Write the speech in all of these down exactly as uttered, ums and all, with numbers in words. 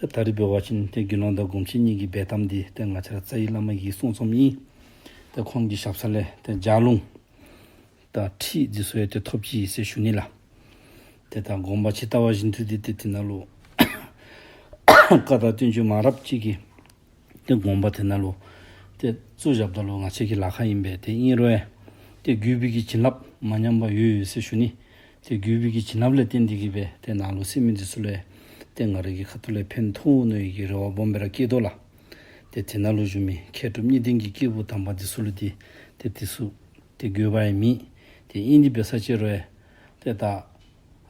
ད་རིས་འབད་བ་ཅིན་ཏེ་དགེ་སློང་དང་སྒོམ་ཆེན་གཉིས་ཀྱི་འབད་གཏམ་འདི་ཏེ་ང་བཅས་ར་རྩ་བའི་བླ་མ་གིས་གསུངས་གསུངསམ་ཨིན། ཏེ་ཁོང་གི་ཞབས་ས་ལས་ཏེ་ལྗགས་ལུང་དང་ཁྲིད་འདི་ཚུ་ཡང་ཏེ་ཐོབ་ཅི་ཟེར་ཞུ་ནི་ལགས། ཏེ་ད་དགོངས་པ་ཇི་ལྟ་བ་བཞིན་དུ་འདི་ཏེ་དེ་ནང་ལུ་བཀའ་དང་བསྟན་བཅོས་མང་རབས་ཅིག་གི་ཏེ་དགོངས་པ་དེ་ནང་ལུ་ཏེ་བཙུགས་བཞགཔ་ད་ལུ་ང་བཅས་ཀྱི་ལཱ་ཁག་ཨིན་པས། ཏེ་ཨིན་རུང་ཡང་ཏེ་བརྒྱུད་པའི་གི་བྱིན་རླབས་མ་ཉམས་པ་ཡོད་ཡོད་ཟེར་ཞུ་ནི། ཏེ་བརྒྱུད་པའི་གི་བྱིན་རླབས་ལས་བརྟེན་ཏེ་གིས་སྦེ་ཏེ་ནཱ་ལུ་གསན་མི་འདི་ཚུ་ལུ་ཏེ་ང་རའི་གི་ཁ་ཐུག་ལས་ཕན་ཐོགས་འོང་མནོ་བའི་གི་རེ་བ་སྦོམ་སྦེ་ར་བསྐྱེད་དོ་ལགས། ཏེ་དེ་ནང་ལུ་བཞུགས་མི་མཁས་གྲུབ་གཉིས་ལྡན་གྱི་སྐྱེས་བུ་དམ་པ་འདི་ཚུ་ལུ་ཏེ་ཏེ་འདི་ཚུ་ཏེ་དགོས་པ་ཡང་མེད། ཏེ་ཨིན་ཏེ་འབད་ས་ཅིག་རུང་ཡང་ཏེ་ད་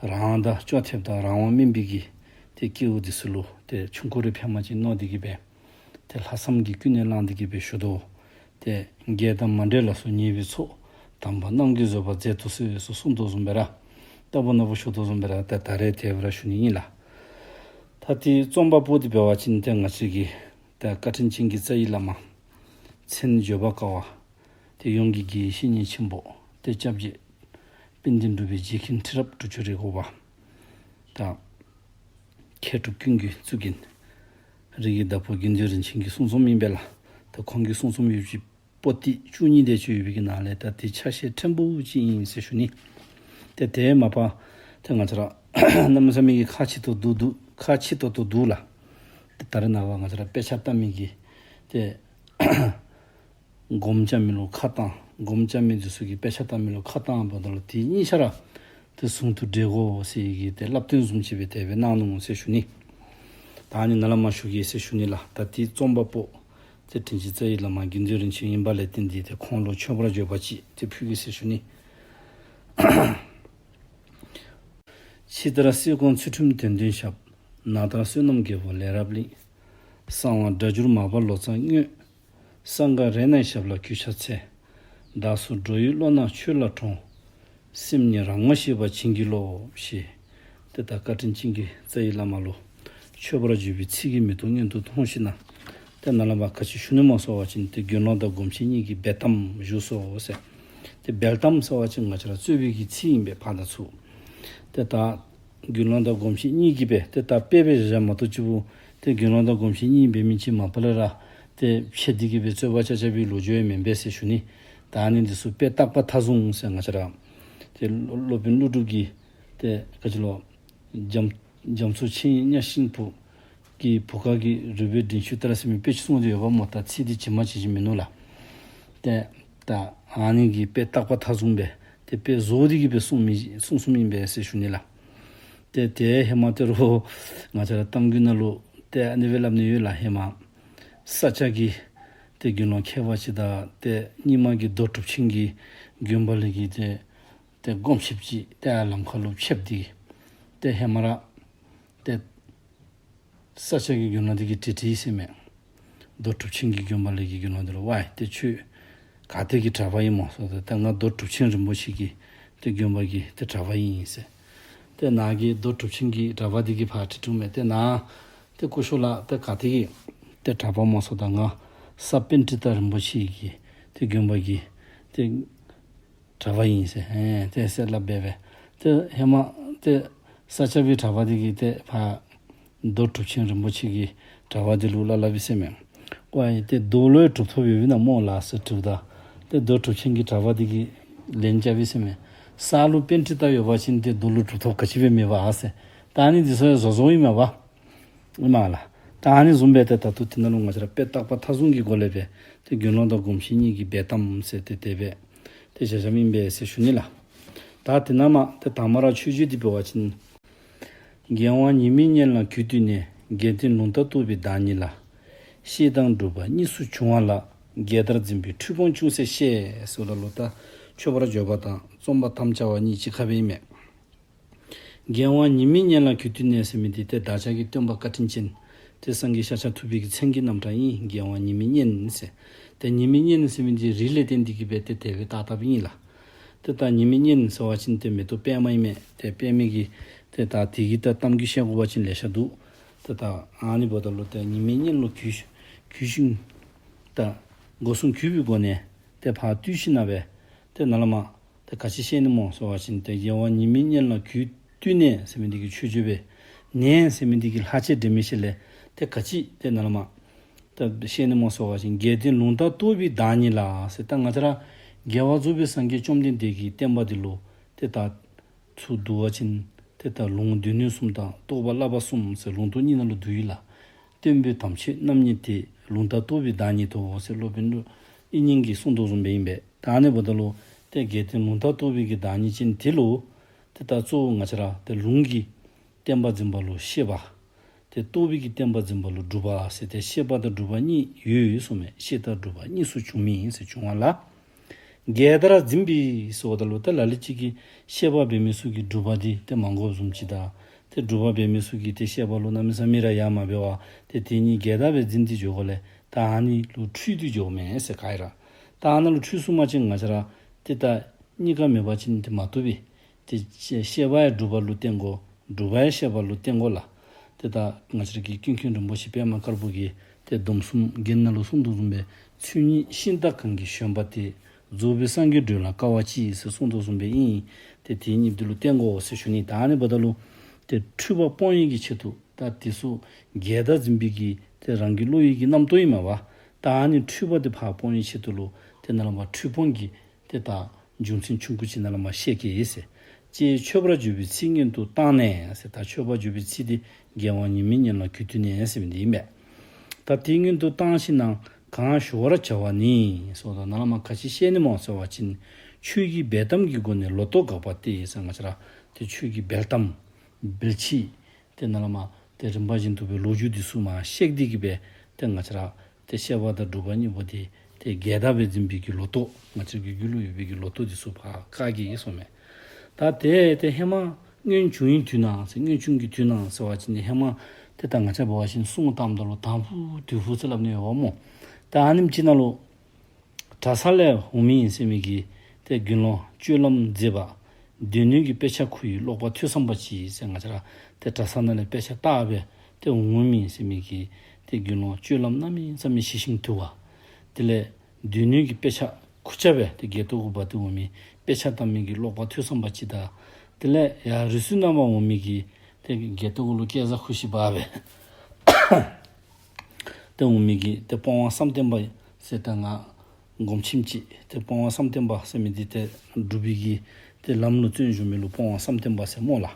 རང་དང་ཅོག་འཐདཔ་དང་རང་དབང་མེད་པའི་གི་ཏེ་སྐྱེས་བུ་འདི་ཚུ་ལུ་ཏེ་ཆུང་ཀུ་རེ་ཕན་པ་ཅིན་མནོ་སྟེ་གིས་སྦེ་ཏེ་ལྷག་བསམ་གྱིས་ཀུན་ནས་བསླངས་ཏེ་གིས་སྦེ་ཞུ་དོ། ཏེ་རྒྱལ་དང་མ་འབྲལ་ལ་སོགས་ཉེ་བའི་ཚོགས། དམ་པ་རྣམས་ཀྱི་བཟོད་པ་མཛད་དུ་གསོལ་ཟེར་གསུངས་དོ་བཟུམ་སྦེ་ར་རྟག་བུ་ན་བུ་ཞུ་དོ་བཟུམ་སྦེ་ར་ཏེ་ད་རེས་དེ་སྦེ་ར་ཞུ་ནི་ཨིན་ལགས། ད་ཏེ་རྩོམ་པ་པོ་འདི་འབད་བ་ཅིན་ཏེ་ང་བཅས་ཀྱི་ཏེ་བཀའ་དྲིན་ཅན་གྱི་རྩ་བའི་བླ་མ་མཚན་བརྗོད་པར་དཀའ་བ་ཏེ་ཡོངས་ཀྱི་དགེ་བའི་བཤེས་གཉེན་ཆེན་པོ་ཏེ་སྐྱབས་རྗེ་དཔལ་ལྡན་འབྲུག་པའི་རྗེ་མཁན་ཁྲི་རབས་དྲུག་ཅུ་རེ་དགུ་པ་དང་མཁས་གྲུབ་ཀུན་གྱི་གཙུག་རྒྱན་རིགས་ཀྱི་བདག་པོ་དགེ་འདུན་རིན་ཆེན་གྱིས་གསུངས་གསུངསམ་ཨིན་པས་ལགས། ད་ཁོང་གིས་གསུངས་གསུངསམ་ཡོད་པའི་པོ་ཏི་བཅུ་གཉིས་དེ་ཅིག་ཡོད་པའི་གི་ནང་ལས་ད་ཏེ་ཆ་ཤས་ཕྲན་བུ་ཅིག་ཨིན་ཟེར་ཞུ་ནི། ཏེ་དེ་མ་པ་ཏེ་ང་བཅས་ར་གནམ་མེད་ས་མེད་ཀྱི་ཁག་ཆེ་ཏོག་ཏོ་འདུག། ཁག་ཆེ་ཏོག་ཏོ་འདུག་ལགས། ཏེ་ད་རེས་ནངས་པ་ང་བཅས་ར་དཔེ་ཆ་ལྟ་མི་གི་ཏེ་སྒོམ་རྐྱབ་མི་ལུ་ཁ་བཏང་། སྒོམ་རྐྱབ་མི་འདི་ཚུ་གིས་དཔེ་ཆ་ལྟ་མི་ལུ་ཁ་བཏངམ་ད་ལུ་དེ་གཉིས་ཆ་ར་ཏེ་ཟུང་དུ་འབྲེལ་དགོ་ཟེར་གྱི་ཏེ་བསླབ་སྟོན་བཟུམ་ཅིག་སྦེ་དེ་སྦེ་གནང་ནུག་ཟེར་ཞུ་ནི། ད་ཨ་ནི་ནཱ་ལས་མར་ཞུ་གེ་ཟེར་ཞུ་ནི་ལགས། ད་ཏེ་རྩོམ་པ་པོ་ཏེ་དྲིན་ཅན་རྩ་བའི་བླ་མ་དགེ་འདུན་རིན་ཆེན་ཨིན་པ་ལས་བརྟེན་ཏེ་ཏེ་ཁོང་ལུ་མཆོད་པར་བརྗོད་པ་ཅིག་ཏེ་ཕུལ་གེ་ཟེར་ཞུ་ནི། ཕྱི་ལྟར་སྲིད་གོང་ཚུལ་ཁྲིམས་དོན་ལྡན་ཞབས། ནང་ལྟར་བསོད་ནམས་རྒྱལ་པོ་ལས་རབ་གླིང་། གསང་བ་སྒྲ་བསྒྱུར་མར་པ་ལོ་ཙཱ་དངོས། གསང་སྔགས་རས་ནག་ཞབས་ལ་གུས་ཕྱག་འཚལ། བདག་སོགས་འགྲོ་བའི་བློ་སྣ་ཆོས་ལ་དྲངས། སེམས་ཉིད་རང་ངོ་ཤེས་པ་བྱིན་གྱིས་རློབས་ཞེས། ཏེ་ད་བཀའ་དྲིན་ཅན་གྱི་རྩ་བའི་བླ་མ་ལུ་མཆོད་པར་བརྗོད་པའི་ཚིག་གི་མེ་ཏོག་སྔོན་དུ་མཐོང་ཞིནམ་ལས་ཏེ་ནཱ་ལས་མར་ག་ཅི་ཞུ་ནི་སྨོ་ཟེར་བ་ཅིན་ཏེ་དགེ་སློང་དང་སྒོམ་ཆེན་གཉིས་ཀྱི་འབད་གཏམ་ཞུ་སོ་ཟེར། ཏེ་འབད་གཏམ་ཟེར་བ་ཅིན་ང་བཅས་ར་རྩོད་པའི་གི་ཚིག་ཨིན་པས་ཕར་དང་ཚུར། ཏེ་ད་དགེ་སློང་དང་སྒོམ་ཆེན་གཉིས་ཀྱིས་སྦེ་ཏེ་ད་དཔེ་སྦེ་བཞག་མ་གཏོགས་ཅིག་པོ་ཏེ་དགེ་སློང་དང་སྒོམ་ཆེན་གཉིས་འབད་མི་ཅིག་མ་པ་ལས་ར་ཏེ་ཕྱད་དེ་གིས་སྦེ་རྩོད་པ་རྐྱབ་རྐྱབ་པའི་ལོ་རྒྱུས་ཡང་མེན་པས་ཟེར་ཞུ་ནི། ད་ཨ་ནི་འདི་ཚུ་དཔེ་བཏགས་པ་མཐའ་བཟུང་ཟེར་ང་བཅས་ར་ཏེ་སློབ་དཔོན་ཀླུ་སྒྲུབ་ཀྱིས་ཏེ་ག་ཅི་ལོ་རྒྱ་རྒྱ་མཚོ་ཆེན་གཉའ་ཤིང་བུ་གི་བུ་ག་གི་རུས་པའི་མགྲིན་བཅུ་ལྟར་ཟེར་མི་དཔེ་ཅིག་གསུངས་ཏེ་ཡོདཔ་སྨོ། ད་ཚིག་འདི་ཇི་མ་ཇི་བཞིན་མིན་ནུག་ལགས། ཏེ་ད་ཨ་ནི་གི་དཔེ་བཏགས་པ་མཐའ་བཟུང་སྦེ་ཏེ་དཔེ་བཟོ་སྟེ་གིས་སྦེ་གསུངས་མི་གསུངས་གསུངསམ་ཨིན་པས་ཟེར་ཞུ་ནི་ལགས། ཏེ་ཏེ་ཧེ་མ་ཏེ་རུང་ང་བཅས་ར་གཏམ་རྒྱུད་ནང་ལུ་ཏེ་ཨ་ནི་སྦེ་སླབ་ནི་ཡོད་ལགས། ཧེ་མ་ས་སྐྱ་གི་ཏེ་དགེ་སློང་མཁས་པ་ཅིག་དང་ཏེ་རྙིང་མ་གི་རྡོ་གྲུབ་ཆེན་གྱི་དགོན་པ་ལས་ཀྱི་ཏེ་ཏེ་སྒོམ་ཞིབ་ཅིག་ཏེ་ལམ་ཁ་ལུ་ཕྱདཔ་འདི་ཏེ་ཧེ་མ་ར་ཏེ་ས་སྐྱ་གི་དགེ་སློང་འདི་གིས་དྲིས་དྲིས་ཟེར་མས། རྡོ་གྲུབ་ཆེན་གྱི་དགོན་པ་ལས་ཀྱི་དགེ་སློང་འདི་ལུ་ཝའི་ཏེ་ཁྱོད་ག་ཏེ་གི་གྲྭ་པ་ཨིན་སྨོ་ཟེརཝ་ད་ཏེ་ང་རྡོ་གྲུབ་ཆེན་རིན་པོ་ཆེ་གི་ཏེ་དགོན་པ་གི་ཏེ་གྲྭ་པ་ཨིན་ཟེར། ཏེ་ནཱ་གི་རྡོ་གྲུབ་ཆེན་གྱི་གྲྭ་པ་འདི་གིས་ཕར་དྲི་དྲིཝ་མས། ཏེ་ནཱ་ཏེ་སྐུ་ཞབས་ལགས་ཏེ་ག་ཏེ་གི་ཏེ་གྲྭ་པ་སྨོ་ཟེརཝ་ད་ང་ས་པཎྜི་ཏ་རིན་པོ་ཆེ་གི་ཏེ་དགོན་པ་གི་ཏེ་གྲྭ་པ་ཨིན་ཟེར། ཨེ་ཏེ་ཟེར་སླབ་སྦེ་སྦེ་ཏེ་ཧེ་མ་ཏེ་ས་སྐྱ་པའི་གྲྭ་པ་འདི་གིས་ཏེ་ཕར་རྡོ་གྲུབ་ཆེན་རིན་པོ་ཆེ་གི་གྲྭ་པ་འདི་ལུ་སླབ་སླབ་ཨིན་ཟེར་མས། ཝའི་ཏེ་རྡོ་ལུ་ཡང་གྲུབ་ཐོབ་ཡོདཔ་ཨིན་ན་སྨོ་ལགས་ཟེར་དྲིཝ་ད་ཏེ་རྡོ་གྲུབ་ཆེན་གྱི་གྲྭ་པ་འདི་གིས་ལན་རྐྱབ་ཨིན་ཟེར་མས། ས་ལུ་པཎྜི་ཏ་ཡོད་པ་ཅིན་ཏེ་རྡོ་ལུ་གྲུབ་ཐོབ་ག་ཅི་སྦེ་མེད་པ་ཨ་ཟེར། ད་ཨ་ནི་འདི་ཚུ་ཡང་བཟོ་བཟོཝ་ཨིན་མས་པ། ཨིན་མས་ལགས། ད་ཨ་ནི་བཟུམ་སྦེ་ཏེ་ད་ལྟོ་དེ་ནང་ལུ་ང་བཅས་ར་དཔེ་བཏགས་པ་མཐའ་བཟུང་གི་སྒོ་ལས་སྦེ་ཏེ་དགེ་སློང་དང་སྒོམ་ཆེན་གཉིས་ཀྱི་འབད་གཏམ་ཟེར་ཏེ་དེ་སྦེ་ཏེ་བཞག་བཞགཔ་ཨིན་པས་ཟེར་ཞུ་ནི་ལགས། ད་དེ་ནང་མར་ཏེ་དང་པ་ར་མཆོད་བརྗོད་འདི་འབད་བ་ཅིན། རྒྱལ་དབང་ཉི་མའི་གཉེན་ལ་གུས་བཏུད་ནས། དགེ་ལྡན་ལུང་དང་རྟོགས་པའི་བདག་ཉིད་ལ། བཤེས་དང་སྒྲུབ་པ་གཉིས་སུ་བྱུང་བ་ལ། རྒྱལ་དར་འཛིན་པའི་འཁྲུལ་སྤོང་ཅུང་ཟད་བཤད། ཟེརཝ་ད་ལུ་ད་མཆོད་པར་བརྗོད་པ་དང་རྩོམ་པར་དམ་བཅའ་བ་གཉིས་གཅིག་ཁར་སྦེ་ཨིན་མས། རྒྱལ་དབང་ཉི་མའི་གཉེན་ལ་གུས་བཏུད་ནས་ཟེར་མི་འདི་ཏེ་བདག་ཅག་གི་སྟོན་པ་བཀའ་དྲིན་ཅན་ཏེ་སངས་རྒྱས་ཤཱཀྱ་ཐུབ་པའི་གི་མཚན་གྱི་རྣམ་གྲངས་ཨིན། རྒྱལ་དབང་ཉི་མའི་གཉེན་ཟེར། ཏེ་ཉི་མའི་གཉེན་ཟེར་མི་འདི་རིགས་ལས་བརྟེན་ཏེ་གིས་སྦེ་ཏེ་དེ་སྦེ་བཏགས་བཏགསཔ་ཨིན་ལགས། ཏེ་ད་ཉི་མའི་གཉེན་ཟེར་བ་ཅིན་ཏེ་མེ་ཏོག་པདྨ་ཨིན་མས། ཏེ་པདྨའི་གི་ཏེ་ད་དེ་གི་ད་གཏམ་རྒྱུད་བཤད་དགོ་པ་ཅིན་ལེ་ཤ་འདུག། ཏེ་ད་ཨ་ནི་འབདཝ་ད་ལུ་ཏེ་ཉི་མའི་གཉེན་ལུ་གུས་གུས་ཤིང་ད་སྒོ་གསུམ་གུས་པའི་སྒོ་ནས་ཏེ་ཕར་བཏུད་ཞིནམ་ལས་སྦེ་ཏེ་ནཱ་ལས་མར་ཏེ་ག་ཅི་བཤད་ནི་སྨོ་ཟེར་བ་ཅིན་ཏེ་རྒྱལ་དབང་ཉི་མའི་གཉེན་ལ་གུས་བཏུད་ནས་ཟེར་མི་འདི་གི་མཆོད་བརྗོད་སྦེ་ནས་ཟེར་མི་འདི་གི་ལྷག་བཅས་འབྲེལ་མི་ཤེས་ལས་ ཏེ་ག་ཅི་ཏེ་ནཱ་ལས་མར་ཏེ་བཤད་ནི་སྨོ་ཟེར་བ་ཅིན་རྒྱལ་བསྟན་ལུང་དང་རྟོགས་པའི་བདག་ཉིད་ལ་ཟེར། ད་ང་བཅས་ར་རྒྱལ་བ་རྫོགས་པའི་སངས་རྒྱས་བཅོམ་ལྡན་འདས་ཀྱི་བསྟན་པ་འདི་ལུ་ཏེ་ད་ཚུར་བསྡུ་བ་ཅིན་ཏེ་ད་ལུང་སྡེ་སྣོད་གསུམ་དང་རྟོགས་པ་བསླབ་པ་གསུམ་ཟེར་ལུང་རྟོགས་གཉིས་ནང་ལུ་བསྡུ་ཡི་ལགས། སྟོན་པའི་དམ་ཆོས་རྣམ་གཉིས་ཏེ། ལུང་དང་རྟོགས་པའི་བདག་ཉིད་དོ་ཟེར་སློབ་དཔོན་ཀླུ་དབྱིག་གཉེན་གྱིས་གསུངས་དོ་བཟུམ་སྦེ་ཨིན་པས། ད་ཨ་ནི་འབདཝ་ད་ལུ་ཏེ་རྒྱལ་བསྟན་ལུང་དང་རྟོགས་པའི་གི་བདག་ཉིད་ཅན་དེ་ལུ་ཏེ་ད་གཙོ་བོ་ང་བཅས་ར་ཏེ་ལུང་གི་བསྟན་པ་འཛིན་པ་ལུ་ཤེས་པ། ཏེ་རྟོགས་པའི་གི་བསྟན་པ་འཛིན་པ་ལུ་སྒྲུབ་པ་ཟེར་ཏེ་ཤེས་པ་དང་སྒྲུབ་པ་གཉིས་ཡོད་ཡོད་གསུངས་མས། ཤེས་དང་སྒྲུབ་པ་གཉིས་སུ་འབྱུང་མིན་ཟེར་འབྱུང་བ་ལ། རྒྱལ་ལྟར་འཛིན་པའི་ཟེརཝ་ད་ལུ་ཏེ་ལ་ལུ་ཅིག་གིས་ཤེས་པ་འབད་མི་ཚུ་གིས་སྒྲུབ་པ་འདི་ཏེ་མ་དགོཔ་བཟུམ་ཅིག་དང་ཏེ་སྒྲུབ་པ་འབད་མི་ཚུ་གིས་ཏེ་ཤེས་པ་ལུ་གནམ་མེད་ས་མེད་ར་ཡ་མ་འབད་བར་ཏེ་དེ་གཉིས་རྒྱལ་ལྟར་སྦེ་འཛིན་ཏེ་འགྱོ་དགོ་ལས། ད་ཨ་ནི་ལུ་འཁྲུལ་ཏེ་འགྱོཝ་མས་ཟེར་ག་ཨིན་ར། ད་ཨ་ནཱ་ལུ་འཁྲུལ་སོང་པ་ཅིན་ང་བཅས་ར་ཏེ་ད་གཉིས་ཀ་མེད་པ་ཅིན་ཏེ་མ་བཏུབ་པས། ཏེ་ཤེས་པ་ཡང་སྒྲུབ་པ་ལུ་བརྟེན་དགོ། སྒྲུབ་པ་ཡང་ཤེས་པ་ལུ་བརྟེན་དགོ་ལགས། ཏེ་ད་ང་བཅས་ར་གི་ཀུན་མཁྱེན་རིན་པོ་ཆེ་པདྨ་དཀར་པོ་གིས་ཏེ་སྡོམ་གསུམ་རྒྱན་ནང་ལུ་གསུངས་དོ་བཟུམ་སྦེ་ཚུལ་གཉིས་ཤིང་རྟ་གང་གིས་བཞོན་པ་སྟེ། རྫོགས་པའི་སངས་རྒྱས་སྒྲོལ་ལ་དཀའ་བ་སྤྱད་ཟེར་གསུངས་དོ་བཟུམ་སྦེ་ཨིན། ཏེ་དེ་གཉིས་འདི་ལུ་བརྟེན་དགོ་ཟེར་ཞུ་ནི། ད་ཨ་ནི་འབདཝ་ད་ལུ་ཏེ་འཁྲུལ་པ་སྤོང་ནི་གི་ཆེད་དུ་ད་དེ་ཚུ་རྒྱལ་དར་འཛིན་པའི་གི་ཏེ་རང་གི་བློ་ཡི་གི་རྣམ་རྟོག་ཨིན་མས་པ། ད་ཨ་ནི་འཁྲུལ་པ་འདི་ཕར་སྤོང་ནི་ཆེད་དུ་ལུ་ཏེ་ནཱ་ལས་མར་འཁྲུལ་སྤོང་གི་ཏེ་ད་རྒྱུ་མཚན་ཆུང་ཀུ་ཅིག་ནཱ་ལས་མར་བཤད་གེ་ཟེར། ཅེས་མཆོད་པར་བརྗོད་པའི་ཚིག་སྔོན་དུ་བཏང་ནས་ཟེར། ད་མཆོད་པར་བརྗོད་པའི་ཚིག་འདི་རྒྱལ་བ་ཉི་མའི་ཉམས་ལ་གུས་བཏུད་ནས་ཟེར་མི་འདི་ཨིན་པས། ད་དེ་སྔོན་དུ་བཏང་ཞིནམ་གང་ཞུ་བར་བྱ་བ་ནི་ཟེརཝ་ད་ནཱ་ལས་མར་ག་ཅི་བཤད་ནི་སྨོ་ཟེར་བ་ཅིན་ཆོས་ཀྱི་འབེལ་གཏམ་གྱི་སྒོ་ནས་ལོ་ཏོག་དགག་པ་སྟེ་ཟེར། ང་བཅས་ར་ཏེ་ཆོས་ཀྱི་འབེལ་གཏམ་འབེལ་ཚིག་ཏེ་ནཱ་ལས་མར་ཏེ་རིམ་པ་བཞིན་དུ་སྦེ་ལོ་རྒྱུས་འདི་ཚུ་མར་བཤད་དེ་གི་སྦེ་ཏེ་ང་བཅས་ར་ཏེ་ཤེས་པ་དང་སྒྲུབ་པ་གཉིས་པོ་འདི་ཏེ་རྒྱལ་དར་སྦེ་འཛིན་པའི་གི་ལོ་ཏོག་ང་བཅས་ཀྱི་རྒྱུད་ལུ་ཡོད་པའི་གི་ལོ་ཏོག་འདི་ཚུ་ཕར་བཀག་གེ་ཟེར་མས། ད་ཏེ་ཏེ་ཧེ་མ་སྔོན་བྱུང་བའི་དུས་ནང་ཟེར་སྔོན་བྱུང་གི་དུས་ནང་ཟེར་བ་ཅིན་ཧེ་མ་ཏེ་ད་ང་བཅས་འབད་བ་ཅིན་སྲུང་དམ་དང་ལུ་དང་ཕུ་དུས་ཕུ་ཟེར་སླབ་ནི་ཡོདཔ་སྨོ། ད་ཨ་ནེམ་ཅིག་ནང་ལུ་གྲྭ་ས་ལས་འོང་མི་ཨིན་ཟེར་མི་གི་ཏེ་དགེ་སློང་སྤྱོད་ལམ་མཛེས་པ་སྡེ་སྣོད་ཀྱི་དཔེ་ཆ་ཁུ་ཡི་ཀློག་པ་ཐོས་བསམ་པ་ཅིག་ཟེར། ང་བཅས་ར་ཏེ་གྲྭ་ས་ནང་ལས་དཔེ་ཆ་བལྟ་སྦེ་ཏེ་འོང་མི་ཨིན་ཟེར་མི་གི་ཏེ་དགེ་སློང་སྤྱོད་ལམ་གནམ་མེད་ས་མེད་ཞི་ཞིང་དུལ་བ། དེ་ལས་སྡེ་སྣོད་ཀྱི་དཔེ་ཆ་ཁུར་ཆ་སྦེ་ཏེ་སྒལ་ཏོ་གུ་འབག་སྟེ་འོང་མི་དཔེ་ཆ་ལྟ་མི་གི་ཀློག་པ་ཐོས་བསམ་པ་ཅིག་དང་། དེ་ལས་ཡར་རི་སུལ་ནང་མར་འོང་མི་གི་ཏེ་སྒལ་ཏོ་གུ་ལུ་སྐལ་བཟང་ཁུ་ཤི་འབག་སྦེ་ཏེ་འོང་མི་གི་ཏེ་སྤོང་བ་བསམ་གཏན་པ་ཟེར་ད་ང་སྒོམ་ཆེན་ཅིག་ཏེ་སྤོང་བ་བསམ་གཏན་པ་ཟེར་མི་འདི་ཏེ་སྒྲུབ་པའི་གི་ཏེ་ལམ་ལུ་བརྩོན་བཞུགས་མི་ལུ་སྤོང་བ་བསམ་གཏན་པ་ཟེར་སྨོ་ལགས།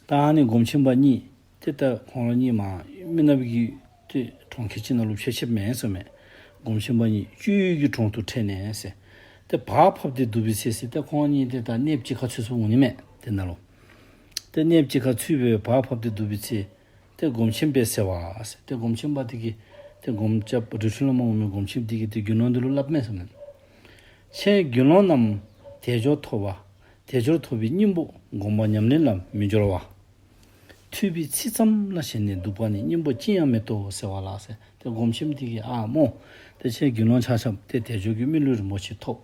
ད་ཨ་ནི་སྒོམ་ཆེན་པ་གཉིས་ཏེ་ད་ཁོང་ར་གཉིས་མར་མི་ནག་པའི་གི་ཏེ་གྲོང་ཁྱེར་ཅིག་ནང་ལུ་ཕྱད་ཕྱདཔ་མས་ཟེར་མས། སྒོམ་ཆེན་པ་གཉིས་སྤྱོད་ཡུལ་གྱི་གྲོང་དུ་ཕྲད་ནས་ཟེར། ཏེ་བག་ཕབ་སྟེ་འདུག་པའི་ཚེ་ཟེར་ཏེ་ཁོང་གཉིས་ཏེ་ད་གནསཔོ་གཅིག་ཁར་ཚུད་སོང་འོང་ནི་མས། ཏེ་ནཱ་ལུ་ཏེ་གནསཔོ་གཅིག་ཁར་ཚུད་སྦེ་བག་ཕབ་སྟེ་འདུག་པའི་ཚེ་ཏེ་སྒོམ་ཆེན་པས་ཟེར་བ་ཟེར། ཏེ་སྒོམ་ཆེན་པ་འདི་གིས་ཏེ་སྒོམ་རྐྱབ་རི་ཁྲོད་ལས་མར་འོང་མི་སྒོམ་ཆེན་འདི་གིས་ཏེ་དགེ་སློང་འདི་ལུ་སླབ་མས་ཟེར་མས། ཁྱེད་དགེ་སློང་རྣམས་དལ་འབྱོར་ཐོབ་པ་དལ་འབྱོར་ཐོབ་པའི་སྙིང་པོ་སྒོམ་པ་ཉམས་ལེན་ལ་མི་སྦྱོར་བ། ཐོས་པའི་ཚིག་ཙམ་ལ་ཞེན་ནས་འདུག་པ་ནི་སྙིང་པོ་ཅི་ཡང་མེད་དོ་ཟེར་བ་ལགས་ཟེར། ཏེ་སྒོམ་ཆེན་འདི་གིས་ཨ་སྨོ། ཏེ་ཁྱེད་དགེ་སློང་ཆ་ཁྱབ་ཏེ་དལ་འབྱོར་གྱི་མི་ལུས་རིན་པོ་ཆེ་ཐོབ།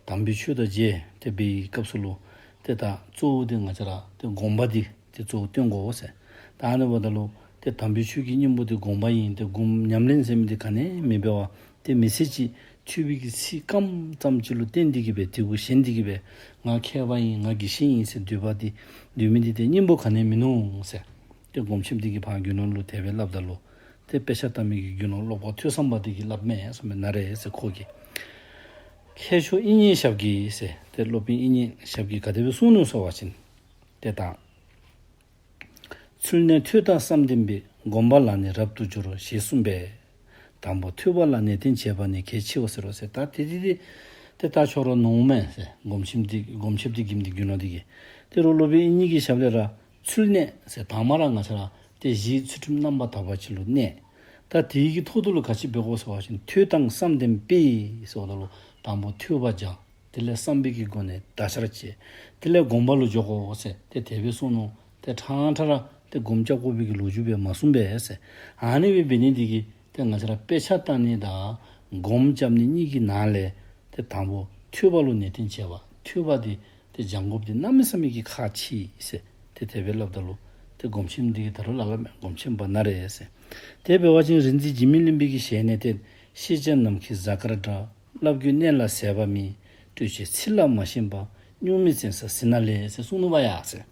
དམ་པའི་ཆོས་དང་མཇལ། ཏེ་འབད་བའི་སྐབས་སུ་ལུ་ཏེ་ད་གཙོ་བོ་འདི་ང་བཅས་ར་ཏེ་སྒོམ་པ་འདི་ཏེ་གཙོ་བོ་བཏོན་དགོ་ཟེར། ད་ཨ་ནི་འབདཝ་ད་ལུ་ཏེ་དམ་པའི་ཆོས་ཀྱི་སྙིང་པོ་འདི་སྒོམ་པ་ཨིན། ཏེ་སྒོམ་ཉམས་ལེན་ཟེར་མི་འདི་ག་ནི་མི་འབད་བར་ཏེ་མི་ཚེ་གཅིག་ཐོས་པའི་གི་ཚིག་སྐམ་ཙམ་ཅིག་ལུ་བརྟེན་ཏེ་གི་སྦེ་དེ་གུ་ཞེན་ཏེ་གི་སྦེ་ང་མཁས་པ་ཨིན་ང་དགེ་བཤེས་ཨིན་ཟེར་སྡོད་པ་འདི་སྡོད་མི་འདི་ཏེ་སྙིང་པོ་ག་ནི་མིན་ནུག་ཟེར། ཏེ་སྒོམ་ཆེན་འདི་གིས་ཕར་དགེ་སློང་ལུ་དེ་སྦེ་སླབ་ད་ལུ་ཏེ་དཔེ་ཆ་ལྟ་མི་གི་དགེ་སློང་ཀློག་པ་ཐོས་བསམ་པ་འདི་གིས་སླབ་མས་ཟེར་མས། ན་རེ་ཟེར་ཁོ་གིས། མཁས་མཆོག་དབྱིག་གཉེན་ཞབས་ཀྱིས་ཟེར། ཏེ་སློབ་དཔོན་དབྱིག་གཉེན་ཞབས་ཀྱིས་ག་དེ་སྦེ་གསུངས་ནུག་ཟེར་བ་ཅིན་ཏེ་ད་ཚུལ་གནས་ཐོས་དང་བསམ་ལྡན་པའི། སྒོམ་པ་ལ་ནི་རབ་ཏུ་སྦྱོར། ཞེས་གསུངས་པས། དང་པོ་ཐོས་པ་ལ་ནན་ཏན་བྱེད་པ་ནི་གལ་ཆེའོ་ཟེར་རོ་ཟེར། ད་དེ་དེ་དེ་ཏེ་ད་ཁྱོད་ར་ནོར་མས་ཟེར། སྒོམ་ཆེན་འདི་སྒོམ་ཆེན་འདི་གིས་མི་འདི་དགེ་སློང་འདི་གིས། ཏེ་རོགས་སློབ་དཔོན་དབྱིག་གཉེན་གྱི་ཞབས་ལས་ར་ཚུལ་གནས་ཟེར་དང་མ་ར་ང་བཅས་ར་ཏེ་གཞི་ཚུལ་ཁྲིམས་རྣམ་པར་དག་པ་ཅིག་ལུ་གནས། ད་དེ་གི་ཐོག་ཏུ་ལུ་ག་ཅི་འབད་དགོ་ཟེར་བ་ཅིན་ཐོས་དང་བསམ་ལྡན་པའི་ཟེརཝ་ད་ལུ་དང་པོ་ཐོས་པ་སྦྱང་། དེ་ལས་བསམ་པའི་གི་སྒོ་ནས་བརྡ་སྦྱར་བྱེད། དེ་ལས་སྒོམ་པ་ལུ་འཇུག་དགོ་ཟེར་ཏེ་དེ་སྦེ་གསུངས་ནུག། ཏེ་ཕྲང་ཕྲང་ར་ཏེ་སྒོམ་རྐྱབ་དགོ་པའི་གི་ལོ་རྒྱུས་སྦེ་མ་གསུངས་པས་ཟེར། ཨ་ནི་སྦེ་འབད་ནི་འདི་གིས་ཏེ་ང་བཅས་ར་དཔེ་ཆ་ལྟ་ནི་དང་སྒོམ་རྐྱབ་ནི་གཉིས་ཀྱི་ནང་ལས་ཏེ་དང་པོ་ཐོས་པ་ལུ་ནན་ཏན་བྱེད་པ། ཐོས་པ་འདི་ཏེ་སྦྱང་དགོཔ་འདི་གནམ་མེད་ས་མེད་ཀྱི་ཁག་ཆེ་ཟེར་ཏེ་དེ་སྦེ་སླབ་ད་ལུ་ཏེ་སྒོམ་ཆེན་འདི་གིས་ད་རུང་ལ་ལ་མས། སྒོམ་ཆེན་པ་ན་རེ་ཟེར། དེ་འབད་བ་ཅིན་རིག་འཛིན་འཇིགས་མེད་གླིང་པའི་གི་ཞལ་ནས་ཏེ། ཤེས་བྱ་ནམ་མཁའི་གཟའ་སྐར་འདྲ། བསླབ་རྒྱུ་གནད་ལ་ཟད་པ་མེད། སྤྲོས་བཅས་ཚིག་ལ་མ་ཞེན་པ། རྙོག་མེད་བཙན་ས་ཟིལ་ནག་ལས་ཟེར་གསུངས་ནུག་པ་ཡ་ཟེར།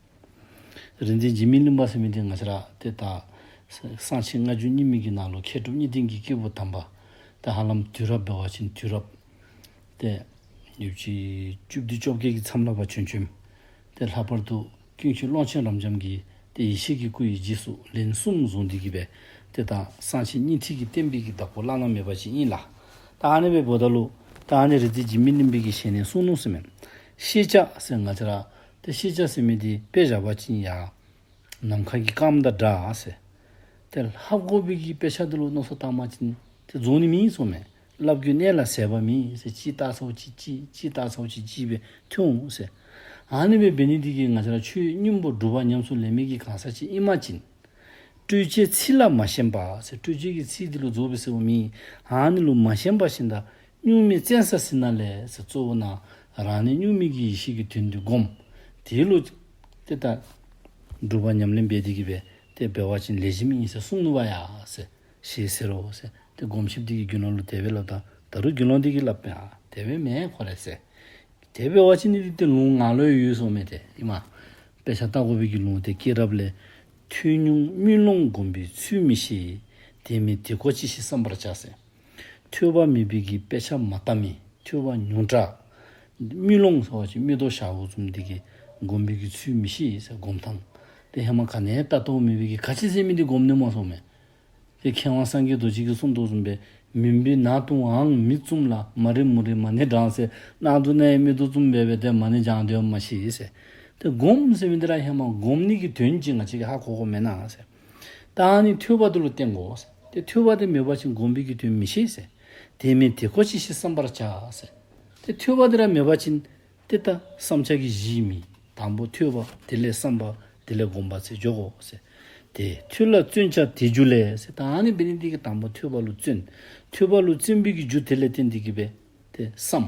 རིག་འཛིན་འཇིགས་མེད་གླིང་པ་ཟེར་མི་འདི་ང་བཅས་ར་ཏེ་ད་ གསང་ཆེན་ལྔ་བཅུ་གཉིས་མའི་གི་ནང་ལུ་མཁས་གྲུབ་གཉིས་ལྡན་གྱི་སྐྱེས་བུ་དམ་པ། ཏེ་ཧ་ལམ་དུས་རབས་འབད་བ་ཅིན་དུས་རབས་ཏེ་ཡོད་ཅི་བཅུ་བདུན་བཅོ་བརྒྱད་ཀྱི་མཚམས་ལུ་བ་བྱོན་བྱོནམ། ཏེ་ལྷག་པར་དུ་ཀུན་མཁྱེན་ཀློང་ཆེན་རབ་འབྱམས་ཀྱིས་ཏེ་ཡེ་ཤེས་ཀྱི་སྐུ་ཡི་རྗེས་སུ་ལན་གསུམ་བཟུང་སྟེ་གི་སྦེ་ཏེ་ད་གསང་ཆེན་སྙིང་ཐིག་གི་བསྟན་པའི་གི་བདག་པོ་བླ་ན་མེད་པ་ཅིག་ཨིན་ལགས། ད་ཨ་ནི་སྦེ་འབདཝ་ད་ལུ་ད་ཨ་ནི་རེ་ཏེ་འཇིགས་མེད་གླིང་པའི་གི་ཞལ་ནས་གསུངས་ནུག་ཟེར་མས། ཤེས་བྱ་ཟེར་ང་བཅས་ར་ཏེ་ཤེས་བྱ་ཟེར་མི་འདི་དཔེ་བཞག་པ་ཅིན་ཡར་ནམ་མཁའ་གི་སྐརམ་དང་འདྲ་ཟེར། ཏེ་ལྷབ་དགོ་པའི་གི་དཔེ་ཆ་འདི་ལུ་མནོ་བསམ་བཏང་པ་ཅིན་ཏེ་རྫོགས་ནི་མེད་གསུངས་མས། ལྷབ་རྒྱུ་གནད་ལ་ཟད་པ་མེད་ཟེར། གཅིག་བལྟ་ཚརཝ་ཅིག་གཅིག་གཅིག་བལྟ་ཚརཝ་ཅིག་གཅིག་སྦེ་ཐོན་འོང་ཟེར། ཨ་ནི་སྦེ་འབད་ནི་འདི་གིས་ང་བཅས་ར་ཆོས་སྙིང་པོ་སྒྲུབ་པ་ཉམས་སུ་ལེན་མི་གི་གང་ཟག་ཅིག་ཨིན་པ་ཅིན་སྤྲོས་བཅས་ཚིག་ལ་མ་ཞེན་པ་ཟེར། སྤྲོས་བཅས་ཀྱི་ཚིག་འདི་ལུ་རྫོགས་པའི་ཟེརཝ་མེད། ཨ་ནི་ལུ་མ་ཞེན་པ་བཞིན་དུ་གཉུག་མའི་བཙན་ས་ཟིན་ན་ལས་ཟེར། གཙོ་བོ་ནཱ་རང་ནི་གཉུག་མའི་གི་ཡེ་ཤེས་ཀྱི་དོན་འདི་བསྒོམ། དེ་ལུ་ཏེ་ད་སྒྲུབ་པ་ཉམས་ལེན་འབད་དེ་གི་སྦེ་ཏེ་འབད་བ་ཅིན་ལེགས་ཤོམ་ཨིན་ཟེར་གསུངས་ནུག་པ་ཡ་ཟེར། ཞེས་ཟེར་རོ་ཟེར། ཏེ་སྒོམ་ཞིནམ་འདི་གི་དགེ་སློང་ལུ་དེ་སྦེ་སླབ་ད་ད་རུང་དགེ་སློང་འདི་གིས་སླབ་པས། ཨ་དེ་སྦེ་མེན་ཁོ་རེ་ཟེར། དེ་འབད་བ་ཅིན་ནི་འདི་ཏེ་ལུང་ང་ལུ་ཡོད་གསུངས་མས། ཏེ་ཨིན་མས། དཔེ་ཆ་བལྟ་དགོ་པའི་གི་ལུང་དེ་སྐྱེས་རབས་ལས། ཐོས་ཉུང་དམུས་ལོང་སྒོམ་པའི་ཚུལ་མི་ཤེས། དེ་མིན་དེ་ཁོ་ཅི་ཞིག་བསམ་པར་བྱ་ཟེར། ཐོས་པ་མེད་པའི་གི་དཔེ་ཆ་མ་བལྟ་མི་ཐོས་པ་ཉུང་དྲགས། དམུས་ལོང་ཟེར་བ་ཅིན་མིག་ཏོ་ཞརཝ་བཟུམ་འདི་གིས་སྒོམ་པའི་གི་ཚུལ་མི་ཤེས་ཟེར། སྒོམ་ཐངས་དེ་ཧེ་མ་ག་ནི་ཡང་བལྟ་རྟོགས་མེད་པའི་གི་ག་ཅི་ཟེར་མི་འདི་སྒོམ་ནི་སྨོ་གསུངས་མས། ཏེ་མཁས་དབང་སངས་རྒྱས་རྡོ་རྗེ་གིས་གསུངས་དོ་བཟུམ་སྦེ་མུན་པའི་ནང་དུའང་མིག་བཙུམ་ལ། མ་རིག་མུ་རིག་མ་ཎི་བགྲང་ཟེར། ནང་དུ་ནི་མིག་ཏོ་བཙུམ་སྦེ་སྦེ་ཏེ་མ་ཎི་བགྲང་སྡོད་མ་ཤེས་ཟེར། ཏེ་སྒོམ་ཟེར་མི་འདི་ར་ཧེ་མ་སྒོམ་ནི་གི་དོན་ཅིག་ང་བཅས་ཀྱིས་ཧ་གོ་དགོཔ་མེན་ན་ཟེར། ད་ཨ་ནི་ཐོས་པ་འདི་ལུ་བརྟེན་དགོ་ཟེར། ཏེ་ཐོས་པ་འདི་མེད་པ་ཅིན་སྒོམ་པའི་གི་དོན་མི་ཤེས་ཟེར། དེ་མིན་དེ་ཁོ་ཅི་ཞིག་བསམ་པར་བྱ་ཟེར། ཏེ་ཐོས་པ་འདི་ར་མེད་པ་ཅིན་ཏེ་ད་བསམ་བྱ་གི་གཞི་མེད། དང་པོ་ཐོས་པ་དེ་ལས་བསམ་པ་དེ་ལས་སྒོམ་པ་ཟེར་འགྱོ་དགོ་ཟེར། ཏེ་ཐོས་ལ་བརྩོན་བྱ་དེ་རྒྱུ་ལས་ཟེར། ད་ཨ་ནི་འབད་ནི་འདི་གིས་དང་པོ་ཐོས་པ་ལུ་བརྩོན། ཐོས་པ་ལུ་བརྩོན་པའི་གི་རྒྱུ་དེ་ལས་བརྟེན་ཏེ་གི་སྦེ་ཏེ་བསམ།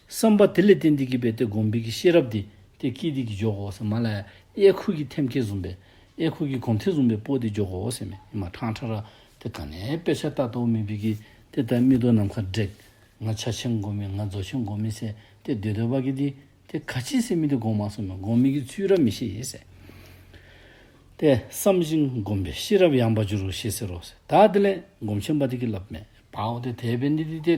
བསམ་པ་དེ་ལས་བརྟེན་ཏེ་གི་སྦེ་ཏེ་སྒོམ་པའི་གི་ཤེས་རབ་འདི་ཏེ་སྐྱེས་ཏེ་གི་འགྱོ་དགོ་ཟེར། མར་ལས་ཡར་ཨེ་ཁུ་གི་ཐེམ་སྐས་བཟུམ་སྦེ་ཨེ་ཁུ་གི་གོམ་ཐེངས་བཟུམ་སྦེ་སྤོ་སྟེ་འགྱོ་དགོ་ཟེར་མས། ཨིན་མས། ཕྲང་ཕྲང་ར་ཏེ་ག་ནི་ཡང་དཔེ་ཆ་བལྟ་རྟོགས་མེད་པའི་གི་ཏེ་ད་མིག་ཏོ་ནམ་མཁའ་བགྲད། ང་ཕྱག་ཆེན་སྒོམ་མི་ང་རྫོགས་ཆེན་སྒོམ་མི་ཟེར་ཏེ་སྡོད་སྡོད་པ་གིས་འདི་ཏེ་ག་ཅི་ཟེར་མི་འདི་སྒོམ་མ་ཚུགས་མས། སྒོམ་མི་གི་ཚུལ་ར་མི་ཤེས་ཟེར། ཏེ་བསམ་ཞིང་སྒོམ་པའི་ཤེས་རབ་ཡངས་པར་འགྱུར་རོ་ཞེས་ཟེར་རོ་ཟེར། ད་དེ་ལས་སྒོམ་ཆེན་པ་འདི་གིས་སླབ་མས། པའོ་ཏེ་དེ་འབད་ནི་འདི་ཏེ་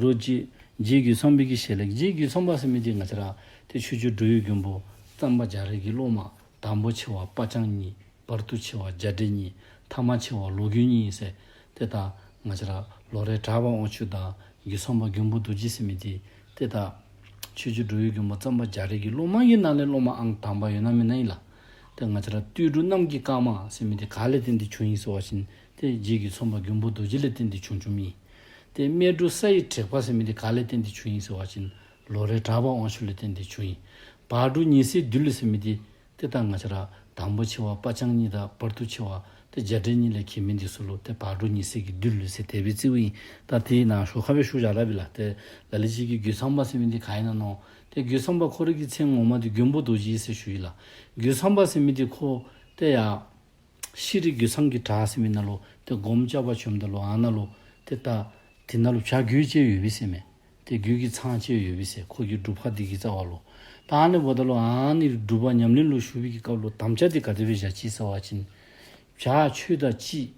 རོ་རྗེ་རྗེ་རྒོད་ཚང་པའི་གི་ཞལ་ལས། རྗེ་རྒོད་ཚང་པ་ཟེར་མི་འདི་ང་བཅས་ར་ཏེ་ཆོས་རྗེ་འགྲོ་བའི་མགོན་པོ་གཙང་པ་རྒྱ་རས་ཀྱི་སློབ་མ། དང་པོ་ཆེ་བ་སྤ་རྐྱང་གཉིས། བར་དུ་ཆེ་བ་རྒྱ་འབྲས་གཉིས། ཐ་མ་ཆེ་བ་ལོ་རྒོད་གཉིས་ཟེར། ཏེ་ད་ང་བཅས་ར་ལོ་རས་གྲགས་པ་དབང་ཕྱུག་དང་རྒོད་ཚང་པ་མགོན་པོ་རྡོ་རྗེ་ཟེར་མི་འདི་ཏེ་ད་ཆོས་རྗེ་འགྲོ་བའི་མགོན་པོ་གཙང་པ་རྒྱ་རས་ཀྱི་སློབ་མ་གི་ནང་ལས་སློབ་མ་ཨང་དང་པ་ཡོད་ན་མེད་ན་ཨིན་ལགས། ཏེ་ང་བཅས་ར་སྟོད་འབྲུག་གནམ་གྱི་སྐར་མ་ཟེར་མི་འདི་ག་ལས་བརྟེན་ཏེ་བྱུང་ཡི་ཟེར་བ་ཅིན་ཏེ་རྗེ་རྒོད་ཚང་པ་མགོན་པོ་རྡོ་རྗེ་ལས་བརྟེན་ཏེ་བྱུང་བྱུངམ་ཨིན། ཏེ་སྨད་འབྲུག་ས་ཡི་དྲེག་པ་ཟེར་མི་འདི་ག་ལས་བརྟེན་ཏེ་བྱུང་ཡི་ཟེར་བ་ཅིན་ལོ་རས་གྲགས་པ་དབང་ཕྱུག་ལས་བརྟེན་ཏེ་བྱུང་ཡི། བར་འབྲུག་ཉི་ཟེར་རྡུལ་ཟེར་མི་འདི་ཏེ་ད་ང་བཅས་ར་དང་པོ་ཆེ་བ་སྤ་རྐྱང་གཉིས་དང་བར་དུ་ཆེ་བ་ཏེ་རྒྱ་འབྲས་གཉིས་ལས་གྱེས་མི་འདི་ཚུ་ལུ་ཏེ་བར་འབྲུག་ཉི་ཟེར་གྱི་རྡུལ་ཟེར་དེ་སྦེ་བརྩིཝ་ཨིན། ད་དེ་ནཱ་ཞོར་ཁ་སྦེ་ཞུ་བཞག་ད་པས་ལགས། ཏེ་ལ་ལུ་ཅིག་གིས་རྒོད་ཚང་པ་ཟེར་མི་འདི་ག་ཨིན་ན་མནོ། ཏེ་རྒོད་ཚང་པ་ཁོ་རའི་གི་མཚན་ངོ་མ་འདི་མགོན་པོ་རྡོ་རྗེ་ཟེར་ཞུ་ཡི་ལགས། རྒོད་ཚང་པ་ཟེར་མི་འདི་ཁོ་ཏེ་ཡར་ཤེས་རིག་རྒོད་ཚང་གི་བྲག་ཟེར་མི་ནང་ལུ་ཏེ་སྒོམ་རྐྱབ་པར་བྱོནམ་ད་ལུ་ཨ་ནཱ་ལུ་ཏེ་ད་དེ་ནང་ལུ་བྱ་རྒོད་ཅིག་ཡོད་པས་ཟེར་མས། ཏེ་རྒོད་ཀྱི་ཚང་ཅིག་ཡོད་པས་ཟེར། ཁོ་གི་སྒྲུབ་ཁང་འདི་གི་རྩ་བ་ལུ། ད་ཨ་ནི་འབདཝ་ད་ལུ་ཨ་ནི་སྒྲུབ་པ་ཉམས་ལེན་ལུ་ཞུགས་པའི་གི་སྐབས་ལུ་དམ་བཅའ་འདི་ག་དེ་སྦེ་བཞག་ཅི་ཟེར་བ་ཅིན་བྱ་ཁྱོད་དང་གཅིག།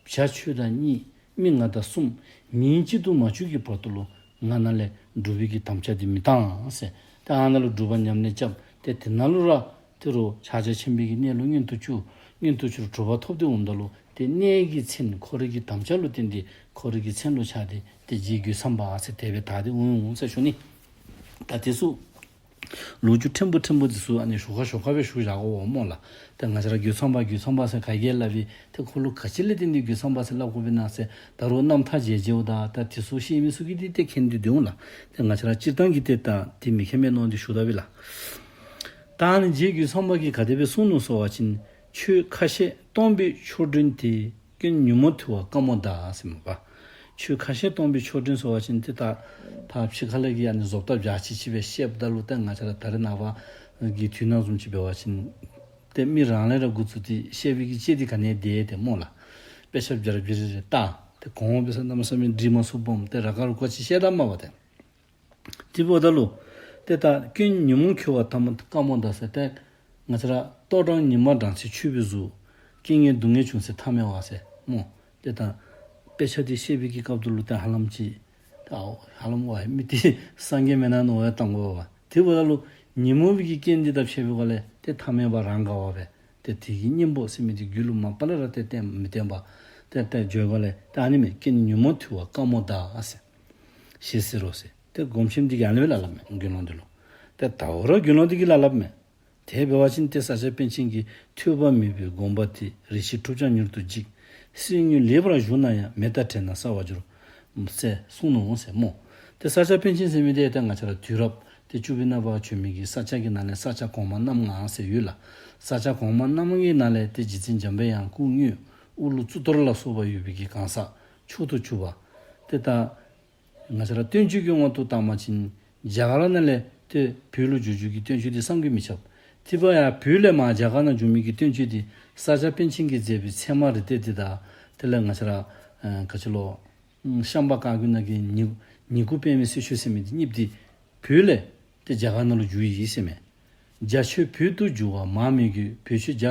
བྱ་ཁྱོད་དང་གཉིས། མི་ང་དང་གསུམ། ཉིན་གཅིག་ཏུ་མ་བྱུང་གི་བར་དུ་ལུ་ང་ནཱ་ལས་སྒྲུབ་པའི་གི་དམ་བཅའ་འདི་མི་བཏང་ཟེར། ཏེ་ཨ་ནཱ་ལུ་སྒྲུབ་པ་ཉམས་ལེན་རྐྱབ། ཏེ་དེ་ནང་ལུ་ར་ཏེ་རོགས་ཕྱག་རྒྱ་ཆེན་པོའི་གི་གནས་ལུ་མངོན་དུ་གྱུར། མངོན་དུ་གྱུར་གྲུབ་པ་ཐོབ་སྟེ་འོངམ་ད་ལུ་ཏེ་གནས་ཀྱི་མཚན་ཁོ་རའི་གི་དམ་བཅའ་ལུ་བརྟེན་ཏེ་ཁོ་རའི་གི་མཚན་ལུ་ཆགས་ཏེ་ཏེ་རྗེ་རྒོད་ཚང་པ་ཟེར་དེ་སྦེ་དར་ཏེ་འོང་འོང་ཟེར་ཞུ་ནི། ད་དེ་ཚུ་ལོ་རྒྱུས་ཕྲན་བུ་ཕྲན་བུ་འདི་ཚུ་ཨ་ནི་ཞོར་ཁ་ཞོར་ཁ་སྦེ་ཞུ་བཞག་དགོ་པས་སྨོ་ལགས། ཏེ་ང་བཅས་ར་རྒོད་ཚང་པ་རྒོད་ཚང་པ་ཟེར་ག་གིས་སླབ་པས། ཏེ་ཁོ་ལུ་ག་ཅི་ལས་བརྟེན་ཏེ་རྒོད་ཚང་པ་ཟེར་སླབ་དགོ་པས་ན་ཟེར་ད་རུང་རྣམ་ཐར་མཇལ་མཇལཝ་ད་ད་དེ་ཚུ་ཤེས་མི་ཚུ་གིས་འདི་ཏེ་མཁྱེན་ཏེ་འདུག་ལགས། ཏེ་ང་བཅས་ར་སྤྱིར་བཏང་གིས་ཏེ་ད་དེ་མི་མཁྱེན་པས་མནོ་སྟེ་ཞུ་ད་པས་ལགས། ད་ཨ་ནི་རྗེ་རྒོད་ཚང་པ་གིས་ག་དེ་སྦེ་གསུངས་ནུག་ཟེར་བ་ཅིན་ཆོས་ཁ་བཤད་སྟོང་པའི་ཆོ་འཕྲུལ་དེ། སྐྱོན་ཉོན་མོངས་ཐུལ་བ་དཀའ་མོ་གདའ་ཟེར་མས་པ། ཆོས་ཁ་བཤད་སྟོང་པའི་ཆོ་འཕྲུལ་ཟེར་བ་ཅིན་ཏེ་ད་ད་ཕྱི་ཁ་ལས་ཀྱི་ཨ་ནི་བཟོ་ལྟ་བྱ་ཅིག་ཅིག་སྦེ་བཤདཔ་ད་ལུ་ཏེ་ང་བཅས་ར་ད་རེས་ནངས་པ་གི་དུས་ནང་བཟུམ་ཅིག་འབད་བ་ཅིན་ཏེ་མི་རང་ལས་ར་འགོ་བཙུགས་ཏེ་བཤད་པའི་གི་ལྕེ་འདི་ག་ནི་བདེ་ཏེ་སྨོ་ལགས། དཔེ་ཆ་བརྒྱ་རེ་བརྒྱ་རེ་རེ་བལྟ། ཏེ་གོང་འོག་འབད་ས་གནམ་མེད་ས་མེད་འདྲི་མ་ཚུགསཔ་འོང་། ཏེ་ར་ཁ་རུ་ཁ་ཅིག་བཤད་ད་མ་པ་ཏེ། དེ་འབདཝ་ད་ལུ་ཏེ་ད་སྐྱོན་ཉོན་མོངས་ཁུལ་བ་དཀའ་མོ་དཀའ་མོ་གདའ་ཟེར། ཏེ་ང་བཅས་ར་ལྟོ་འགྲངས་ཉི་མ་འགྲངས་ཚེ་ཆུད་པའི་གཟུགས། རྐྱེན་ངན་སྡུག་བསྔལ་བྱུང་ཚེ་ཐ་མལ་བ་ཟེར་སྨོ། ཏེ་ད་དཔེ་ཆ་འདི་བཤད་པའི་གི་སྐབས་དུ་ལུ་ཏེ་ཧ་ལམ་ཅིག་ད་ཧ་ལམ་ཝའི་མི་འདི་སངས་རྒྱས་མེན་ན་མནོ་བ་བཏང་དགོ་པས། དེ་འབདཝ་ད་ལུ་ཉོན་མོངས་པའི་གི་རྐྱེན་འདི་དང་ཕྱད་པའི་སྒོ་ལས་ཏེ་ཐ་མལ་པ་རང་དགའ་བ་སྦེ་ཏེ་དེ་གི་གཉེན་པོ་ཟེར་མི་འདི་རྒྱུད་ལུ་མ་པ་ལས་ར་ཏེ་བརྟེན་མི་བརྟེན་པ་ཏེ་ཏེ་འགྱོ་སྒོ་ལས་ཏེ་ཨ་ནི་མས། རྐྱེན་ཉོན་མོངས་ཐུལ་བ་དཀའ་མོ་གདའ་ཟེར། ཞེས་ཟེར་རོ་ཟེར། ཏེ་སྒོམ་ཆེན་འདི་གིས་ཨ་ནི་སྦེ་ལ་ལབ་མས་དགེ་སློང་འདི་ལུ། ཏེ་ད་རུང་དགེ་སློང་འདི་གིས་ལ་ལབ་མས། དེ་འབད་བ་ཅིན་ཏེ་ས་སྐྱ་པཎ་ཆེན་གྱིས་ཐོས་པ་མེད་པའི་དགོངས་པ་དེ། རེ་ཞིག་འཁྲུལ་ཀྱང་མྱུར་དུ་འཇིག། སེམས་ཉིད་ལེགས་པར་ཞུགས་ན་ཡང་། མེ་དང་བྲལ་ན་གསལ་བར་འགྱུར། ཟེར་གསུངས་ནུག་ཟེར་སྨོ། ཏེ་ས་སྐྱ་པཎ་ཆེན་ཟེར་མི་འདི་ཏེ་ང་བཅས་ར་དུས་རབས་ཏེ་བཅུ་པའི་ནང་ཕར་བྱོན་མི་གི་ས་སྐྱ་གི་ནང་ལས་ས་སྐྱ་གོང་མ་རྣམ་ལྔ་ཟེར་ཡོད་ལགས། ས་སྐྱ་གོང་མ་རྣམ་ལྔ་གི་ནང་ལས་ཏེ་རྗེ་བཙུན་འཇམ་པའི་དབྱངས་སྐུ་དངོས་ཨུ་ལུ་གཙུག་ཏོར་ལ་སོགས་པ་ཡོད་པའི་གི་གང་ཟག་མཆོག་ཏུ་གྱུར་པ། ཏེ་ད་ང་བཅས་ར་བསྟན་བཅོས་ཀྱི་དབང་དུ་བཏང་བ་ཅིན་རྒྱ་གར་ནང་ལས་ཏེ་བོད་ལུ་བསྒྱུར་བསྒྱུར་གྱི་བསྟན་བཅོས་འདི་བསམ་གྱིས་མི་ཁྱབ། ཏེ་ཕར་ཡང་བོད་ལས་མར་རྒྱ་གར་ནང་བསྒྱུར་མི་གི་བསྟན་བཅོས་འདི་ས་སྐྱ་པཎ་ཆེན་གྱིས་མཛད་པའི་ཚད་མ་རིགས་གཏེར་འདི་དང་དེ་ལས་ང་བཅས་ར་ཨ་ག་ཅི་ལོ་ཨམ་ཤམྦྷ་བཀའ་བརྒྱུད་ནང་གི་ཉི་ཉི་གུ་པདྨའི་གསེར་ཞུན་ཟེར་མི་འདི་གཉིས་འདི་བོད་ལས་ཏེ་རྒྱ་གར་ནང་ལུ་བསྒྱུར་ཡི་ཟེར་མས། རྒྱ་ཆོས་བོད་དུ་བསྒྱུར་བ་མང་མོད་ཀྱི། བོད་ཆོས་རྒྱ་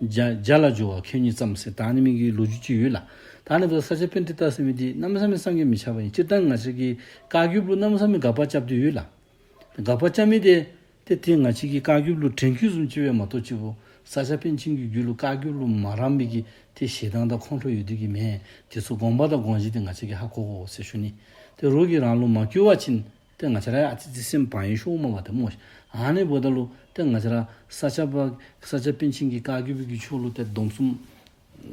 རྒྱ་རྒྱ་ལ་བསྒྱུར་བ་ཁྱོད་ཉིད་ཙམ་ཟེར་ད་ཨ་ནི་མི་གི་ལོ་རྒྱུས་ཅིག་ཡོད་ལགས། ད་ཨ་ནི་འབདཝ་ད་ས་སྐྱ་པཎྜི་ཏ་ཟེར་མི་འདི་གནམ་མེད་ས་མེད་བསམ་གྱིས་མི་ཁྱབ་པ་ཨིན། སྤྱིར་བཏང་ང་བཅས་ཀྱི་བཀའ་བརྒྱུད་ལུ་གནམ་མེད་ས་མེད་དགག་པ་རྐྱབ་སྟེ་ཡོད་ལགས། དགག་པ་རྐྱབ་མི་འདི་ཏེ་ཏེ་ང་བཅས་ཀྱི་བཀའ་བརྒྱུད་ལུ་དྲན་སྐུལ་བཟུམ་ཅིག་སྦེ་མ་གཏོགས་ཅིག་པོ་ས་སྐྱ་པཎ་ཆེན་གྱི་རྒྱུད་ལུ་བཀའ་བརྒྱུད་ལུ་མ་རངས་པའི་གི་ཏེ་ཞེ་སྡང་དང་ཁོང་ཁྲོ་ཡོད་དེ་གི་མེན། དེ་ཚུ་དགོངས་པ་དང་དགོངས་གཞི་འདི་ང་བཅས་ཀྱིས་ཧ་གོ་དགོ་ཟེར་ཞུ་ནི། ཏེ་རོགས་ཀྱིས་རང་ལུ་མ་བསྐུལ་བ་ཅིན་ཏེ་ང་བཅས་ར་ཡང་ཨ་ཙི་ཙི་སེམས་བག་ཡངས་ཤོརཝ་མས་པ་ཏེ་སྨོ། ཨ་ནི་འབདཝ་ད་ལུ་ཏེ་ང་བཅས་ར་ས་སྐྱ་པ་ས་སྐྱ་པཎ་ཆེན་གྱི་བཀའ་བརྒྱུད་པའི་གི་ཆོས་ལུ་ཏེ་སྡོམ་གསུམ་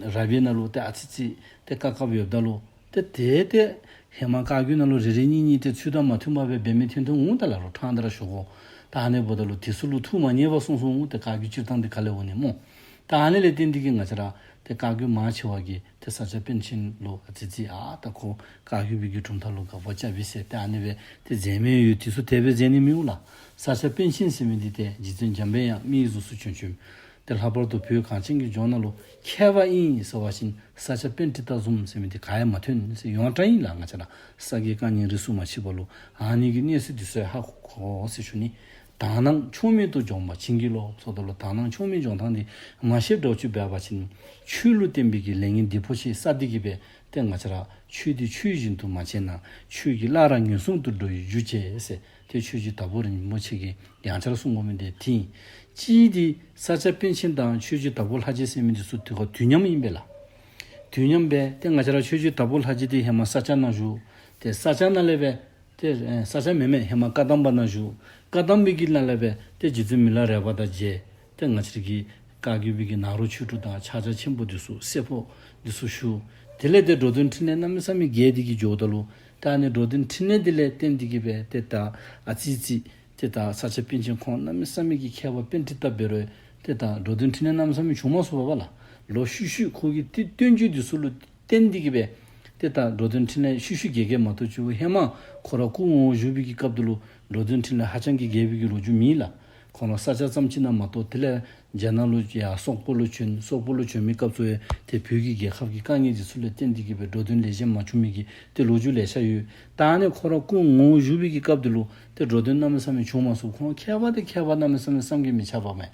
རབ་དབྱེ་ནང་ལུ་ཏེ་ཨ་ཙི་ཙི་ཏེ་བཀག་བཀགཔ་ཡོདཔ་ད་ལུ་ཏེ་ཏེ་ཏེ་ཧེ་མ་བཀའ་བརྒྱུད་ནང་ལུ་རེ་རེ་གཉིས་གཉིས་ཏེ་ཚུལ་དང་མ་མཐུནམ་སྦེ་འབད་མི་ཐོན་ཐོན་འོང་། ད་ལ་ལུ་ཕྲང་སྟེ་ར་ཞུ་དགོ། ད་ཨ་ནི་འབདཝ་ད་ལུ་དེ་ཚུ་ལུ་ཐུགས་མ་མཉེས་པར་སོང་སོང་འོང་། ཏེ་བཀའ་བརྒྱུད་སྤྱིར་བཏང་འདི་ག་ལས་འོང་ནི་སྨོ། ད་ཨ་ནི་ལས་བརྟེན་ཏེ་གིས་ང་བཅས་ར་ཏེ་བཀའ་བརྒྱུད་མང་ཆེ་བ་གིས་ཏེ་ས་སྐྱ་པཎ་ཆེན་ལུ་ཨ་ཙི་ཙི་ཨ་ད་ཁོ་བཀའ་བརྒྱུད་པའི་གི་གྲུབ་མཐའ་ལུ་དགག་པ་རྐྱབ་ཨིན་ཟེར་ཏེ་ཨ་ནི་སྦེ་ཏེ་མཛད་མི་ཡོད། དེ་ཚུ་དེ་སྦེ་མཛད་ནི་མི་འོང་ལགས། ས་སྐྱ་པཎ་ཆེན་ཟེར་མི་འདི་ཏེ་རྗེ་བཙུན་འཇམ་པའི་དབྱངས་མིའི་གཟུགས་སུ་བྱོན་བྱོནམ། ཏེ་ལྷག་པར་དུ་བོད་གངས་ཅན་གྱི་ལྗོངས་ནང་ལུ་མཁས་པ་ཨིན་ཟེར་བ་ཅིན་ས་སྐྱ་པཎྜི་ཏ་བཟུམ་ཟེར་མི་འདི་ག་ཡང་མ་ཐོན་ཟེར་ཡོངས་གྲགས་ཨིན་ལགས། ང་བཅས་ར་ས་དགེ་བཀའ་རྙིང་རིས་སུ་མ་ཆད་པ་ལུ་ཨ་ནི་གི་གནས་ཚུལ་འདི་ཚུ་ཧ་གོ་དགོ་ཟེར་ཞུ་ནི། དག་སྣང་ཕྱོགས་མེད་དུ་འབྱོངས་པ་བྱིན་གྱིས་རློབ་ཟེརཝ་ད་ལུ་དག་སྣང་ཕྱོགས་མེད་འབྱོངས་ཐངས་འདི་མ་ཤེསཔ་འདྲཝ་ཅིག་འབད་བ་ཅིན་ཆོས་ལུ་བརྟེན་པའི་གི་ལས་ངན་སྡིག་པ་ཅིག་བསགས་ཏེ་གིས་སྦེ་ཏེ་ང་བཅས་ར་ཆོས་འདི་ཆོས་བཞིན་དུ་མ་བྱས་ན་ཆོས་ཀྱིས་བླ་རབས་ངན་སོང་དུ་འགྲོ་བའི་རྒྱུ་བྱེད་ཟེར་ཏེ་ཆོས་རྗེ་དྭགས་པོ་རིན་པོ་ཆེ་གིས་ཡང་བསྐྱར་གསུང་དགོ་མི་འདི་དེ་ཨིན། གཅིག་འདི་ས་སྐྱ་པཎ་ཆེན་དང་ཆོས་རྗེ་དྭགས་པོ་ལྷ་རྗེ་ཟེར་མི་འདི་ཚུ་དུས་སྐབས་དུས་མཉམ་ཨིན་པས་ལགས། དུས་མཉམ་སྦེ་ཏེ་ང་བཅས་ར་ཆོས་རྗེ་དྭགས་པོ་ལྷ་རྗེ་འདི་ཧེ་མ་ས་སྐྱ་ནང་བཞུགས། ཏེ་ས་སྐྱ་ནང་ལས་སྦེ་ཏེ་ཨེ་ས་སྐྱ་མེན་མེན་ཧེ་མ་བཀའ་གདམས་པ་ནང་བཞུགས། བཀའ་གདམས་པའི་གི་ནང་ལས་སྦེ་ཏེ་རྗེ་བཙུན་མི་ལ་རས་པ་དང་མཇལ། ཏེ་ང་བཅས་ཀྱི་བཀའ་བརྒྱུད་པའི་གི་ནཱ་རོ་ཆོས་དྲུག་དང་ཕྱག་རྒྱ་ཆེན་པོ་འདི་ཚུ་གསེར་ཕོར་འདི་ཚུ་ཞུ། དེ་ལས་ཏེ་འགྲོ་དོན་འཕྲིན་ལས་གནམ་མེད་ས་མེད་རྒྱས་ཏེ་གིས་འགྱོཝ་ད་ལུ་ད་ཨ་ནི་འགྲོ་དོན་འཕྲིན་ལས་འདི་ལས་བརྟེན་ཏེ་གིས་སྦེ་ཏེ་ད་ཨ་ཙི་ཙི་ཏེ་ད་ས་སྐྱ་པཎ་ཆེན་ཁོང་གནམ་མེད་ས་མེད་ཀྱི་མཁས་པ་པཎྜི་ཏ་འབད་རུང་ཏེ་ད་འགྲོ་དོན་འཕྲིན་ལས་གནམ་མེད་ས་མེད་བྱུང་མ་ཚུགས་པས་ལགས། ལོག་ཤུལ་ཤུལ་ཁོ་གི་ཏེ་བསྟན་བཅོས་འདི་ཚུ་ལུ་བརྟེན་ཏེ་གིས་སྦེ་ཏེ་ད་འགྲོ་དོན་འཕྲིན་ལས་ཤུལ་ཤུལ་རྒྱས་རྒྱསཔ་མ་གཏོགས་ཅིག་པོ་ཧེ་མ་ཁོ་ར་སྐུ་ངོ་བོ་བཞུགས་པའི་གི་སྐབས་དེ་ལུ་འགྲོ་དོན་འཕྲིན་ལས་ཧ་ཅང་གི་རྒྱས་པའི་གི་ལོ་རྒྱུས་མེད་ལགས། ཁོང་ར་ས་སྐྱ་ཙམ་ཅིག་ནང་མ་གཏོགས་དེ་ལས་རྒྱ་ནག་ལུ་ཡར་སོག་པོ་ལུ་བྱོན། སོག་པོ་ལུ་བྱོན་མི་སྐབས་སུ་ཡང་ཏེ་བོད་ཀྱི་རྒྱལ་ཁབ་ཀྱི་དཀའ་ངལ་འདི་ཚུ་ལས་བརྟེན་ཏེ་གིས་སྦེ་འགྲོ་དོན་ལེགས་ཤོམ་མ་བྱུང་མི་གི་ཏེ་ལོ་རྒྱུས་ལེ་ཤ་ཡོད། ད་ཨ་ནི་ཁོ་ར་སྐུ་ངོ་བོ་བཞུགས་པའི་གི་སྐབས་དེ་ལུ་ཏེ་འགྲོ་དོན་གནམ་མེད་ས་མེད་བྱུང་མ་ཚུགས། ཁོང་མཁས་པ་འདི་མཁས་པ་གནམ་མེད་ས་མེད་བསམ་གྱིས་མི་ཁྱབ་པ་མས།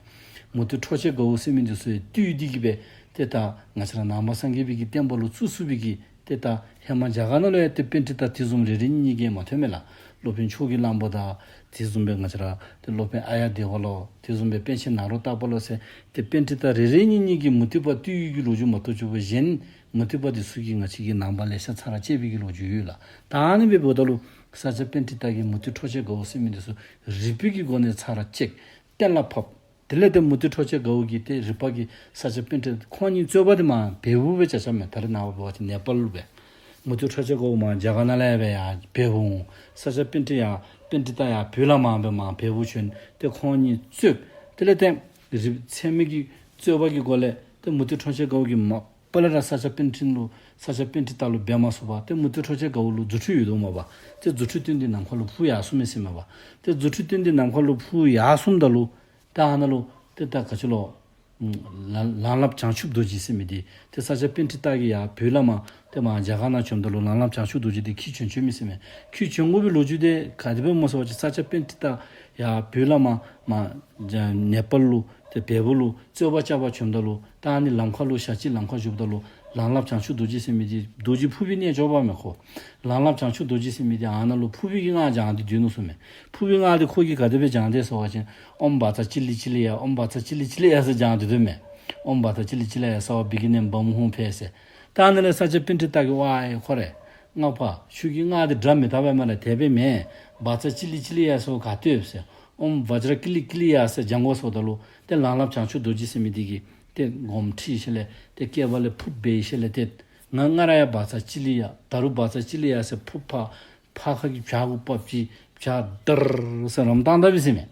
མུ་སྟེགས་འཕྲོག་བྱེད་དགའ་བོ་ཟེར་མི་འདི་ཚུ་ཡང་བཏུལ་ཏེ་གིས་སྦེ་ཏེ་ད་ང་བཅས་ར་ནང་པ་སངས་རྒྱས་པའི་གི་བསྟན་པ་ལུ་བཙུགས་ཚུགས་པའི་གི་ཏེ་ད་ཧེ་མ་རྒྱ་གར་ནང་ལུ་ཡང་ཏེ་པཎྜི་ཏ་དེ་བཟུམ་རེ་རེ་གཉིས་གཉིས་ཀྱིས་མ་ཐོན་མས་ལགས། སློབ་དཔོན་ཕྱོགས་ཀྱི་གླང་པོ་དང་དེ་བཟུམ་སྦེ་ང་བཅས་ར་ཏེ་སློབ་དཔོན་ཨཱརྱ་དེ་ཝ་ལོ་དེ་བཟུམ་སྦེ་པཎ་ཆེན་ནཱ་རོ་ཏ་པ་ལོ་ཟེར་ཏེ་པཎྜི་ཏ་རེ་རེ་གཉིས་གཉིས་ཀྱིས་མུ་སྟེགས་པ་བཏུལ་བའི་གི་ལོ་རྒྱུས་མ་གཏོགས་ཅིག་པོ་གཞན་མུ་སྟེགས་པ་འདི་ཚུ་གིས་ང་བཅས་ཀྱི་ནང་པ་ལེ་ཤ་ཚར་ར་བཅད་པའི་གི་ལོ་རྒྱུས་ཡོད་ལགས། ད་ཨ་ནི་སྦེ་འབདཝ་ད་ལུ་ས་སྐྱ་པཎྜི་ཏ་གིས་མུ་སྟེགས་འཕྲོག་བྱེད་དགའ་བོ་ཟེར་མི་འདི་ཚུ་རིག་པའི་གི་སྒོ་ནས་ཚར་ར་བཅད། གཏན་ལ་ཕབ། དེ་ལས་ཏེ་མུ་སྟེགས་འཕྲོག་བྱེད་དགའ་བོ་གིས་ཏེ་རིག་པ་གིས་ས་སྐྱ་པཎྜི་ཏ་ཁོང་གཉིས་རྩོད་པ་འདི་མར་བལ་པོ་སྦེ་རྐྱབ་རྐྱབ་མས། ད་རེས་ནངས་པ་འབད་བ་ཅིན་ནེ་པཱལ་ལུ་སྦེ། མུ་སྟེགས་འཕྲོག་བྱེད་དགའ་བོ་མར་རྒྱ་གར་ནང་ལས་སྦེ་ཡར་བལ་པོ་འོང་། ས་སྐྱ་པཎྜི་ཏ་ཡར་པཎྜི་ཏ་ཡར་བོད་ལས་མར་སྦེ་མར་བལ་པོ་བྱོན། ཏེ་ཁོང་གཉིས་རྩོད། དེ་ལས་ཏེ་རིག་ཚད་མའི་གི་རྩོད་པ་གི་སྒོ་ལས་ཏེ་མུ་སྟེགས་འཕྲོག་བྱེད་དགའ་བོ་གིས་མ་པ་ལས་ར་ས་སྐྱ་པཎྜི་ཏ་ལུ་ས་སྐྱ་པཎྜི་ཏ་ལུ་འབད་མ་ཚུགས་པར་ཏེ་མུ་སྟེགས་འཕྲོག་བྱེད་དགའ་བོ་ལུ་རྫུ་འཕྲུལ་ཡོད་དོ་མས་པ། ཏེ་རྫུ་འཕྲུལ་སྟོན་ཏེ་ནམ་མཁའ་ལུ་འཕུར་ཡར་སོང་མས་ཟེར་མས་པ། ཏེ་རྫུ་འཕྲུལ་སྟོན་ཏེ་ནམ་མཁའ་ལུ་འཕུར་ཡར་སོངམ་ད་ལུ་ད་ཨ་ནཱ་ལུ་ཏེ་ད་ག་ཅི་ལོ། ལ་ལང་ལབ་བྱང་ཆུབ་རྡོ་རྗེ་ཟེར་མི་འདི་ཏེ་ས་སྐྱ་པཎྜི་ཏ་གིས་ཡར་བོད་ལས་མར་ཏེ་མར་རྒྱ་གར་ནང་བྱོནམ་ད་ལུ་ལང་ལབ་བྱང་ཆུབ་རྡོ་རྗེ་འདི་ཁྱིད་བྱོན་བྱོན་མི་ཟེར་མས། ཁྱིད་བྱོན་དགོ་པའི་ལོ་རྒྱུས་འདི་ག་དེ་སྦེ་སྨོ་ཟེར་བ་ཅིན་ས་སྐྱ་པཎྜི་ཏ་ཡར་བོད་ལས་མར་མར་ནེ་པཱལ་ལུ་ ཏེ་བལ་པོ་ལུ་རྩོད་པ་རྐྱབ་པར་བྱོནམ་ད་ལུ་ད་ཨ་ནི་ལམ་ཁ་ལུ་ཞག་གཅིག་ལམ་ཁར་བཞུགསཔ་ད་ལུ་ལང་ལབ་བྱང་ཆུབ་རྡོ་རྗེ་ཟེར་མི་འདི་རྡོ་རྗེ་ཕུར་པའི་རྣལ་འབྱོར་པ་མས་ཁོ། ལང་ལབ་བྱང་ཆུབ་རྡོ་རྗེ་ཟེར་མི་འདི་ཨ་ནཱ་ལུ་ཕུར་པའི་གི་སྔགས་བགྱང་སྟེ་སྡོད་ནུག་ཟེར་མས། ཕུར་པའི་སྔགས་འདི་ཁོ་གིས་ག་དེ་སྦེ་བགྱང་དེས་ཟེར་བ་ཅིན་ཨོཾ་བཛྲ་ཅི་ལི་ཅི་ལི་ཡ་ཨོཾ་བཛྲ་ཅི་ལི་ཅི་ལི་ཡ་ཟེར་བགྱང་སྟེ་སྡོདཔ་མས། ཨོཾ་བཛྲ་ཅི་ལི་ཅི་ལི་ཡ་སརྦ་བི་གྷི་ནཱཾ་བཾ་ཧཱུྃ་ཕཊ་ཟེར། ད་ཨ་ནཱ་ལས་ས་སྐྱ་པཎྜི་ཏ་གིས་ཝའི་ཁོ་རེ་སྔགས་པ་ཁྱོད་ཀྱི་སྔགས་འདི་སྒྲ་མི་དག་པས་སྨ་རེ། དེ་སྦེ་མེན། བཛྲ་ཅི་ལི་ཅི་ལི་ཡ་ཟེར་ག་ཏེ་ཡོད་ཟེར། ཨོཾ་བཛྲ་ཀི་ལི་ཀི་ལི་ཡ་ཟེར་བགྱང་དགོ་ཟེརཝ་ད་ལུ་ཏེ་ལང་ལབ་བྱང་ཆུབ་རྡོ་རྗེ་ཟེར་མི་འདི་གིས་ཏེ་སྒོམ་ཁྲིད་ཞིནམ་ལས་ཏེ་སྐེད་པ་ལས་ཕུརཔ་འབལ་ཞིནམ་ལས་ཏེ་ང་སྔར་ཡང་བཛྲ་ཅི་ལི་ཡ་ད་རུང་བཛྲ་ཅི་ལི་ཡ་ཟེར་ཕུརཔ་ཕར་ཕར་ཁ་གི་བྱག་གུ་བབས་ཅི་བྱག་དར་ཟེར་རམ་བཏང་ད་པས་ཟེར་མས།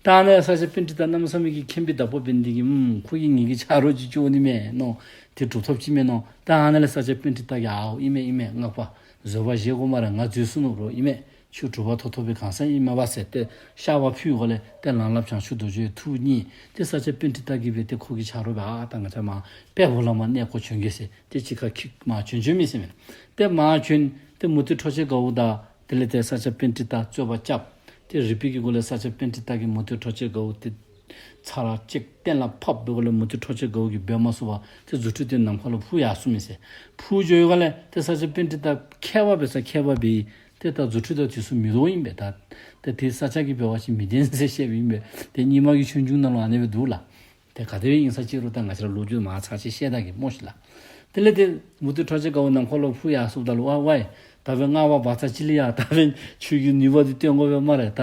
ད་ཨ་ནཱ་ས་སྐྱ་པཎྜི་ཏ་གནམ་མེད་ས་མེད་ཀྱི་མཁྱེན་པའི་བདག་པོ་འབད་ནི་འདི་གིས་ཨུམ་ཁོ་གིས་ངེ་གི་ཆ་རོགས་ཅིག་བཅོལ་ནི་མས་མནོ། ཏེ་གྲུབ་ཐོབ་ཅིག་མས་མནོ། ད་ཨ་ནཱ་ལས་ས་སྐྱ་པཎྜི་ཏ་གིས་ཨའོ་ཨིན་མས་ཨིན་མས་སྔགས་པ་བཟོད་པ་བཞེས་དགོ་སྨ་རེ། ང་བཟོད་ཚུགས་ནུག་རོ་ཨིན་མས། ཁྱོད་གྲུབ་པ་ཐོབ་ཐོབ་པའི་གང་ཟག་ཨིན་མས་པ་ཟེར་ཏེ་བཤགས་པ་ཕུལ་འགོ་ལས་ཏེ་ལང་ལབ་བྱང་ཆུབ་རྡོ་རྗེ་ཐུགས་མཉེས་ཏེ་ས་སྐྱ་པཎྜི་ཏ་གིས་སྦེ་ཏེ་ཁོ་གི་ཆ་རོགས་སྦེ་ཨ་ད་ང་བཅས་མར་དཔལ་ཕོ་ལས་མར་གནས་སྐོར་བྱོན་གེ་ཟེར་ཏེ་གཅིག་ཁར་འཁྱིད་མར་བྱོན་བྱོནམ་ཨིན་ཟེར་མས། ཏེ་མར་བྱོན་ཏེ་མུ་སྟེགས་འཕྲོག་བྱེད་དགའ་བོ་དང་དེ་ལས་ཏེ་ས་སྐྱ་པཎྜི་ཏ་རྩོད་པ་རྐྱབ། ཏེ་རིག་པའི་གི་སྒོ་ལས་ས་སྐྱ་པཎྜི་ཏ་གིས་མུ་སྟེགས་འཕྲོག་བྱེད་དགའ་བོ་ཏེ་ཚར་གཅིག་གཏན་ལ་ཕབ་པའི་སྒོ་ལས་མུ་སྟེགས་འཕྲོག་བྱེད་དགའ་བོ་གིས་འབད་མ་ཚུགས་པར་ཏེ་རྫུ་འཕྲུལ་ཏེ་ནམ་མཁའ་ལུ་འཕུར་ཡར་སོང་མི་ཟེར། འཕུར་འགྱོ་བའི་སྒོ་ལས་ཏེ་ས་སྐྱ་པཎྜི་ཏ་མཁས་པ་འབད་ས་མཁས་པ་འབད་ཡི། ཏེ་ད་རྫུ་འཕྲུལ་དང་དེ་ཚུ་མི་ལྡོག་ཨིན་པས། ད་ཏེ་དེ་ས་སྐྱ་གིས་འབད་བ་ཅིན་མི་བདེན་ཟེར་བཤད་པའི་ཨིན་པས། ཏེ་རྙིང་མ་གི་ཆོས་འབྱུང་ནང་ལུ་ཨ་ནེ་སྦེ་འདུག་ལགས། ཏེ་ག་དེ་སྦེ་ཨིན་ས་ཅི་རུང་ད་ང་བཅས་ར་ལོ་རྒྱུས་མར་ཚར་གཅིག་བཤད་ད་གེ་སྨོ་ཤིག་ལགས། དེ་ལས་ཏེ་མུ་སྟེགས་འཕྲོག་བྱེད་དགའ་བོ་ནམ་མཁའ་ལུ་འཕུར་ཡར་སོངམ་ད་ལུ་ཝའི་ཝའི་ད་འབདན་སྔགས་པ་བཛྲ་ཅི་ལི་ཡ་ད་འབདན་ཁྱོད་ཀྱིས་ནུས་པ་འདི་སྟོན་དགོ་པས་སྨ་རེ། ད་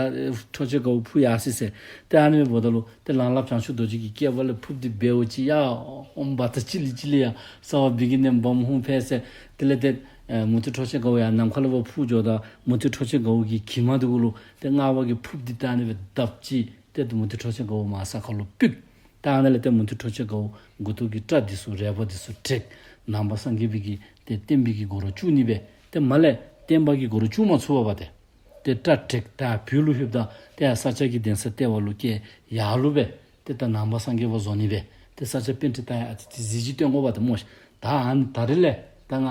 འཕྲོག་བྱེད་དགའ་བོ་འཕུར་ཡར་སོ་ཡི་ཟེར། ཏེ་ཨ་ནེ་སྦེ་འབདཝ་ད་ལུ་ཏེ་ལང་ལབ་བྱང་ཆུབ་རྡོ་རྗེ་གིས་སྐེད་པ་ལས་ཕུརཔ་འདི་འབལ་བ་ཅིན་ཡ་ཨོཾ་བཛྲ་ཅི་ལི་ཅི་ལི་ཡ་སརྦ་བི་གྷི་ནཱཾ་བཾ་ཧཱུྃ་ཕཊ་ཟེར། དེ་ལས་ཏེ་ཨེ་མུ་སྟེགས་འཕྲོག་བྱེད་དགའ་བོ་ཡར་ནམ་མཁའ་ལུ་འཕུར་འགྱོཝ་ད་མུ་སྟེགས་འཕྲོག་བྱེད་དགའ་བོ་གི་གྱིབ་མ་འདི་གུ་ལུ་ཏེ་སྔགས་པ་གིས་ཕུརཔ་འདི་ཏེ་ཨ་ནེ་སྦེ་བརྡབ་ཅི། ཏེ་མུ་སྟེགས་འཕྲོག་བྱེད་དགའ་བོ་མར་ས་ཁ་ལུ་སྤུག། ད་ཨ་ནཱ་ལས་ཏེ་མུ་སྟེགས་འཕྲོག་བྱེད་དགའ་བོ་མགུ་ཏོ་གི་སྐྲ་འདི་ཚུ་རལ་པ་འདི་ཚུ་བྲེགས། ནང་པ་སངས་རྒྱས་པའི་གི་ཏེ་བསྟན་པའི་གི་སྒོ་རུ་བཅུག་ནི་སྦེ་ཏེ་མར་ལས་བསྟན་པ་གི་སྒོ་རུ་བཅུག་མ་ཚུགས་པར་སྦེ་ཏེ་ཏེ་སྐྲ་བྲེགས། ད་བོད་ལུ་ལྷོདཔ་ད་ཏེ་ཡར་ས་སྐྱ་གི་གདན་ས་ལྟེ་བ་ལུ་བསྐྱལ། ཡར་ལུ་སྦེ་ཏེ་ད་ནང་པ་སངས་རྒྱས་པ་བཟོ་ནི་སྦེ་ཏེ་ས་སྐྱ་པཎྜི་ཏ་ཡང་ཨ་ཙི་ཅིག་གཟི་བརྗིད་སྟོན་དགོཔ་ད་སྨོ་ཤིག། ད་ཨ་ནི་ད་རེས་ལས་ད་ང་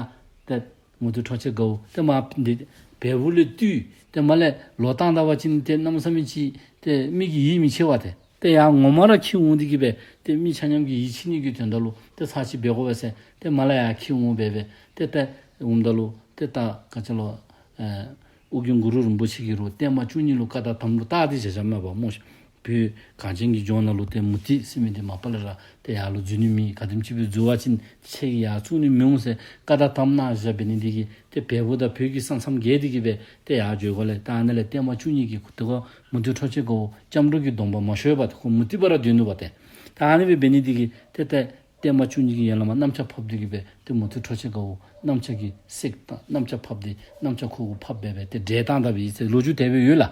ཏེ་མུ་སྟེགས་འཕྲོག་བྱེད་དགའ་བོ་ཏེ་མར་འདི་བལ་པོ་ལས་བཏུལ། ཏེ་མར་ལས་ལོག་བཏང་ད་པ་ཅིན་ཏེ་གནམ་མེད་ས་མེད་ཅིག་ཏེ་མི་གིས་ཡིད་མི་ཆེས་པས། ཏེ་ཏེ་ཡར་ངོ་མ་ར་འཁྱིད་འོང་འདི་གིས་སྦེ་ཏེ་མི་ཆ་མཉམ་གྱི་ཡིད་ཆེས་ནི་གི་དོན་དག་ལུ་ཏེ་ཚར་གཅིག་འབད་དགོ་པས་ཟེར་ཏེ་མར་ལས་ཡར་འཁྱིད་འོང་སྦེ་སྦེ་ཏེ་ཏེ་འོངམ་ད་ལུ་ཏེ་ད་ག་ཅི་ལོ་ཨེ་ཨོ་རྒྱན་གུ་རུ་རིན་པོ་ཆེ་གིས་རུང་བརྟན་མ་བཅུ་གཉིས་ལུ་བཀའ་དང་དམ་ལུ་བཏགས་ཏེ་བཞག་བཞགཔ་མས་པ་སྨོ་ཤིག། བོད་གངས་ཅན་གྱི་ལྗོངས་ནང་ལུ་ཏེ་མུ་སྟེགས་ཟེར་མི་འདི་མ་པ་ལས་ར་ཏེ་ཡར་ལུ་འཛུལ་ནི་མེད། ག་དེམ་ཅིག་སྦེ་འཛུལ་བ་ཅིན་ཁྱེད་ཀྱིས་ཡར་བཙུགས་ནི་མི་འོང་ཟེར་བཀའ་དང་དམ་གནང་བཞག་འབད་ནི་འདི་གིས་ཏེ་བལ་པོ་དང་བོད་ཀྱི་ས་མཚམས་བརྒལ་ཏེ་གིས་སྦེ་ཏེ་ཡར་འགྱོ་དགོཔ་ལས་ད་ཨ་ནཱ་ལས་བརྟན་མ་བཅུ་གཉིས་ཀྱིས་ཏེ་ཁོ་མུ་སྟེགས་འཕྲོག་བྱེད་དགའ་བོ་སྐྱབས་འགྲོ་གི་སྡོམ་པ་མ་ཤོར་བར་ཏེ་ཁོ་མུ་སྟེགས་པ་ར་སྡོད་ནུག་པ་ཏེ། ད་ཨ་ནི་སྦེ་འབད་ནི་འདི་གིས་ཏེ་ཏེ་བརྟན་མ་བཅུ་གཉིས་ཀྱིས་ཡར་ལས་མར་གནམ་ལྕགས་ཕབ་སྟེ་གིས་སྦེ་ཏེ་མུ་སྟེགས་འཕྲོག་བྱེད་དགའ་བོ་གནམ་ལྕགས་ཀྱིས་བསད་ད་གནམ་ལྕགས་ཕབ་སྟེ་གནམ་ལྕགས་ཁོ་གུ་ཕབ་སྦེ་སྦེ་ཏེ་བསྒྲལ་བཏང་ད་པས་ཨིན་ཟེར་ལོ་རྒྱུས་དེ་སྦེ་ཡོད་ལགས།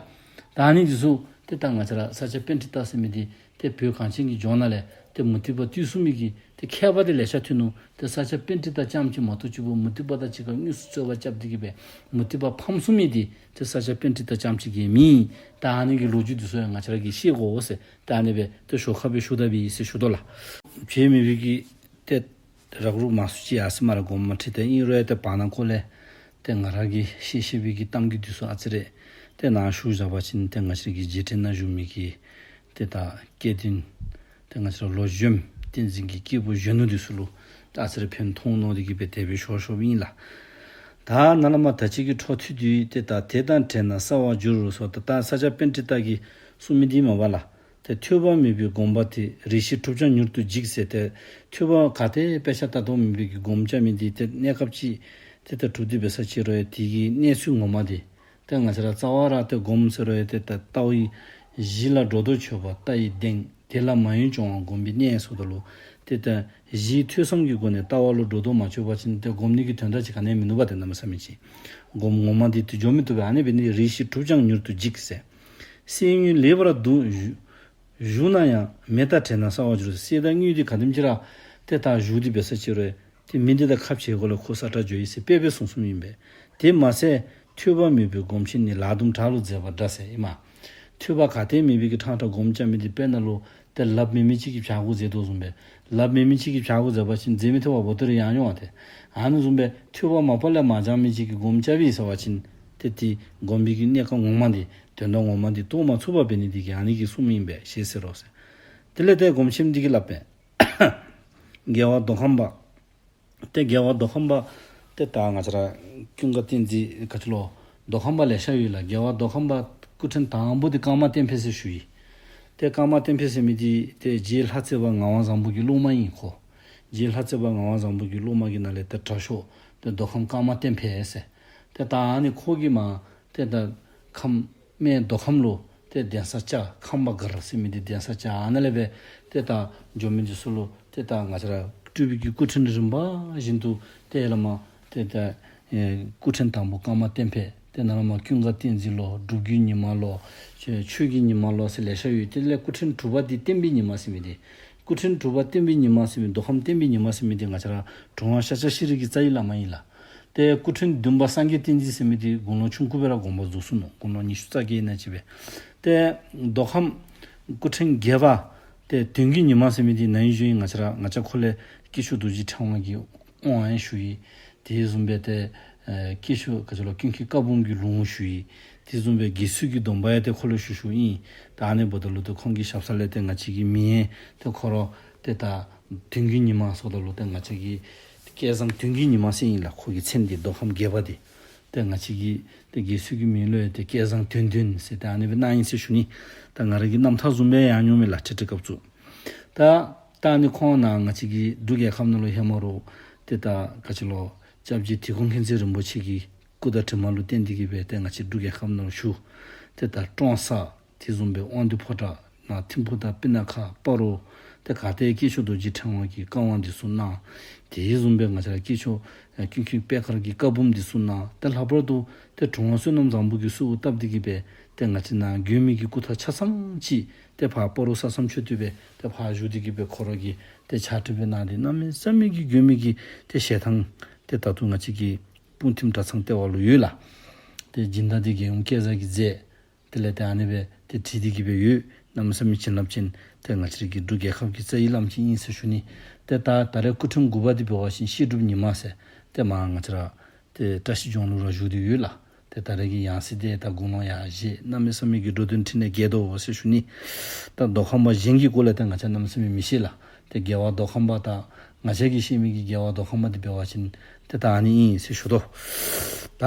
ད་ཨ་ནི་འདི་ཚུ་ཏེ་ད་ང་བཅས་ར་ས་སྐྱ་པཎྜི་ཏ་ཟེར་མི་འདི་ཏེ་བོད་གངས་ཅན་གྱི་ལྗོངས་ནང་ལས་ཏེ་མུ་སྟེགས་པ་བཏུལ་ཚུགས་མི་གི་ཏེ་མཁས་པ་འདི་ལེ་ཤ་ཐོན་ནུག། ཏེ་ས་སྐྱ་པཎྜི་ཏ་རྐྱངམ་ཅིག་མ་གཏོགས་གཅིག་པོ་མུ་སྟེགས་པ་དང་གཅིག་ཁར་དངོས་སུ་རྩོད་པ་རྐྱབ་སྟེ་གིས་སྦེ་མུ་སྟེགས་པ་ཕམ་ཚུགས་མི་འདི་ཏེ་ས་སྐྱ་པཎྜི་ཏ་རྐྱངམ་ཅིག་གིས་མེན། ད་ཨ་ནི་གི་ལོ་རྒྱུས་འདི་ཚུ་ཡང་ང་བཅས་ར་གིས་ཤེས་དགོ་ཟེར་ད་ཨ་ནི་སྦེ་ཏེ་ཞོར་ཁ་སྦེ་ཞུ་ད་པས་ཨིན་ཟེར་ཞུ་དོ་ལགས། བྱེད་མི་པའི་གི་ཏེ་རག་རུག་མང་སུ་ཅིག་ཡར་སོ་མར་སྒོམ་མ་ཁྲིད་དེ་ཨིན་རུང་ཡང་ཏེ་བར་ན་ཁོ་ལས་ཏེ་ང་ར་གིས་ཤེས་ཤེས་པའི་གི་གཏམ་རྒྱུད་འདི་ཚུ་ཨ་ཙི་རེ་ཏེ་ནཱ་ཞུ་བཞག་པ་ཅིན་ཏེ་ང་བཅས་ཀྱི་རྗེས་དྲན་ནང་བཞུགས་མི་གི་ཏེ་ད་སྐལ་ལྡན་ཏེ་ང་བཅས་ར་ལོ་གཞོནམ་བསྟན་འཛིན་གྱི་སྐྱེས་བུ་གཞོན་ནུ་འདི་ཚུ་ལུ་ཨ་ཙི་རེ་ཕན་ཐོགས་མནོ་སྟེ་གིས་སྦེ་དེ་སྦེ་ཞུ་ཞུཝ་ཨིན་ལགས། ད་ནཱ་ལས་མར་ད་ཅི་གི་འཕྲོ་མཐུད་དེ་ཏེ་ད་དེ་དང་བྲལ་ན་གསལ་བར་འགྱུར་རོ་ཟེར་ད་ད་ས་སྐྱ་པཎྜི་ཏ་གིས་གསུངས་མི་འདི་མས་པ་ལགས། ཏེ་ཐོས་པ་མེད་པའི་སྒོམ་པ་དེ། རེ་ཞིག་གྲུབ་ཀྱང་མྱུར་དུ་འཇིག་ཟེར་ཏེ་ཐོས་པ་ག་ཏེ་དཔེ་ཆ་ལྟ་རྟོག་མེད་པའི་གི་སྒོམ་རྐྱབ་མི་འདི་ཏེ་གནས་སྐབས་ཅིག་ཏེ་ད་གྲུབ་སྟེ་འབད་ས་ཅིག་རུང་ཡང་དེ་གི་གནས་ཚུལ་ངོ་མ་འདི་ཏེ་ང་བཅས་ར་རྩ་བ་ར་ཏེ་སྒོམ་ཟེར་རུང་ཡང་ཏེ་ད་ལྟ་བའི་གཞི་ལ་སྒྲོ་འདོགས་ཆོད་པ་ལྟ་བའི་གདེང་། དེ་ལ་མ་ཡེངས་སྦྱོང་བ་སྒོམ་པའི་གནད་ཟེརཝ་ད་ལུ་ཏེ་ད་གཞི་ཐོས་བསམ་གྱི་སྒོ་ནས་ལྟ་བ་ལུ་སྒྲོ་འདོགས་མ་ཆོད་པ་ཅིན་ཏེ་སྒོམ་ནི་གི་དོན་དག་ཅིག་ག་ནི་ཡང་མིན་ནུག་པ་ཏེ་གནམ་མེད་ས་མེད་ཅིག། སྒོམ་ངོ་མ་འདི་ཏེ་འགྱོ་མི་བཏུབ་པས། ཨ་ནི་འབད་ནི་རེ་ཞིག་གྲུབ་ཀྱང་མྱུར་དུ་འཇིག་ཟེར། གསེར་དངུལ་ལེགས་པར་བསྡུ་བཞུ་བཞུ་ན་ཡང་། མེ་དང་བྲལ་ན་གསལ་བར་འགྱུར་ཟེར། གསེར་དང་དངུལ་འདི་ག་དེམ་ཅིག་ར་ཏེ་ད་བཞུ་སྟེ་འབད་ས་ཅིག་རུང་ཏེ་མེ་འདི་དང་ཁ་བྱལ་དགོཔ་ལས་ཁོ་སྲ་ཀྲག་འགྱོ་ཡི་ཟེར་དཔེ་སྦེ་གསུངས་གསུངསམ་ཨིན་པས། དེ་མ་ཟད་ཐོས་པ་མེད་པའི་སྒོམ་ཆེན་ནི། ལག་རྡུམ་བྲག་ལུ་འཛེགས་པ་འདྲ་ཟེར་ཨིན་མས། ཐོས་པ་ག་ཏེ་མེད་པའི་གི་ཕྲང་ཕྲང་སྒོམ་རྐྱབ་མི་འདི་དཔེར་ན་ལུ་ཏེ་ལགཔ་མེད་མི་ཅིག་གིས་བྱག་གུ་འཛེགས་དོ་བཟུམ་སྦེ། ལགཔ་མེད་མི་ཅིག་གིས་བྱག་གུ་འཛེགས་པ་ཅིན་འཛེགས་མི་ཐུབ་པར་འབོ་ཏོ་རེ་ཡར་འོང་བ་ཏེ། ཨ་ནི་བཟུམ་སྦེ་ཐོས་པ་མ་པ་ལས་མ་སྦྱང་མི་ཅིག་གིས་སྒོམ་རྐྱབ་པས་ཟེར་བ་ཅིན་ཏེ་དེ་སྒོམ་པའི་གི་གནས་སྐབས་ངོ་མ་འདི་དོན་དག་ངོ་མ་འདི་རྟོགས་མ་ཚུགས་པར་འབད་ནི་འདི་གིས་ཨ་ནི་གིས་གསུངསམ་ཨིན་པས་ཞེས་ཟེར་རོ་ཟེར། དེ་ལས་ཏེ་སྒོམ་ཆེནམ་འདི་གིས་སླབ་པས། རྒྱལ་བ་མདོ་ཁམས་པ། ཏེ་རྒྱལ་བ་མདོ་ཁམས་པ་ཏེ་ད་ང་བཅས་ར་ཀུན་དགའ་བསྟན་འཛིན་ག་ཅི་ལོ། མདོ་ཁམས་པ་ལེ་ཤ་ཡོད་ལགས། རྒྱལ་བ་མདོ་ཁམས་པ་སྐུ་ཕྲེང་དང་པོ་འདི་ཀརྨ་བསྟན་འཕེལ་ཟེར་ཞུ་ཡི། ཏེ་ཀརྨ་བསྟན་འཕེལ་ཟེར་མི་འདི་ཏེ་རྗེ་ལྷ་རྩེ་བ་ངག་དབང་བཟང་པོ་གི་སློབ་མ་ཨིན་ཁོ། རྗེ་ལྷ་རྩེ་བ་ངག་དབང་བཟང་པོ་གི་སློབ་མ་གི་ནང་ལས་ཏེ་དྲག་ཤོས་ཏེ་མདོ་ཁམས་ཀརྨ་བསྟན་འཕེལ་ཟེར། ཏེ་ད་ཨ་ནི་ཁོ་གིས་མར་ཏེ་ད་ཁམས་སྨད་མདོ་ཁམས་ལུ་ཏེ་གདན་ས་བཅགས། ཁམས་པ་སྒར་ཟེར་མི་འདི་གདན་ས་བཅགས། ཨ་ནཱ་ལས་སྦེ་ཏེ་ད་འགྱོ་མི་འདི་ཚུ་ལུ་ཏེ་ད་ང་བཅས་ར་སྤྲུལ་པའི་གི་སྐུ་ཕྲེང་རིམ་པ་བཞིན་དུ་ཏེ་ཡར་ལས་མར་ཏེ་ད་ཨེ་སྐུ་ཕྲེང་དང་པོ་ཀརྨ་བསྟན་འཕེལ། ཏེ་ནཱ་ལས་མར་ཀུན་དགའ་བསྟན་འཛིན་ལོ། སྒྲུབ་བརྒྱུད་ཉི་མ་ལོ། ཆོས་ཆོས་ཀྱི་ཉི་མ་ལོ་ཟེར་ལེ་ཤ་ཡོད། དེ་ལས་སྐུ་ཕྲེང་དྲུག་པ་འདི་བསྟན་པའི་ཉི་མ་ཟེར་མི་འདི། སྐུ་ཕྲེང་དྲུག་པ་བསྟན་པའི་ཉི་མ་ཟེར་མི་མདོ་ཁམས་བསྟན་པའི་ཉི་མ་ཟེར་མི་འདི་ང་བཅས་ར་དྲུང་པ་ཤཱཀྱ་ཤྲཱི་གི་རྩ་བའི་བླ་མ་ཨིན་ལགས། ཏེ་སྐུ་ཕྲེང་བདུན་པ་སངས་རྒྱས་བསྟན་འཛིན་ཟེར་མི་འདི་དགུང་ལོ་ཆུང་ཀུ་སྦེ་ར་དགོངས་པ་རྫོགས་སོ་ནུག། དགུང་ལོ་ཉི་ཤུ་རྩ་བརྒྱད་ཨིན་ན་ཅིག་སྦེ། ཏེ་མདོ་ཁམས་སྐུ་ཕྲེང་བརྒྱད་པ་ཏེ་དོན་གྱི་ཉི་མ་ཟེར་མི་འདི་ན་ཧིང་གཞེས་ཧིང་ང་བཅས་ར་ང་བཅས་ཁོ་ལས་དཀྱིལ་ཆོག་རྡོ་རྗེ་ཕྲེང་བ་གི་དབང་ཡང་ཞུ་ཡི། དེ་བཟུམ་སྦེ་ཏེ་ཨེ་དཀྱིལ་ཆོག་ག་ཅི་ལོ་ཀུན་མཁྱེན་བཀའ་འབུམ་གྱི་ལུང་ཞུ་ཡི། དེ་བཟུམ་སྦེ་དགེ་ཚུལ་གྱི་སྡོམ་པ་ཡང་ཏེ་ཁོ་ལུ་ཞུ་ཞུཝ་ཨིན། ད་ཨ་ནི་འབདཝ་ད་ལུ་ཏེ་ཁོང་གི་ཞབས་ས་ལས་ཏེ་ང་བཅས་ཀྱི་མིང་ཡང་ཏེ་ཁོ་ར་ཏེ་ད་དོན་གྱི་ཉི་མ་ཟེརཝ་ད་ལུ་ཏེ་ང་བཅས་ཀྱི་སྐལ་བཟང་དོན་གྱི་ཉི་མ་ཟེར་ཨིན་ལགས། ཁོ་གི་མཚན་འདི་མདོ་ཁམས་བརྒྱད་པ་འདི། ཏེ་ང་བཅས་ཀྱི་ཏེ་དགེ་ཚུལ་གྱི་མིང་ལུ་ཡང་ཏེ་སྐལ་བཟང་དོན་ལྡན་ཟེར་ཏེ་ཨ་ནི་སྦེ་གནང་ཡི་ཟེར་ཞུ་ནི། ད་ང་ར་གི་རྣམ་ཐར་བཟུམ་སྦེ་ཡང་མྱོང་མས་ལགས་ཁྲིད་ཁྲིད་སྐབས་སུ། ད་ད་ཨ་ནི་ཁོང་ནཱ་ང་བཅས་ཀྱི་འབྲུག་རྒྱལ་ཁབ་ནང་ལུ་ཧེ་མ་ལུ་ཏེ་ད་ག་ཅི་ལོ་སྐྱབས་རྗེ་དིལ་མགོ་མཁྱེན་བརྩེ་རིན་པོ་ཆེ་གི་སྐུ་དང་གྲིབ་མ་ལུ་བརྟེན་ཏེ་གིས་སྦེ་ཏེ་ང་བཅས་འབྲུག་རྒྱལ་ཁབ་ནང་ལུ་བཞུགས། ཏེ་ད་ཀྲོང་གསར་དེ་བཟུམ་སྦེ་དབང་འདུས་ཕོ་བྲང་ནང་ཐིམ་ཕུག་དང་སྤུ་ན་ཁ་སྤ་རོ་ཏེ་ག་ཏེ་དཀྱིལ་ཆོག་རྡོ་རྗེ་ཕྲེང་བ་གི་བཀའ་དབང་འདི་ཚུ་གནང་། དེ་བཟུམ་སྦེ་ང་བཅས་ར་དཀྱིལ་ཆོག་ཀུན་མཁྱེན་པད་དཀར་གྱི་བཀའ་འབུམ་འདི་ཚུ་གནང་། ཏེ་ལྷག་པར་དུ་ཏེ་དྲུང་པ་བསོད་ནམས་བཟང་པོ་གིས་གསོལཝ་བཏབ་སྟེ་གིས་སྦེ་ཏེ་ང་བཅས་ནཱ་དགོན་མི་གི་སྐུ་ཐང་ཆ་ཚང་ཅིག་ཏེ་ཕར་སྤ་རོ་ས་མཚམས་མཆོད་རྟེན་སྦེ་ཏེ་ཕར་བཞུགས་ཏེ་གིས་སྦེ་ཁོ་ར་གིས་ཏེ་ཕྱག་བྲིས་སྦེ་གནང་སྟེ་གནམ་མེད་ས་མེད་ཀྱི་དགོན་མི་གི་ཏེ་ཞལ་ཐང་ཏེ་ད་ལྟོ་ང་བཅས་ཀྱི་སྤུངས་ཐིམ་གྲྭ་ཚང་ལྟེ་བ་ལུ་ཡོད་ལགས། ཏེ་སྦྱིན་བདག་འདི་རྒྱལ་ཡུམ་སྐལ་བཟང་གིས་མཛད། དེ་ལས་ཏེ་ཨ་ནི་སྦེ་ཏེ་བྲིས་ཏེ་གིས་སྦེ་ཡོད། གནམ་མེད་ས་མེད་བྱིན་རླབས་ཅན་ཏེ་ང་བཅས་ར་གི་འབྲུག་རྒྱལ་ཁབ་ཀྱི་རྩ་བའི་བླམ་ཅིག་ཨིན་ཟེར་ཞུ་ནི། ཏེ་ད་ད་རེས་སྐུ་ཕྲེང་དགུ་པ་འདི་འབད་བ་ཅིན་བཤད་སྒྲུབ་ཉི་མ་ཟེར་ཏེ་མར་ང་བཅས་ར་ཏེ་བཀྲ་ཤིས་ལྗོངས་ལུ་ར་བཞུགས་ཏེ་ཡོད་ལགས། ཏེ་ད་རེས་ཀྱི་ཡང་སྲིད་འདི་ད་དགུང་ལོ་ཡར་བཞེས་གནམ་མེད་ས་མེད་ཀྱི་འགྲོ་དོན་ཕྲིན་ལས་རྒྱས་དོ་ཟེར་ཞུ་ནི། ད་མདོ་ཁམས་པ་གཞན་གྱི་སྐོར་ལས་ད་ང་བཅས་གནམ་མེད་ས་མེད་མི་ཤེས་ལགས། ཏེ་རྒྱལ་བ་མདོ་ཁམས་པ་ད་ང་བཅས་ཀྱིས་ཤེས་མི་གི་རྒྱལ་བ་མདོ་ཁམས་པ་འདི་འབད་བ་ཅིན་ཏེ་ད་ཨ་ནི་ཨིན་ཟེར་ཞུ་དོ། ད་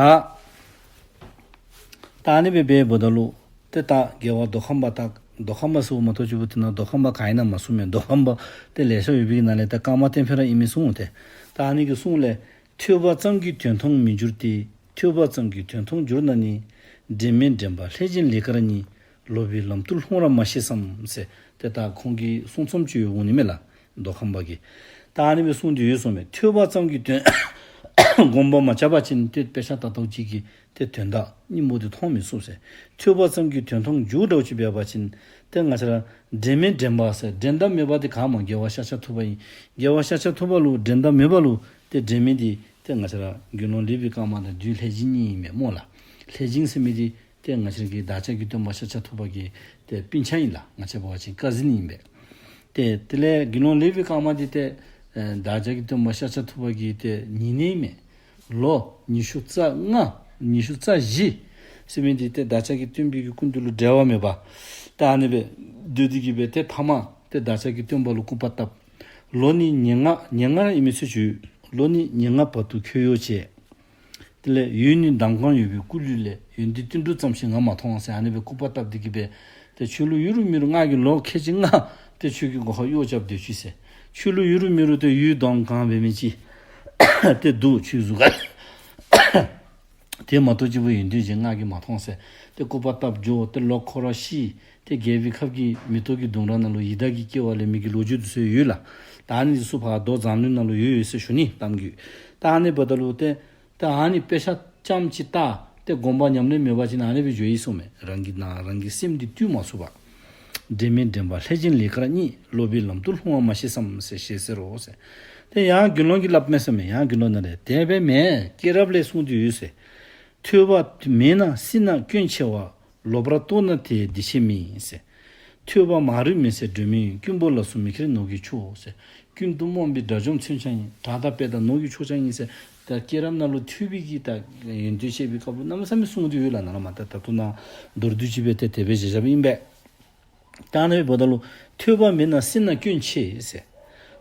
ད་ཨ་ནི་སྦེ་འབདཝ་ད་ལུ་ཏེ་ད་རྒྱལ་བ་མདོ་ཁམས་པ་ད་མདོ་ཁམས་པ་ཟེརཝ་མ་གཏོགས་ཅིག་པོ་དེ་ནང་མདོ་ཁམས་པ་ག་ཨིན་ན་མ་གསུངས་མས། མདོ་ཁམས་པ་ཏེ་ལེ་ཤ་ཡོད་པའི་ནང་ལས་ད་ཀརྨ་བསྟན་འཕེལ་ར་ཨིན་མི་གསུངས་ཏེ། ད་ཨ་ནི་གི་གསུང་ལས། ཐོས་པ་ཙམ་གྱིས་དོན་མཐོང་མི་འགྱུར་ཏེ། ཐོས་པ་ཙམ་གྱིས་དོན་མཐོང་འགྱུར་ན་ནི། འདྲེན་མེད་འདྲེན་པ་ལྷས་བྱིན་ལས་ཀར་རྙེད། ལོག་པའི་ལམ་དུ་ལྷུང་བར་མ་ཤེས་སམ་ཟེར། ཏེ་ད་ཁོང་གི་གསུང་རྩོམ་ཅིག་ཡོདཔ་འོང་ནི་མས་ལགས། མདོ་ཁམས་པ་གི། ད་ཨ་ནི་སྦེ་གསུངས་ཏེ་ཡོད་གསུངས་མས། ཐོས་པ་ཙམ་གྱིས་དོན་སྒོམ་པ་མ་རྐྱབ་པ་ཅིན་ཏེ་དཔེ་ཆ་ལྟ་ལྟཝ་ཅིག་གིས་ཏེ་དོན་དག་སྙིང་པོ་འདི་མཐོང་མི་ཚུགས་ཟེར། ཐོས་པ་ཙམ་གྱིས་དོན་མཐོང་འགྱུར་འདྲཝ་ཅིག་འབད་བ་ཅིན་ཏེ་ང་བཅས་ར་འདྲེན་མེད་འདྲེན་པ་ཟེར་འདྲེན་དང་མེད་པ་འདི་ག་སྨོ། རྒྱལ་བ་ཤཱཀྱ་ཐུབ་པ་ཨིན། རྒྱལ་བ་ཤཱཀྱ་ཐུབ་པ་ལུ་འདྲེན་དང་མེད་པ་ལུ་ཏེ་འདྲེན་མི་འདི་ཏེ་ང་བཅས་ར་དགེ་སློང་ལེགས་པའི་ཀརྨ་དང་བདུད་ལྷས་བྱིན་གཉིས་ཨིན་མས་སྨོ་ལགས། ལྷས་བྱིན་ཟེར་མི་འདི་ཏེ་ང་བཅས་ར་གི་བདག་ཅག་གི་སྟོན་པ་ཤཱཀྱ་ཐུབ་པ་གི་ཏེ་སྤུན་ཆ་ཨིན་ལགས། ང་བཅས་འབད་བ་ཅིན་ཀ་ཟིན་ཨིན་པས། ཏེ་དེ་ལས་དགེ་སློང་ལེགས་པའི་ཀརྨ་འདི་ཏེ་ཨེ་བདག་ཅག་གི་སྟོན་པ་ཤཱཀྱ་ཐུབ་པ་གི་ཏེ་ཉེ་གནས་ཨིན་མས། ལོ་ཉི་ཤུ་རྩ་ལྔ་ཉི་ཤུ་རྩ་བཞི་ཟེར་མི་འདི་ཏེ་བདག་ཅག་གི་སྟོན་པའི་གི་སྐུ་མདུན་ལུ་འབྲལ་བ་མེད་པར་ད་ཨ་ནི་སྦེ་སྡོད་དེ་གིས་སྦེ་ཏེ་ཐ་མ་ཏེ་བདག་ཅག་གི་སྟོན་པ་ལུ་སྐུར་པ་བཏབ། ལོ་ནི་ཉེར་ལྔ་ཉེར་ལྔ་ར་ཨིན་མི་ཚུ་ཅིག་ཡོད། ལོ་ནི་ཉེར་ལྔ་བར་དུ་ཁྱོད་གཡོག་བྱས། དེ་ལས་འོད་ནི་མདངས་གང་ཡོད་པའི་སྐུ་ལུས་ལས། ཡོན་ཏན་ཏིལ་འབྲུ་ཙམ་ཞིག་ང་མ་མཐོང་ཟེར་ཨ་ནི་སྦེ་སྐུར་པ་བཏབ་སྟེ་གིས་སྦེ་ཏེ་ཁྱོད་ལུ་ཡོད་རུང་མེད་རུང་ང་གིས་ལོ་ཁལ་གཅིག་ལྔ་ཏེ་ཁྱོད་ཀྱི་སྒོ་ཁར་གཡོག་རྐྱབ་སྡོད་ཅི་ཟེར། ཁྱོད་ལུ་ཡོད་རུང་མེད་རུང་ཏེ་འོད་མདངས་གང་འབད་མི་ཅིག་ཏེ་འདུག་ཁྱོད་གཟུགས་ཁར། དེ་མ་གཏོགས་ཅིག་པོ་ཡོན་ཏན་ཅིག་ང་གིས་མ་མཐོང་ཟེར། ཏེ་སྐུར་པ་བཏབ་འགྱོ། ཏེ་ལོག་ཁོ་ར་ཤི། ཏེ་རྒྱལ་པོའི་ཁབ་ཀྱི་མེ་ཏོག་གི་ལྡུམ་ར་ནང་ལུ་ཡི་དྭགས་ཀྱི་སྐྱེ་བ་ལེན་མི་གི་ལོ་རྒྱུས་འདི་ཚུ་ཡོད་ལགས། ད་ཨ་ནི་འདི་ཚུ་ཕར་མདོ་མཛངས་བླུན་ནང་ལུ་ཡོད་ཡོད་ཟེར་ཞུ་ནི་གཏམ་རྒྱུད། ད་ཨ་ནི་འབདཝ་ད་ལུ་ཏེ་ད་ཨ་ནི་དཔེ་ཆ་རྐྱངམ་ཅིག་ལྟ་སྟེ་སྒོམ་པ་ཉམས་ལེན་མེད་པ་ཅིན་ཨ་ནི་སྦེ་འགྱོཝ་ཨིན་གསུངས་མས། རང་གི་ནང་རང་གི་སེམས་འདི་བཏུལ་མ་ཚུགས་པར། འདྲེན་མེད་འདྲེན་པ་ལྷས་བྱིན་ལས་ཀར་རྙེད། ལོག་པའི་ལམ་དུ་ལྷུང་བ་མ་ཤེས་སམ་ཟེར་ཞེས་ཟེར་རོ་ཟེར། ཏེ་ཡང་དགེ་སློང་གིས་སླབ་མས་ཟེར་མས། ཡང་དགེ་སློང་ནང་ལས་དེ་སྦེ་མེན། སྐྱེས་རབས་ལས་གསུངས་ཏེ་ཡོད་ཟེར། ཐོས་པ་མེད་ན་སྲིད་ན་སྐྱོན་ཆེ་བ། ལོག་པར་རྟོག་ན་དེ་བདེ་ཆེན་མིན་ཟེར། ཐོས་པ་མ་རིག་མི་ཟེར་སྒྲོན་མེ་ཡིན། ཀུན་པོ་ལ་སོགས་མི་ཁྱེར་ནོར་གྱི་མཆོག་ཟེར། ཀུན་ཏུ་རྨོངས་པའི་དགྲ་བཅོམ་མཚོན་ཆ་ཡིན། དགྲ་དང་དཔེ་དང་ནོར་གྱི་མཆོག་ཆ་ཡིན་ཟེར། ད་སྐྱེས་རབས་ནང་ལུ་ཐོས་པའི་གི་ད་ཡོན་ཏན་བཤད་པའི་སྐབས་ལུ་གནམ་མེད་ས་མེད་གསུངས་ཏེ་ཡོད་ལགས། ནཱ་ལས་མར་ད་ད་ལྟོ་ནཱ་མདོར་བསྡུས་ཅིག་སྦེ་ཏེ་དེ་སྦེ་བཞག་བཞགཔ་ཨིན་པས། ད་ཨ་ནི་འབདཝ་ད་ལུ་ཐོས་པ་མེད་ན་སྲིད་ན་སྐྱོན་ཆེ་ཟེར།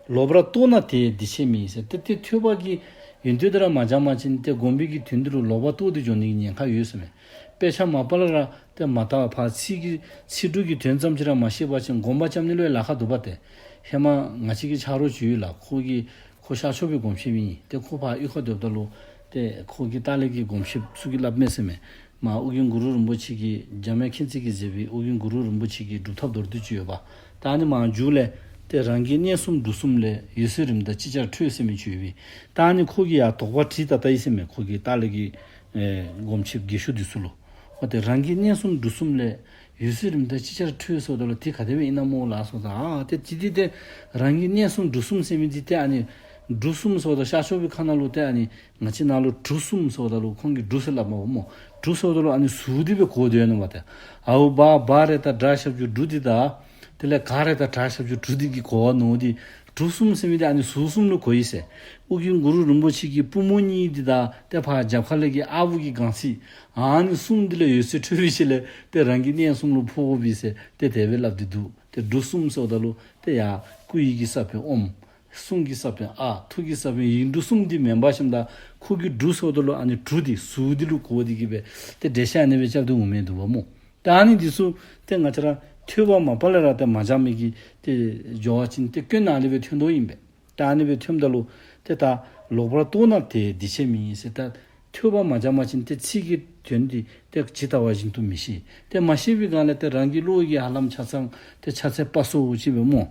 ལོག་པར་རྟོག་ན་དེས་འདི་ཆེ་མིན་ཟེར། ཏེ་ཏེ་ཐོས་པ་གི་ཡོན་ཏན་དེ་ར་མ་སྦྱངས་པ་ཅིན་ཏེ་སྒོམ་པའི་གི་དོན་དེ་ལུ་ལོག་པར་རྟོག་སྟེ་འགྱོ་ནི་གི་ཉེན་ཁ་ཡོད་ཟེར་མས། དཔེ་ཆ་མ་པ་ལས་ར་ཏེ་མ་དག་པར་ཚིག་གི་ཚིག་འབྲུ་གི་དོན་ཙམ་ཅིག་ར་མ་ཤེས་པ་ཅིན་སྒོམ་པ་རྐྱབ་ནི་ལུ་ཡང་ལཱ་ཁག་འདུག་པ་ཏེ། ཧེ་མ་ང་བཅས་ཀྱི་ཆ་རོགས་ཅིག་ཡོད་ལགས། ཁོ་གིས་ཁོ་ཤར་ཕྱོགས་པའི་སྒོམ་ཞིབ་ཨིན། ཏེ་ཁོ་ཕར་གཡུས་ཁར་སྡོདཔ་ད་ལུ་ཏེ་ཁོ་གི་ལྟག་ལས་ཀྱི་སྒོམ་ཞིབ་ཚུ་གིས་སླབ་མས་ཟེར་མས། མར་ཨོ་རྒྱན་གུ་རུ་རིན་པོ་ཆེ་གིས་འཇམ་དབྱངས་མཁྱེན་བརྩེ་གིས་མཛད་པའི་ཨོ་རྒྱན་གུ་རུ་རིན་པོ་ཆེ་གི་སྒྲུབ་ཐབས་མདོར་བསྡུས་ཅིག་ཡོདཔ། ད་ཨ་ནི་མར་མཇུག་ལས་ཏེ་རང་གི་གནས་གསུམ་འབྲུ་གསུམ་ལས། འོད་གསལ་རིམ་གྲོ་ཅིག་ཅར་འཕྲོས་ཟེར་མི་ཅིག་ཡོད་པས། ད་ཨ་ནི་ཁོ་གིས་ཡར་དོགས་པ་དྲིས་ད་ད་ཡི་ཟེར་མས། ཁོ་གི་ལྟག་ལས་ཀྱི་ཨེ་སྒོམ་ཞིབ་དགེ་བཤེས་འདི་ཚུ་ལུ། འོ་ཏེ་རང་གི་གནས་གསུམ་འབྲུ་གསུམ་ལས། འོད་གསལ་རིམ་གྲོ་ཅིག་ཅར་འཕྲོས་ཟེརཝ་ད་ལུ་དེ་ག་དེ་སྦེ་ཨིན་ན་སྨོ་ལགས་ཟེརཝ་ད། ཨ་ཏེ་ཏེ་ཏེ་ཏེ་རང་གི་གནས་གསུམ་འབྲུ་གསུམ་ཟེར་མི་འདི་ཏེ་ཨ་ནི་འབྲུ་གསུམ་ཟེརཝ་ད་ཤར་ཕྱོགས་པའི་ཁ་ནང་ལུ་ཏེ་ཨ་ནི་ང་བཅས་ནང་ལུ་གྲུ་གསུམ་ཟེརཝ་ད་ལུ་ཁོང་གིས་འབྲུ་ཟེར་སླབ་མས་སྨོ། གྲུ་ཟེརཝ་ད་ལུ་ཨ་ནི་ཟུར་འདི་སྦེ་གོ་སྡོད་ནུག་པ་ཏེ། ཨའུ་བ་བ་རེ་ད་དྲག་ཞབས་ཀྱུ་འབྲུ་འདི་དང་དེ་ལས་ག་རེ་ད་དྲག་ཞབས་ཀྱུ་གྲུ་འདི་གིས་གོ་བ་ནོར་ཏེ། གྲུ་གསུམ་ཟེར་མི་འདི་ཨ་ནི་ཟུར་གསུམ་ལུ་གོ་ཡི་ཟེར། ཨོ་རྒྱན་གུ་རུ་རིན་པོ་ཆེ་གི་པུས་མོ་གཉིས་འདི་དང་ཏེ་ཕར་རྒྱབ་ཁ་ལས་ཀྱི་ཨརཝ་གི་སྒང་ཚིགས་ཨ་ནི་གསུམ་འདི་ལས་འོད་གསལ་འཕྲོས་པའི་ཤུལ་ལས་ཏེ་རང་གི་གནས་གསུམ་ལུ་འཕོ་དགོ་པས་ཟེར་ཏེ་དེ་སྦེ་སླབ་སྟེ་འདུག། ཏེ་འབྲུ་གསུམ་ཟེརཝ་ད་ལུ་ཏེ་ཡར་སྐུ་ཡི་གི་ས་བོན་ཨོམ། གསུང་གི་ས་བོན་ཨ། ཐུགས་ཀྱི་ས་བོན་ཡིག་འབྲུ་གསུམ་འདི་མེན་པར་ཞིནམ་ད་ཁོ་གིས་འབྲུ་ཟེརཝ་ད་ལུ་ཨ་ནི་གྲུ་འདི་ཟུར་འདི་ལུ་གོ་སྟེ་གི་སྦེ་ཏེ་འགྲེལ་བཤད་ཨ་ནི་སྦེ་རྐྱབ་སྟེ་འོང་མི་འདུག་པ་སྨོ། ད་ཨ་ནི་འདི་ཚུ་ཏེ་ང་བཅས་ར་ཐོས་པ་མ་པ་ལས་ར་ཏེ་མ་སྦྱངས་མི་གིས་ཏེ་འགྱོ་བ་ཅིན་ཏེ་སྐྱོན་ཨ་ནི་སྦེ་ཐོན་དོ་ཨིན་པས། ད་ཨ་ནི་སྦེ་ཐོནམ་ད་ལུ་ཏེ་ད་ལོག་པར་རྟོག་ན་དེས་འདི་ཆེ་མིན་ཟེར། ད་ཐོས་པ་མ་སྦྱངས་པ་ཅིན་ཏེ་ཚིག་གི་དོན་འདི་ཏེ་ཇི་ལྟ་བ་བཞིན་དུ་མི་ཤེས། ཏེ་མ་ཤེས་པའི་སྒང་ལས་ཏེ་རང་གི་བློ་ཡི་ཧ་ལམ་ཆ་ཚང་ཏེ་ཆ་ཚད་སྤ་སོ་ཅིག་སྦེ་སྨོ།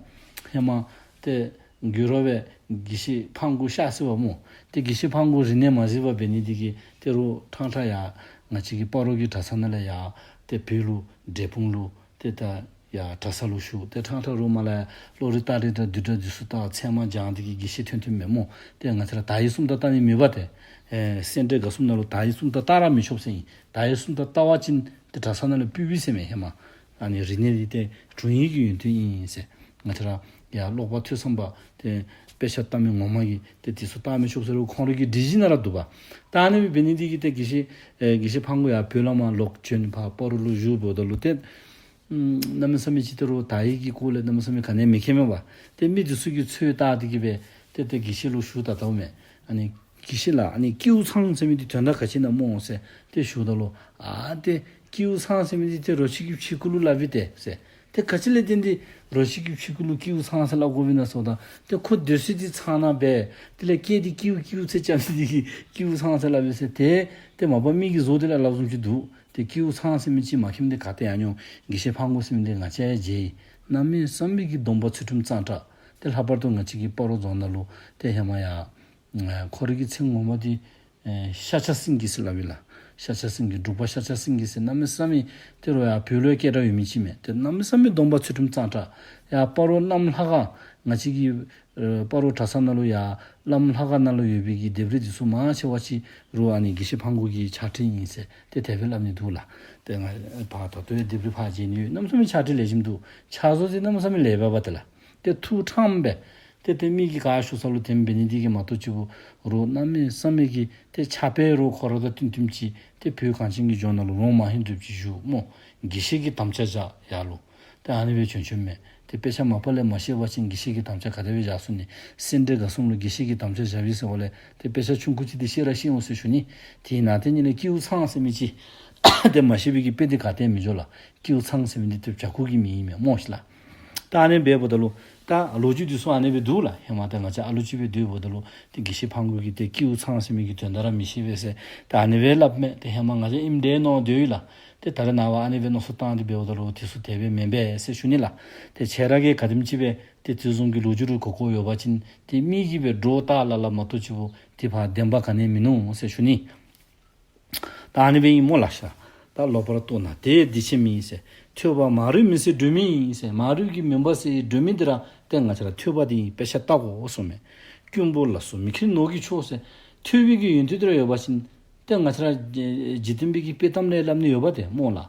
ཧེ་མ་ཏེ་དགོད་བྲ་སྦེ་དགེ་བཤེས་ཕང་གུ་གཤགས་སོ་པ་སྨོ། ཏེ་དགེ་བཤེས་ཕང་གུ་རིག་གནས་མ་གཟིགས་པ་འབད་ནི་འདི་གིས་ཏེ་རོགས་ཕྲང་ཕྲང་ཡར་ང་བཅས་ཀྱི་སྤ་རོ་གི་གྲྭ་ཚང་ནང་ལས་ཡར་ཏེ་བོད་ལུ་འབྲས་སྤུངས་ལུ་ཏེ་ད་ཡར་གྲྭ་ས་ལུ་ཞུགས། ཏེ་ཕྲང་ཕྲང་རོགས་མར་ལས་བློ་རིག་རྟགས་རིགས་དང་བསྡུས་གྲྭ་འདི་ཚུ་ད་ཚད་མ་སྦྱངས་ཏེ་གི་དགེ་བཤེས་ཐོན་ཐོནམ་མས་སྨོ། ཏེ་ང་བཅས་ར་དར་ཡུལ་སུམ་རྟགས་བལྟ་ནི་མེད་པ་ཏེ། ཨེ་སེ་འབྲས་དགའ་གསུམ་ནང་ལུ་དར་ཡུལ་སུམ་རྟགས་བལྟ་ར་མི་ཆོགཔ་ཟེར་ཨིན། དར་ཡུལ་སུམ་རྟགས་བལྟ་བ་ཅིན་ཏེ་གྲྭ་ས་ནང་ལས་ཕུད་པས་ཟེར་མས་ཧེ་མ། ཨ་ནི་རིག་གནས་འདི་ཏེ་དྲུང་ཡིག་གི་ཡོན་ཏན་ཨིན་ཟེར། ང་བཅས་ར་ཡར་ཀློག་པ་ཐོས་བསམ་པ་ཏེ་དཔེ་ཆ་ལྟ་མི་ངོ་མ་གིས་ཏེ་འདི་ཚུ་བལྟ་མི་ཆོགཔ་ཟེར་རུང་ཁོང་རའི་གི་སྒྲིག་གཞི་ནང་ར་འདུག་པ། ད་ཨ་ནི་སྦེ་འབད་ནི་འདི་གིས་ཏེ་དགེ་བཤེས་ཨེ་དགེ་བཤེས་ཕང་གུ་ཡར་བོད་ལས་མར་ལོག་བྱོན་ཕར་སྤ་རོ་ལུ་བཞུགསཔ་ད་ལུ་ཏེ་ཨམ་གནམ་མེད་ས་མེད་ཅིག་ཏེ་རོགས་དར་ཡུལ་གྱི་སྐོར་ལས་གནམ་མེད་ས་མེད་ག་ནི་ཡང་མི་མཁྱེན་མས་པ། ཏེ་མི་འདི་ཚུ་གིས་ཚོད་བལྟ་སྟེ་གི་སྦེ་ཏེ་ཏེ་དགེ་བཤེས་ལུ་ཞུ་ད་ལྟཝ་མས། ཨ་ནི་དགེ་བཤེས་ལགས་ཨ་ནི་ཀེའུ་ཚང་ཟེར་མི་འདི་དོན་དག་ག་ཅི་ཨིན་ན་སྨོ་ཟེར་ཏེ་ཞུཝ་ད་ལུ་ཨ་ཏེ་ཀེའུ་ཚང་ཟེར་མི་འདི་ཏེ་རོ་ཁྱི་གི་ཕྱི་ཁུག་ལུ་སླབ་ཨིན་ཏེ་ཟེར། ཏེ་ག་ཅི་ལས་བརྟེན་ཏེ་རོ་ཁྱི་གི་ཕྱི་ཁུག་ལུ་ཀེའུ་ཚང་ཟེར་སླབ་དགོཔ་ཨིན་ན་ཟེརཝ་ད་ཏེ་ཁོ་སྡོད་ས་འདི་ཚང་ནང་སྦེ་དེ་ལས་སྐད་འདི་ཀེའུ་ཀེའུ་ཟེར་རྐྱབ་ནི་འདི་གིས་ཀེའུ་ཚང་ཟེར་སླབ་ཨིན་ཟེར། ཏེ་ཏེ་མ་པ་མི་གིས་བཟོ་སྟེ་ར་སླབ་བཟུམ་ཅིག་འདུག། ཏེ་ཀེའུ་ཚང་ཟེར་མི་ཅིག་མ་མཁྱེནམ་འདི་ག་ཏེ་ཡང་མྱོང་། དགེ་བཤེས་ཕང་གུ་ཟེར་མི་འདི་ང་བཅས་ཡང་མཇལ་ཡི། གནམ་མེད་ས་མེད་ཀྱི་སྡོམ་པ་ཚུལ་ཁྲིམས་གཙང་དྲགས། ཏེ་ལྷག་པར་དུ་ང་བཅས་ཀྱི་སྤ་རོ་རྫོང་ནང་ལུ་ཏེ་ཧེ་མ་ཡར་ཨེ་ཁོ་རའི་གི་མཚན་ངོ་མ་འདི་ཨེ་ཤཱཀྱ་སེང་གེ་ཟེར་སླབ་ཨིན་ལགས། ཤཱཀྱ་སེང་གེ་འབྲུག་པ་ཤཱཀྱ་སེང་གེ་ཟེར་གནམ་མེད་ས་མེད་ཏེ་རོགས་ཡར་བོད་ལུ་ཡང་སྐད་གྲགས་ཡོད་མི་ཅིག་མས། ཏེ་གནམ་མེད་ས་མེད་སྡོམ་པ་ཚུལ་ཁྲིམས་གཙང་དྲགས། ཡར་སྤ་རོ་གནམ་ལྷ་ཁང་ང་བཅས་ཀྱི་ཨེ་སྤ་རོ་གྲྭ་ཚང་ནང་ལུ་ཡར་གནམ་ལྷ་ཁང་ནང་ལུ་ཡོད་པའི་གི་ལྡེབས་རིས་འདི་ཚུ་མང་ཆེ་བ་ཅིག་རོགས་ཨ་ནི་དགེ་བཤེས་ཕང་གུ་གི་ཕྱག་བྲིས་ཨིན་ཟེར་ཏེ་དེ་སྦེ་སླབ་ནི་འདུག་ལགས། ཏེ་ང་ཕར་ད་ལྟོ་ཡང་ལྡེབས་རིས་ཕར་མཇལ་ནི་ཡོད། གནམ་མེད་ས་མེད་ཕྱག་བྲིས་ལེགས་ཤོམ་འདུག། ཕྱག་བཟོ་འདི་གནམ་མེད་ས་མེད་ལེགས་པས་པ་ཏེ་ལགས། ཏེ་ཐུགས་དྲངམ་སྦེ་ཏེ་ཏེ་མི་གིས་ག་ཞུ་ས་ལུ་དེ་སྦེ་འབད་ནི་འདི་གིས་མ་གཏོགས་ཅིག་པོ་རོགས་གནམ་མེད་ས་མེད་ཀྱི་ཏེ་ཕྱག་དཔེ་རོགས་ཁོ་ར་དང་བསྟུན་བསྟུནམ་ཅིག་ཏེ་བོད་གངས་ཅན་གྱི་ལྗོངས་ནང་ལུ་རོང་མ་ཧིང་དུ་ཅིག་བཞུགས་སྨོ། དགེ་བཤེས་ཀྱི་དམ་བཅའ་བཞག་ཡར་ལུ། ཏེ་ཨ་ནི་སྦེ་བྱོན་བྱོནམ་མས། ཏེ་དཔེ་ཆ་མ་པ་ལས་མ་ཤེས་པ་ཅིན་དགེ་བཤེས་ཀྱི་དམ་བཅའ་ག་དེ་སྦེ་བཞག་ཚུགས་ནི། སེ་འབྲས་དགའ་གསུམ་ལུ་དགེ་བཤེས་ཀྱི་དམ་བཅའ་བཞག་པས་ཟེར་བ་ལས་ཏེ་དཔེ་ཆ་ཆུང་ཀུ་ཅིག་འདི་ཤེས་ར་ཤེས་འོང་ཟེར་ཞུ་ནི། དེ་ནང་དེ་ཉིད་ལས་ཀེའུ་ཚང་ཟེར་མི་ཅིག་ཏེ་མ་ཤེས་པའི་གི་དཔེ་འདི་ག་ཏེ་མི་འགྱོ་ལགས། ཀེའུ་ཚང་ཟེར་མི་འདི་ཏེ་བྱ་ཁུ་གི་མིང་ཨིན་མས་སྨོ་ཤིག་ལགས། ད་ཨ་ནི་སྦེ་འབདཝ་ད་ལུ་ད་ལོ་རྒྱུས་འདི་ཚུ་ཨ་ནི་སྦེ་འདུག་ལགས། ཧེ་མ་ད་ང་བཅས་ཨ་ལུ་ཅིག་སྦེ་སྡོདཔ་ད་ལུ་ཏེ་དགེ་བཤེས་ཕང་གུ་གིས་ཏེ་ཀེའུ་ཚང་ཟེར་མི་གི་དོན་དག་ར་མི་ཤེས་པས་ཟེར་ད་ཨ་ནི་སྦེ་སླབ་མས། ཏེ་ཧེ་མ་ང་བཅས་ཨིནམ་འདྲས་མནོ་སྡོད་ཡི་ལགས། ཏེ་ད་རེས་ནངས་པ་ཨ་ནི་སྦེ་མནོ་བསམ་བཏང་སྟེ་འབདཝ་ད་ལུ་དེ་ཚུ་དེ་སྦེ་མེན་པས་ཟེར་ཞུ་ནི་ལགས། ཏེ་ཁྱེད་ར་གིས་ག་དེམ་ཅིག་སྦེ་ཏེ་དེ་བཟུམ་གྱི་ལོ་རྒྱུས་རེ་གོ་གོ་ཡོད་པ་ཅིན་ཏེ་མི་གིས་སྦེ་སྒྲོ་བཏགས་སླབ་སླབ་མ་གཏོགས་ཅིག་པོ་ཏེ་ཕར་བདེན་པ་ག་ནི་ཡང་མིན་ནུག་ཟེར་ཞུ་ནི། ད་ཨ་ནི་སྦེ་ཨིན་སྨོ་ལགས་ཤ། ད་ལོག་པར་རྟོག་ན་དེས་འདི་ཆེ་མིན་ཟེར། ཐོས་པ་མ་རུངས་མི་སེར་སྒྲོན་མེ་ཡིན་ཟེར། མ་རུངས་ཀྱི་མུན་པ་སེལ་བའི་སྒྲོན་མེ་འདི་ར་ཏེ་ང་བཅས་ར་ཐོས་པ་འདི་ཨིན། དཔེ་ཆ་ལྟ་དགོ་གསུངས་མས། རྐུན་པོ་ལ་སོགས་མི་ཁྱེར་ནོར་གྱི་མཆོག་ཟེར། ཐོས་པའི་གི་ཡོན་ཏན་འདི་ར་ཡོད་པ་ཅིན་ཏེ་ང་བཅས་ར་འཇིག་རྟེན་པའི་གི་དཔྱེ་གཏམ་ལས་སླབ་ནི་ཡོད་པ་ཏེ་སྨོ་ལགས།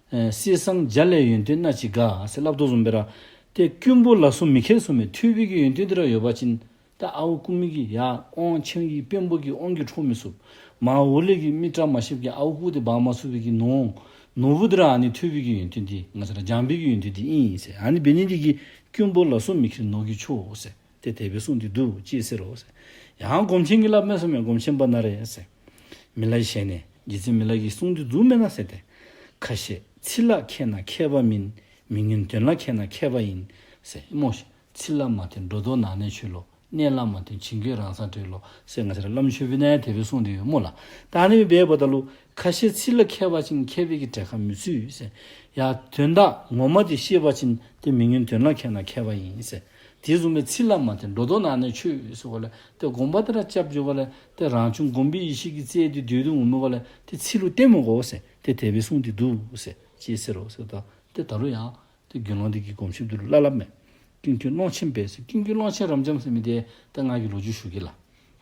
ཨེ་གསེར་སྲང་བརྒྱ་ལས་ཡོན་ཏན་སྣ་གཅིག་དགའ་ཟེར་སླབ་དོ་བཟུམ་སྦེ་ར་ཏེ་རྐུན་པོ་ལ་སོགས་མི་ཁྱེར་གསུངས་མས། ཐོས་པའི་གི་ཡོན་ཏན་འདི་ར་ཡོད་པ་ཅིན་ད་ཨ་ཝ་རྐུ་མི་གིས་ཡར་དབང་ཆེན་གྱི་དཔོན་པོ་གི་དབང་གིས་འཕྲོག་མི་ཚུགས། མར་འོག་ལས་ཀྱི་མི་བཀྲ་མ་ཤིསཔ་གིས་ཨ་ཝ་རྐུ་སྟེ་འབག་མ་ཚུགས་པའི་གི་ནོར། ནོར་བུ་འདི་ར་ཨ་ནི་ཐོབ་པའི་གི་ཡོན་ཏན་འདི་ང་བཅས་ར་སྦྱང་བའི་གི་ཡོན་ཏན་འདི་ཨིན་ཟེར། ཨ་ནི་འབད་ནི་འདི་གིས་ཀུན་པོ་ལ་སོགས་མི་ཁྱེར་ནོར་གྱི་མཆོག་ཟེར། ཏེ་དེ་སྦེ་གསུངས་ཏེ་འདུག་ཅེས་ཟེར་རོ་ཟེར། ཡང་སྒོམ་ཆེན་གྱིས་སླབ་མས་ཟེར་མས། སྒོམ་ཆེན་པ་ན་རེ་ཟེར། མི་ལའི་ཞལ་ནས་རྗེ་བཙུན་མི་ལ་གིས་གསུངས་ཏེ་འདུག་མེན་ན་ཟེར་ཏེ། ཁ་བཤད་ཚིག་ལ་མཁས་ན་མཁས་པ་མིན། མི་ངན་དོན་ལ་མཁས་ན་མཁས་པ་ཡིན། ཟེར་སྨོ་ཤིག། ཚིག་ལ་མ་བརྟེན་སྒྲོ་འདོགས་ནགས་ནས་ཆོད་ལོ། གནས་ལ་མ་བརྟེན་བྱིང་རྒོད་རང་སར་བྲལ་ལོ། ཟེར་ང་བཅས་ར་བླམ་ཆོས་པའི་ནང་ཡང་དེ་སྦེ་གསུངས་ཏེ་ཡོད་སྨོ་ལགས། ད་ཨ་ནི་སྦེ་འབདཝ་ད་ལུ་ཁ་བཤད་ཚིག་ལ་མཁས་པ་ཅིན་མཁས་པའི་གི་གྲལ་ཁར་མི་ཚུད་ཟེར། ཡང་དོན་དག་ངོ་མ་འདི་ཤེས་པ་ཅིན་ཏེ་མི་ངན་དོན་ལ་མཁས་ན་མཁས་པ་ཡིན་ཟེར། དེ་བཟུམ་སྦེ་ཚིག་ལ་མ་བརྟེན་སྒྲོ་འདོགས་ནགས་ནས་ཆོད་ཟེར་བ་ལས་ཏེ་དགོངས་པ་འདི་ར་རྐྱབ་འགྱོ་བ་ལས་ཏེ་རང་བྱུང་སྒོམ་པའི་ཡེ་ཤེས་ཀྱིས་གཙོས་ཏེ་སྡོད་དོ་འོང་མི་བ་ལས་ཏེ་ཚིག་ལུ་བརྟེན་མི་དགོ་ཟེར། ཏེ་དེ་སྦེ་གསུངས་ཏེ་འདུག་ཟེར་ཅེས་ཟེར་རོ་ཟེར། ད་ཏེ་ད་རུང་ཡང་ཏེ་དགེ་སློང་འདི་གིས་སྒོམ་ཆེན་འདི་ལུ་སླབ་སླབ་མས། ཀུན་མཁྱེན་ཀློང་ཆེན་པས་ཟེར། ཀུན་མཁྱེན་ཀློང་ཆེན་རབ་འབྱམས་ཟེར་མི་འདི་ད་ང་གིས་ལོ་རྒྱུས་ཞུ་གེ་ལགས།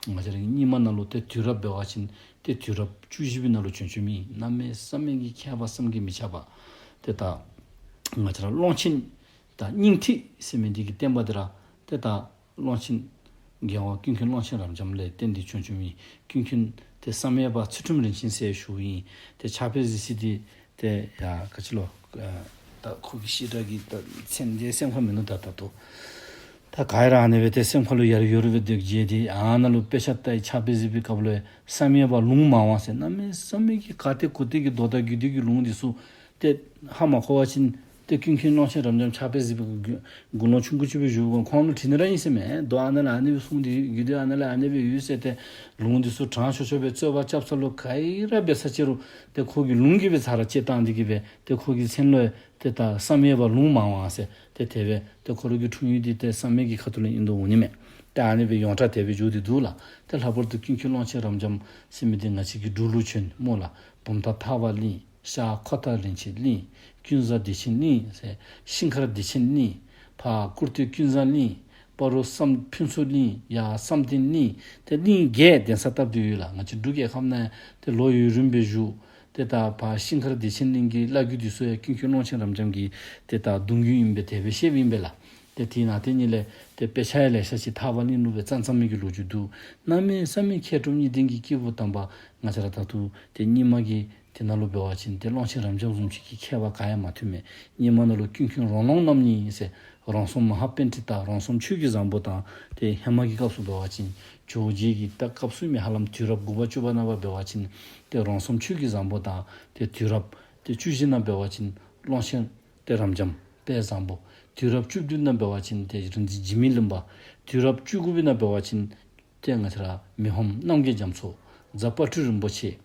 ང་བཅས་ར་གི་རྙིང་མ་ནང་ལུ་ཏེ་དུས་རབས་འབད་བ་ཅིན་ཏེ་དུས་རབས་བཅུ་བཞི་པའི་ནང་ལུ་བྱོན་བྱོནམ་ཨིན། གནམ་མེད་ས་མེད་ཀྱི་མཁས་པ་བསམ་གྱིས་མི་ཁྱབ་པ། ཏེ་ད་ང་བཅས་ར་ཀློང་ཆེན་ད་སྙིང་ཐིག་ཟེར་མི་འདི་གི་བསྟན་པ་འདི་ར་ཏེ་ད་ཀློང་ཆེན་རྒྱལ་བ་ཀུན་མཁྱེན་ཀློང་ཆེན་རབ་འབྱམས་ལས་བརྟེན་ཏེ་བྱོན་བྱོནམ་ཨིན། ཀུན་མཁྱེན་ཏེ་བསམ་ཡས་པ་ཚུལ་ཁྲིམས་རིན་ཆེན་ཟེར་ཞུཝ་ཨིན། ཏེ་ཕྱག་དཔེ་གཟིགས་ས་འདི་ཏེ་ཡ་ག་ཅི་ལོ། ཨ་ད་ཁོ་གི་བཤད་གྲྭ་གི་ད་མཚན་འདི་སེམས་ཁར་མིན་ནུག། ད་ད་ལྟོ་ད་ག་ར་ཨ་ནི་སྦེ་ཏེ་སེམས་ཁར་ལུ་ཡར་ཡོད་རུང་སྦེ་སྡོད་རྒྱུ་འདི་ཨ་ནཱ་ལུ་དཔེ་ཆ་ལྟ་ཕྱག་དཔེ་གཟིགས་པའི་སྐབས་ལུ་བསམ་ཡས་པ་ལུང་མང་བ་ཟེར་གནམ་མེད་ས་མེད་ཀྱི་ག་ཏེ་གོ་ཏེ་གི་མདོ་དང་རྒྱུད་སྡེ་གི་ལུང་འདི་ཚུ་ཏེ་ཧ་མ་གོ་བ་ཅིན་ཏེ་ཀུན་མཁྱེན་ཀློང་ཆེན་རབ་འབྱམས་ཕྱག་དཔེ་གཟིགས་པའི་དགུང་ལོ་ཆུང་ཀུ་ཅིག་སྦེ་བཞུགས་པའི་ཁོང་ལུ་དྲི་ནི་ར་ཨིན་ཟེར་མས། མདོ་ཨ་ནཱ་ལས་ཨ་ནི་སྦེ་གསུངས་ཏེ་ཡོད། རྒྱུད་སྡེ་ཨ་ནཱ་ལས་ཨ་ནི་སྦེ་ཡོད་ཟེར་ཏེ་ལུང་འདི་ཚུ་དྲང་ཕྱོགས་ཕྱོགས་སྦེ་རྩོད་པ་རྐྱབ་ས་ལུ་ག་ར་འབད་ས་ཅིག་རུང་ཏེ་ཁོ་གིས་ལུང་གིས་སྦེ་ཚར་ར་བཅད་བཏང་སྟེ་གི་སྦེ་ཏེ་ཁོ་གི་མཚན་ལུ་ཏེ་ད་བསམ་ཡས་པ་ལུང་མང་བ་ཟེར་ཏེ་དེ་སྦེ་ཏེ་ཁོ་ར་གི་འཁྲུངས་ཡུལ་འདི་ཏེ་བསམ་ཡས་ཀྱི་ཁ་ཐུག་ལས་ཨིན་དོ་འོང་ནི་མས། ཏེ་ཨ་ནི་སྦེ་ཡོངས་གྲགས་དེ་སྦེ་བརྗོད་དེ་འདུག་ལགས། ཏེ་ལྷག་པར་དུ་ཀུན་མཁྱེན་ཀློང་ཆེན་རབ་འབྱམས་ཟེར་མི་འདི་ང་བཅས་ཀྱི་འབྲུག་ལུ་བྱོན་སྨོ་ལགས། བུམ་ཐང་ཐར་པ་གླིང་ཤར་ཁོ་ཐང་རིན་ཆེན་གླིང་ཀུན་བཟང་བདེ་ཆེན་གླིང་ཟེར་ཤིང་མཁར་བདེ་ཆེན་གླིང་ཕར་ཀུར་སྟོད་ཀུན་བཟང་གླིང་སྤ་རོ་བསམ་ཕུན་ཚོགས་གླིང་ཡར་བསམ་གཏན་གླིང་ཏེ་གླིང་བརྒྱད་གདན་ས་བཏབ་སྟེ་ཡོད་ལགས། ང་བཅས་འབྲུག་རྒྱལ་ཁབ་ནང་ཏེ་ལོ་ཡུན་རིངམོ་སྦེ་བཞུགས། ཏེ་ད་ཕར་ཤིང་མཁར་བདེ་ཆེན་གླིང་གི་བླ་བརྒྱུད་འདི་ཚུ་ཡང་ཀུན་མཁྱེན་ཀློང་ཆེན་རབ་འབྱམས་ཀྱི་ཏེ་ད་གདུང་བརྒྱུད་ཨིན་པས། དེ་སྦེ་བཤདཔ་ཨིན་པས་ལགས། ཏེ་དེ་ནང་དེ་ཉིད་ལས་ཏེ་དཔེ་ཆ་ཡང་ལེ་ཤ་ཅིག་ཐར་པ་གླིང་ལུ་སྦེ་བརྩམས་བརྩམས་མི་གི་ལོ་རྒྱུས་འདུག། གནམ་མེད་ས་མེད་མཁས་གྲུབ་གཉིས་ལྡན་གྱི་སྐྱེས་བུ་དམ་པ་ང་བཅས་ར་ད་ལྟོ་ཏེ་རྙིང་མ་གི་དེ་ནང་ལུ་འབད་བ་ཅིན་ཏེ་ཀློང་ཆེན་རབ་འབྱམས་བཟུམ་ཅིག་གི་མཁས་པ་ག་ཡང་མ་ཐོན་མས། རྙིང་མ་ནང་ལུ་ཀུན་མཁྱེན་རོང་ལུང་རྣམ་གཉིས་ཟེར་རོང་ཟོམ་མ་ཧཱ་པཎྜི་ཏ་རོང་ཟོམ་ཆོས་ཀྱི་བཟང་པོ་དང་ཏེ་ཧེ་མ་གི་སྐབས་སུ་འབད་བ་ཅིན་ཇོ་བོ་རྗེ་གི་ད་སྐབས་སུ་མི་ཧ་ལམ་དུས་རབས་དགུ་པ་བཅུ་པ་ནང་འབད་བ་ཅིན་ཏེ་རོང་ཟོམ་ཆོས་ཀྱི་བཟང་པོ་དང་ཏེ་དུས་རབས་ཏེ་བཅུ་བཞི་ནང་འབད་བ་ཅིན་ཀློང་ཆེན་ཏེ་རབ་འབྱམས་དཔལ་བཟང་པོ། དུས་རབས་བཅུ་བདུན་ནང་འབད་བ་ཅིན་ཏེ་རིག་འཛིན་འཇིགས་མེད་གླིང་པ། དུས་རབས་བཅུ་དགུ་པའི་ནང་འབད་བ་ཅིན་ཏེ་ང་བཅས་ར་མི་ཕམ་རྣམ་རྒྱལ་རྒྱ་མཚོ། རྫ་དཔལ་སྤྲུལ་རིན་པོ་ཆེ།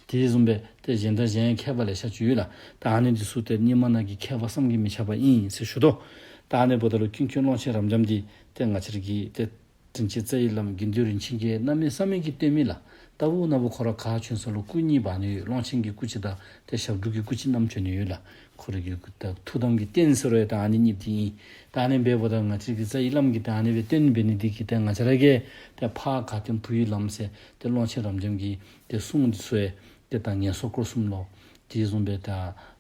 དེ་བཟུམ་སྦེ་ཏེ་གཞན་དང་གཞན་མཁས་པ་ལེ་ཤ་ཅིག་ཡོད་ལགས། ད་ཨ་ནི་འདི་ཚུ་ཏེ་རྙིང་མ་ནང་གི་མཁས་པ་བསམ་གྱིས་མི་ཁྱབ་པ་ཨིན་ཟེར་ཞུ་དོ། ད་ཨ་ནི་འབདཝ་ད་ལུ་ཀུན་མཁྱེན་ཀློང་ཆེན་རབ་འབྱམས་འདི་ཏེ་ང་བཅས་ར་གི་ཏེ་དྲིན་ཅན་རྩ་བའི་བླམ་དགེ་འདུན་རིན་ཆེན་གྱིས་གནམ་མེད་ས་མེད་ཀྱིས་བསྟེན་མི་ལགས། ད་ལྟོ་ནངས་པ་ཁོ་ར་ག་བྱོན་ས་ལུ་སྐུ་གཉིས་འབག་ནི་ཡོད། ཀློང་ཆེན་གྱི་སྐུ་ཅིག་དང་ཏེ་ཞབས་དྲུང་གི་སྐུ་ཅིག་བསྣམས་བྱོན་ནི་ཡོད་ལགས། ཁོ་ར་གི་ད་ཐུགས་དམ་གྱི་རྟེན་ཟེར་རུང་ཡང་ད་ཨ་ནི་གཉིས་འདི་ཨིན། ད་ཨ་ནི་འབདཝ་ད་ང་བཅས་ཀྱི་རྩ་བའི་བླམ་གིས་ད་ཨ་ནི་སྦེ་བསྟེན་འབད་ནི་འདི་གིས་ཏེ་ང་བཅས་ར་གིས་ཏེ་ཕ་ག་སྟེ་བུ་ཡི་ལམ་ཟེར་ཏེ་ཀློང་ཆེན་རབ་འབྱམས་ཀྱི་ཏེ་གསུང་འདི་ཚུ་ཡང་ཏེ་ད་ངན་སོང་སྐོར་གསུམ་ལོ། དེ་བཟུམ་སྦེ་ད་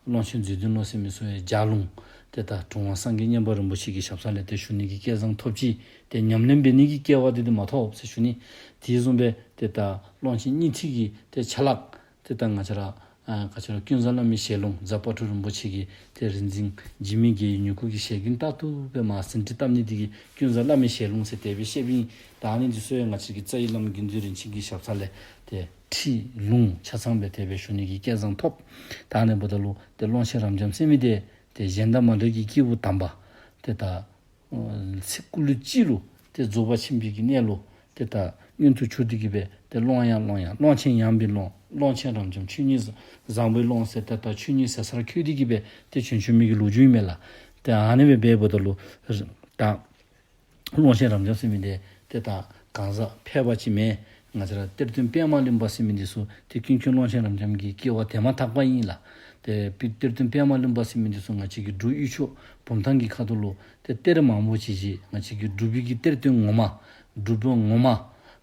ཀློང་ཆེན་མཛོད་བདུན་ལོ་ཟེར་མི་ཚུ་ཡང་ལྗགས་ལུང་ཏེ་ད་གྲུབ་དབང་སངས་རྒྱས་མཉན་པ་རིན་པོ་ཆེ་གི་ཞབས་ས་ལས་ཏེ་ཞུ་ནི་གི་སྐལ་བཟང་ཐོབ་ཅི། ཏེ་ཉམས་ལེན་འབད་ནི་གི་སྐལ་བ་འདི་ཏེ་མ་ཐོབ་ཟེར་ཞུ་ནི། དེ་བཟུམ་སྦེ་ཏེ་ད་ཀློང་ཆེན་སྙིང་ཐིག་གི་ཏེ་ཆ་ལག་ཏེ་ད་ང་བཅས་ར་ཨ་ག་ཅི་ར་ཀུན་བཟང་བླ་མའི་ཞལ་ལུང་རྫ་དཔལ་སྤྲུལ་རིན་པོ་ཆེ་གིས་ཏེ་རིག་འཛིན་འཇིགས་མེད་རྒྱལ་བའི་མྱུ་གུ་གི་ཞལ་རྒྱུན་ལྟར་དུ་སྦེ་མར་ཟིན་བྲིས་བཏབ་ནི་འདི་གིས་ཀུན་བཟང་བླ་མའི་ཞལ་ལུང་ཟེར་དེ་སྦེ་བཤདཔ་ཨིན། ད་ཨ་ནི་འདི་ཚུ་ཡང་ང་བཅས་ཀྱི་རྩ་བའི་བླམ་དགེ་འདུན་རིན་ཆེན་གྱི་ཞབས་ས་ལས་ཏེ་ཁྲིད་ལུང་ཆ་ཚང་སྦེ་དེ་སྦེ་ཞུ་ནི་གི་སྐལ་བཟང་ཐོབ། ད་ཨ་ནི་འབདཝ་ད་ལུ་ཏེ་ཀློང་ཆེན་རབ་འབྱམས་ཟེར་མི་འདི་ཏེ་གཞན་དང་མ་འདྲ་གི་སྐྱེས་བུ་དམ་པ་ཏེ་ད་ཚེ་སྐུ་ལུས་གཅིག་ལུ་ཏེ་རྫོགས་པ་ཆེན་པོའི་གི་གནས་ལུ་ཏེ་ད་མངོན་དུ་གྱུར་ཏེ་གི་སྦེ་ཏེ་ཀློང་ཡང་ཀློང་ཡང་ཀློང་ཆེན་ཡངས་པའི་ཀློང་ཀློང་ཆེན་རབ་འབྱམས་ཆོས་ཉིད་བཟང་པོའི་ཀློང་ཟེར་ཏེ་ད་ཆོས་ཉིད་ཟད་སར་འཁོད་དེ་གི་སྦེ་ཏེ་བྱོན་བྱོན་མི་གི་ལོ་རྒྱུས་ཨིན་མས་ལགས། ཏེ་ཨ་ནི་སྦེ་འབདཝ་ད་ལུ་ད་ཀློང་ཆེན་རབ་འབྱམས་ཟེར་མི་འདི་ཏེ་ད་གང་ཟག་ཕལ་པ་ཅིག་མེན། ང་བཅས་ར་གཏེར་སྟོན་པདྨ་གླིང་པ་ཟེར་མི་འདི་ཚུ་ཏེ་ཀུན་མཁྱེན་ཀློང་ཆེན་རབ་འབྱམས་ཀྱི་སྐྱེ་བ་དེ་མ་ཐག་པ་ཨིན་ལགས། ཏེ་གཏེར་སྟོན་པདྨ་གླིང་པ་ཟེར་མི་འདི་ཚུ་ང་བཅས་ཀྱི་འབྲུག་དབུས་ཕྱོགས་བུམ་ཐང་གི་ཁ་ཐུག་ལུ་ཏེ་གཏེར་མང་པོ་ཅིག་བཞེས། ང་བཅས་ཀྱི་འབྲུག་པའི་གི་གཏེར་སྟོན་ངོ་མ་འབྲུག་པ་ངོ་མ་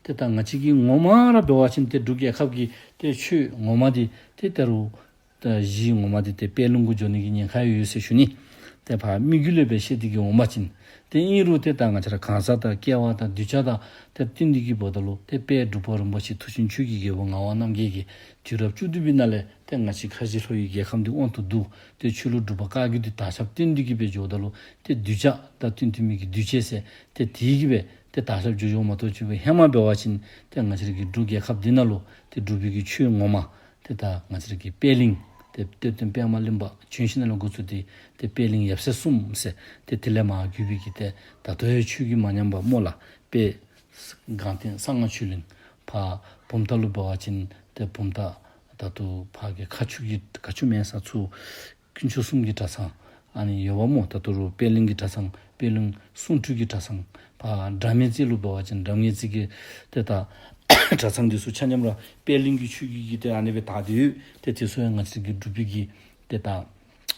ཏེ་ད་ང་བཅས་ཀྱི་ངོ་མ་ར་འབད་བ་ཅིན་ཏེ་འབྲུག་རྒྱལ་ཁབ་ཀྱི་ཏེ་ཆོས་ངོ་མ་འདི་ཏེ་ད་རུང་ད་གཞི་ངོ་མ་འདི་ཏེ་པད་ལུང་གུ་འགྱོ་ནི་གི་ཉེན་ཁ་ཡོད་ཟེར་ཞུ་ནི། ཏེ་ཕར་མི་རྒྱུད་ལས་སྦེ་བཤད་དེ་གི་འོང་པ་ཅིན་ཏེ་ ཏེ་ཨིན་རུང་ཏེ་ད་ང་བཅས་ར་གང་ཟག་དང་སྐལ་བ་དང་གདུལ་བྱ་དང་ཏེ་བསྟུན་ཏེ་གི་འབདཝ་ད་ལུ་ཏེ་དཔལ་འབྲུག་པ་རིན་པོ་ཆེ་མཐུ་ཆེན་ཆོས་ཀྱི་རྒྱལ་པོ་ངག་དབང་རྣམ་རྒྱལ་གྱིས་དུས་རབས་བཅུ་བདུན་པའི་ནང་ལས་ཏེ་ང་བཅས་ཁ་བཞི་ལྷོ་ཡི་རྒྱལ་ཁམས་འདི་དབང་དུ་བསྡུ། ཏེ་ཆོས་ལུགས་འབྲུག་པ་བཀའ་བརྒྱུད་འདི་དར་ཁྱབ་བསྟུན་ཏེ་གི་སྦེ་འགྱོཝ་ད་ལུ་ཏེ་གདུལ་བྱ་དང་བསྟུན་ཏེ་མི་གི་གདུལ་བྱ་ཟེར་ཏེ་དེ་གིས་སྦེ་ཏེ་དར་ཁྱབ་འགྱོ་འགྱོཝ་མ་གཏོགས་ཅིག་སྦེ་ཧེ་མ་འབད་བ་ཅིན་ཏེ་ང་བཅས་ར་གི་འབྲུག་རྒྱལ་ཁབ་འདི་ནང་ལུ་ཏེ་འབྲུག་པའི་གི་ཆོས་ངོ་མ་ཏེ་ད་ང་བཅས་ར་གི་པད་གླིང་ཏེ་གཏེར་སྟོན་པདྨ་གླིང་པ་བྱོན་ཞིནམ་ལས་འགོ་བཙུགས་ཏེ་ཏེ་པད་གླིང་ཡབ་སྲས་གསུམ་ཟེར་ཏེ་དེ་ལས་མར་བརྒྱུད་པའི་གི་ཏེ་ད་ལྟོ་ཡང་ཆོས་ཀྱི་མ་ཉམས་པ་སྨོ་ལགས། དཔལ་སྒང་སྟེང་གསང་སྔགས་ཆོས་གླིང་། ཕར་བུམ་ཐང་ལུ་འབད་བ་ཅིན་ཏེ་བུམ་ཐང་ད་ལྟོ་ཕར་གི་མཁར་ཆུ་གི་མཁར་ཆུ་མེད་ས་ཚུ་དཀོན་མཆོག་གསུམ་གྱི་གྲྭ་ཚང་ཨ་ནི་ཡོདཔ་སྨོ། ད་ལྟོ་རུང་པད་གླིང་གི་གྲྭ་ཚང་པད་གླིང་གསུང་སྤྲུལ་གྱི་གྲྭ་ཚང་། ཕར་དགྲ་མེད་རྩེ་ལུ་འབད་བ་ཅིན་དགྲ་མེད་རྩེ་གི་ཏེ་ད་གྲྭ་ཚང་འདི་ཚུ་ཆ་མཉམ་ར་པད་གླིང་གི་ཆོས་བརྒྱུད་ཀྱི་ཏེ་ཨ་ནི་སྦེ་དར་ཏེ་ཡོད། ཏེ་དེ་ཚུ་ཡང་ང་བཅས་ཀྱི་འབྲུག་པའི་གི་ཏེ་ད་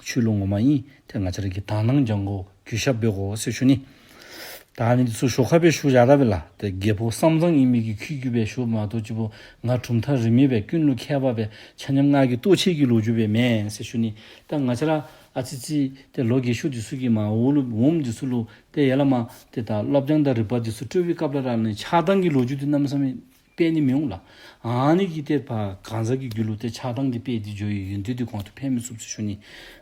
ཆོས་ལུགས་ངོ་མ་ཨིན། ཏེ་ང་བཅས་ར་གིས་དག་སྣང་སྦྱང་དགོ། གུས་ཞབས་འབད་དགོ་ཟེར་ཞུ་ནི། ད་ཨ་ནི་འདི་ཚུ་ཞོར་ཁར་སྦེ་ཞུ་བཞག་ད་སྦེ་ལགས། ཏེ་རྒྱལ་པོ་བསམ་བཟང་ཨིན་མི་གི་ཁྱད་གི་སྦེ་ཞུཝ་མ་གཏོགས་ཅིག་པོ་ང་གྲུབ་མཐའ་རིས་མེད་སྦེ་ཀུན་ལུ་མཁས་པ་སྦེ་ཆ་མཉམ་ང་གིས་རྟོགས་ཆེ་གི་ལོ་རྒྱུས་སྦེ་མེན་ཟེར་ཞུ་ནི། ད་ང་བཅས་ར་ཨ་ཙི་ཙི་ཏེ་ལོ་རྒས་ཤོས་འདི་ཚུ་གིས་མར་འོག་ལུ་འོངམ་འདི་ཚུ་ལུ་ཏེ་ཡར་ལས་མར་ཏེ་ད་སློབ་སྦྱོང་དང་རིག་པ་འདི་ཚུ་སྤྲོད་པའི་སྐབས་ལས་ར་ནི་ཆགས་སྡང་གི་ལོ་རྒྱུས་འདི་གནམ་མེད་ས་མེད་སྤེལ་ནི་མི་འོང་ལགས། ཨ་ནི་གིས་ཏེ་ཕར་གང་ཟག་གི་རྒྱུད་ལུ་ཏེ་ཆགས་སྡང་འདི་སྤེལ་ཏེ་འགྱོ་བའི་ཡོན་ཏན་འདི་གོང་དུ་འཕེལ་མི་ཚུགས་ཟེར་ཞུ་ནི།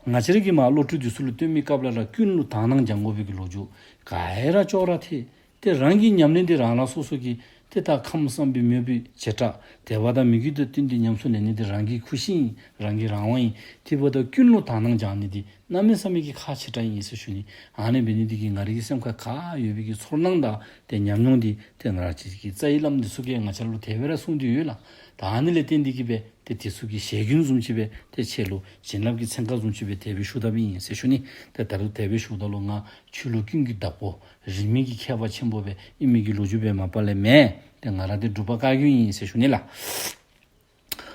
ང་བཅས་ར་གིས་མར་བློ་གྲོས་འདི་ཚུ་ལུ་སྟོན་པའི་སྐབས་ལས་ར་ཀུན་ལུ་དག་སྣང་སྦྱང་དགོ་པའི་གི་ལོ་རྒྱུས་ག་ར་ཅོག་ར་འཐད། ཏེ་རང་གི་ཉམས་ལེན་འདི་རང་རང་སོ་སོ་གི་ཏེ་ད་ཁམས་བསམ་པའི་མོས་པའི་བྱེ་བྲག་དད་པ་དང་མོས་གུས་དང་བསྟུན་ཏེ་ཉམས་སུ་ལེན་ནི་འདི་རང་གི་ཁུར་ཆེན་ཨིན། རང་གི་རང་དབང་ཨིན། དེ་འབདཝ་ད་ཀུན་ལུ་དག་སྣང་སྦྱང་ནི་འདི་གནམ་མེད་ས་མེད་ཀྱི་ཁག་ཆེ་དྲགས་ཨིན་ཟེར་ཞུ་ནི། ཨ་ནི་འབད་ནི་འདི་གིས་ང་རའི་གི་སེམས་ཁར་ག་ཡོད་པའི་གི་ཚོར་སྣང་དང་ཏེ་ཉམས་མྱོང་འདི་ཏེ་ང་ར་ཅིག་གི་རྩ་བའི་བླམ་འདི་ཚུ་གིས་ང་བཅས་ལུ་དེ་སྦེ་ར་གསུངས་ཏེ་ཡོད་ལགས། ད་ཨ་ནི་ལས་བརྟེན་ཏེ་གི་སྦེ་ཏེ་དེ་ཚུ་གི་ཞལ་རྒྱུན་བཟུམ་ཅིག་སྦེ་ཏེ་ཁྱེད་ལུ་བྱིན་རླབས་ཀྱི་ཚན་ཁ་བཟུམ་ཅིག་སྦེ་དེ་སྦེ་ཞུ་དཔ་ཨིན་ཟེར་ཞུ་ནི། ཏེ་ད་རུང་དེ་སྦེ་ཞུཝ་ད་ལུ་ང་ཆོས་ལུགས་ཀུན་གྱི་བདག་པོ་རིས་མེད་ཀྱི་མཁས་པ་ཆེན་པོ་སྦེ་ཨིན་མི་གི་ལོ་རྒྱུས་སྦེ་མ་པ་ལས་མེན། ཏེ་ང་ར་འདི་འབྲུག་པ་བཀའ་བརྒྱུད་ཨིན་ཟེར་ཞུ་ནི་ལགས།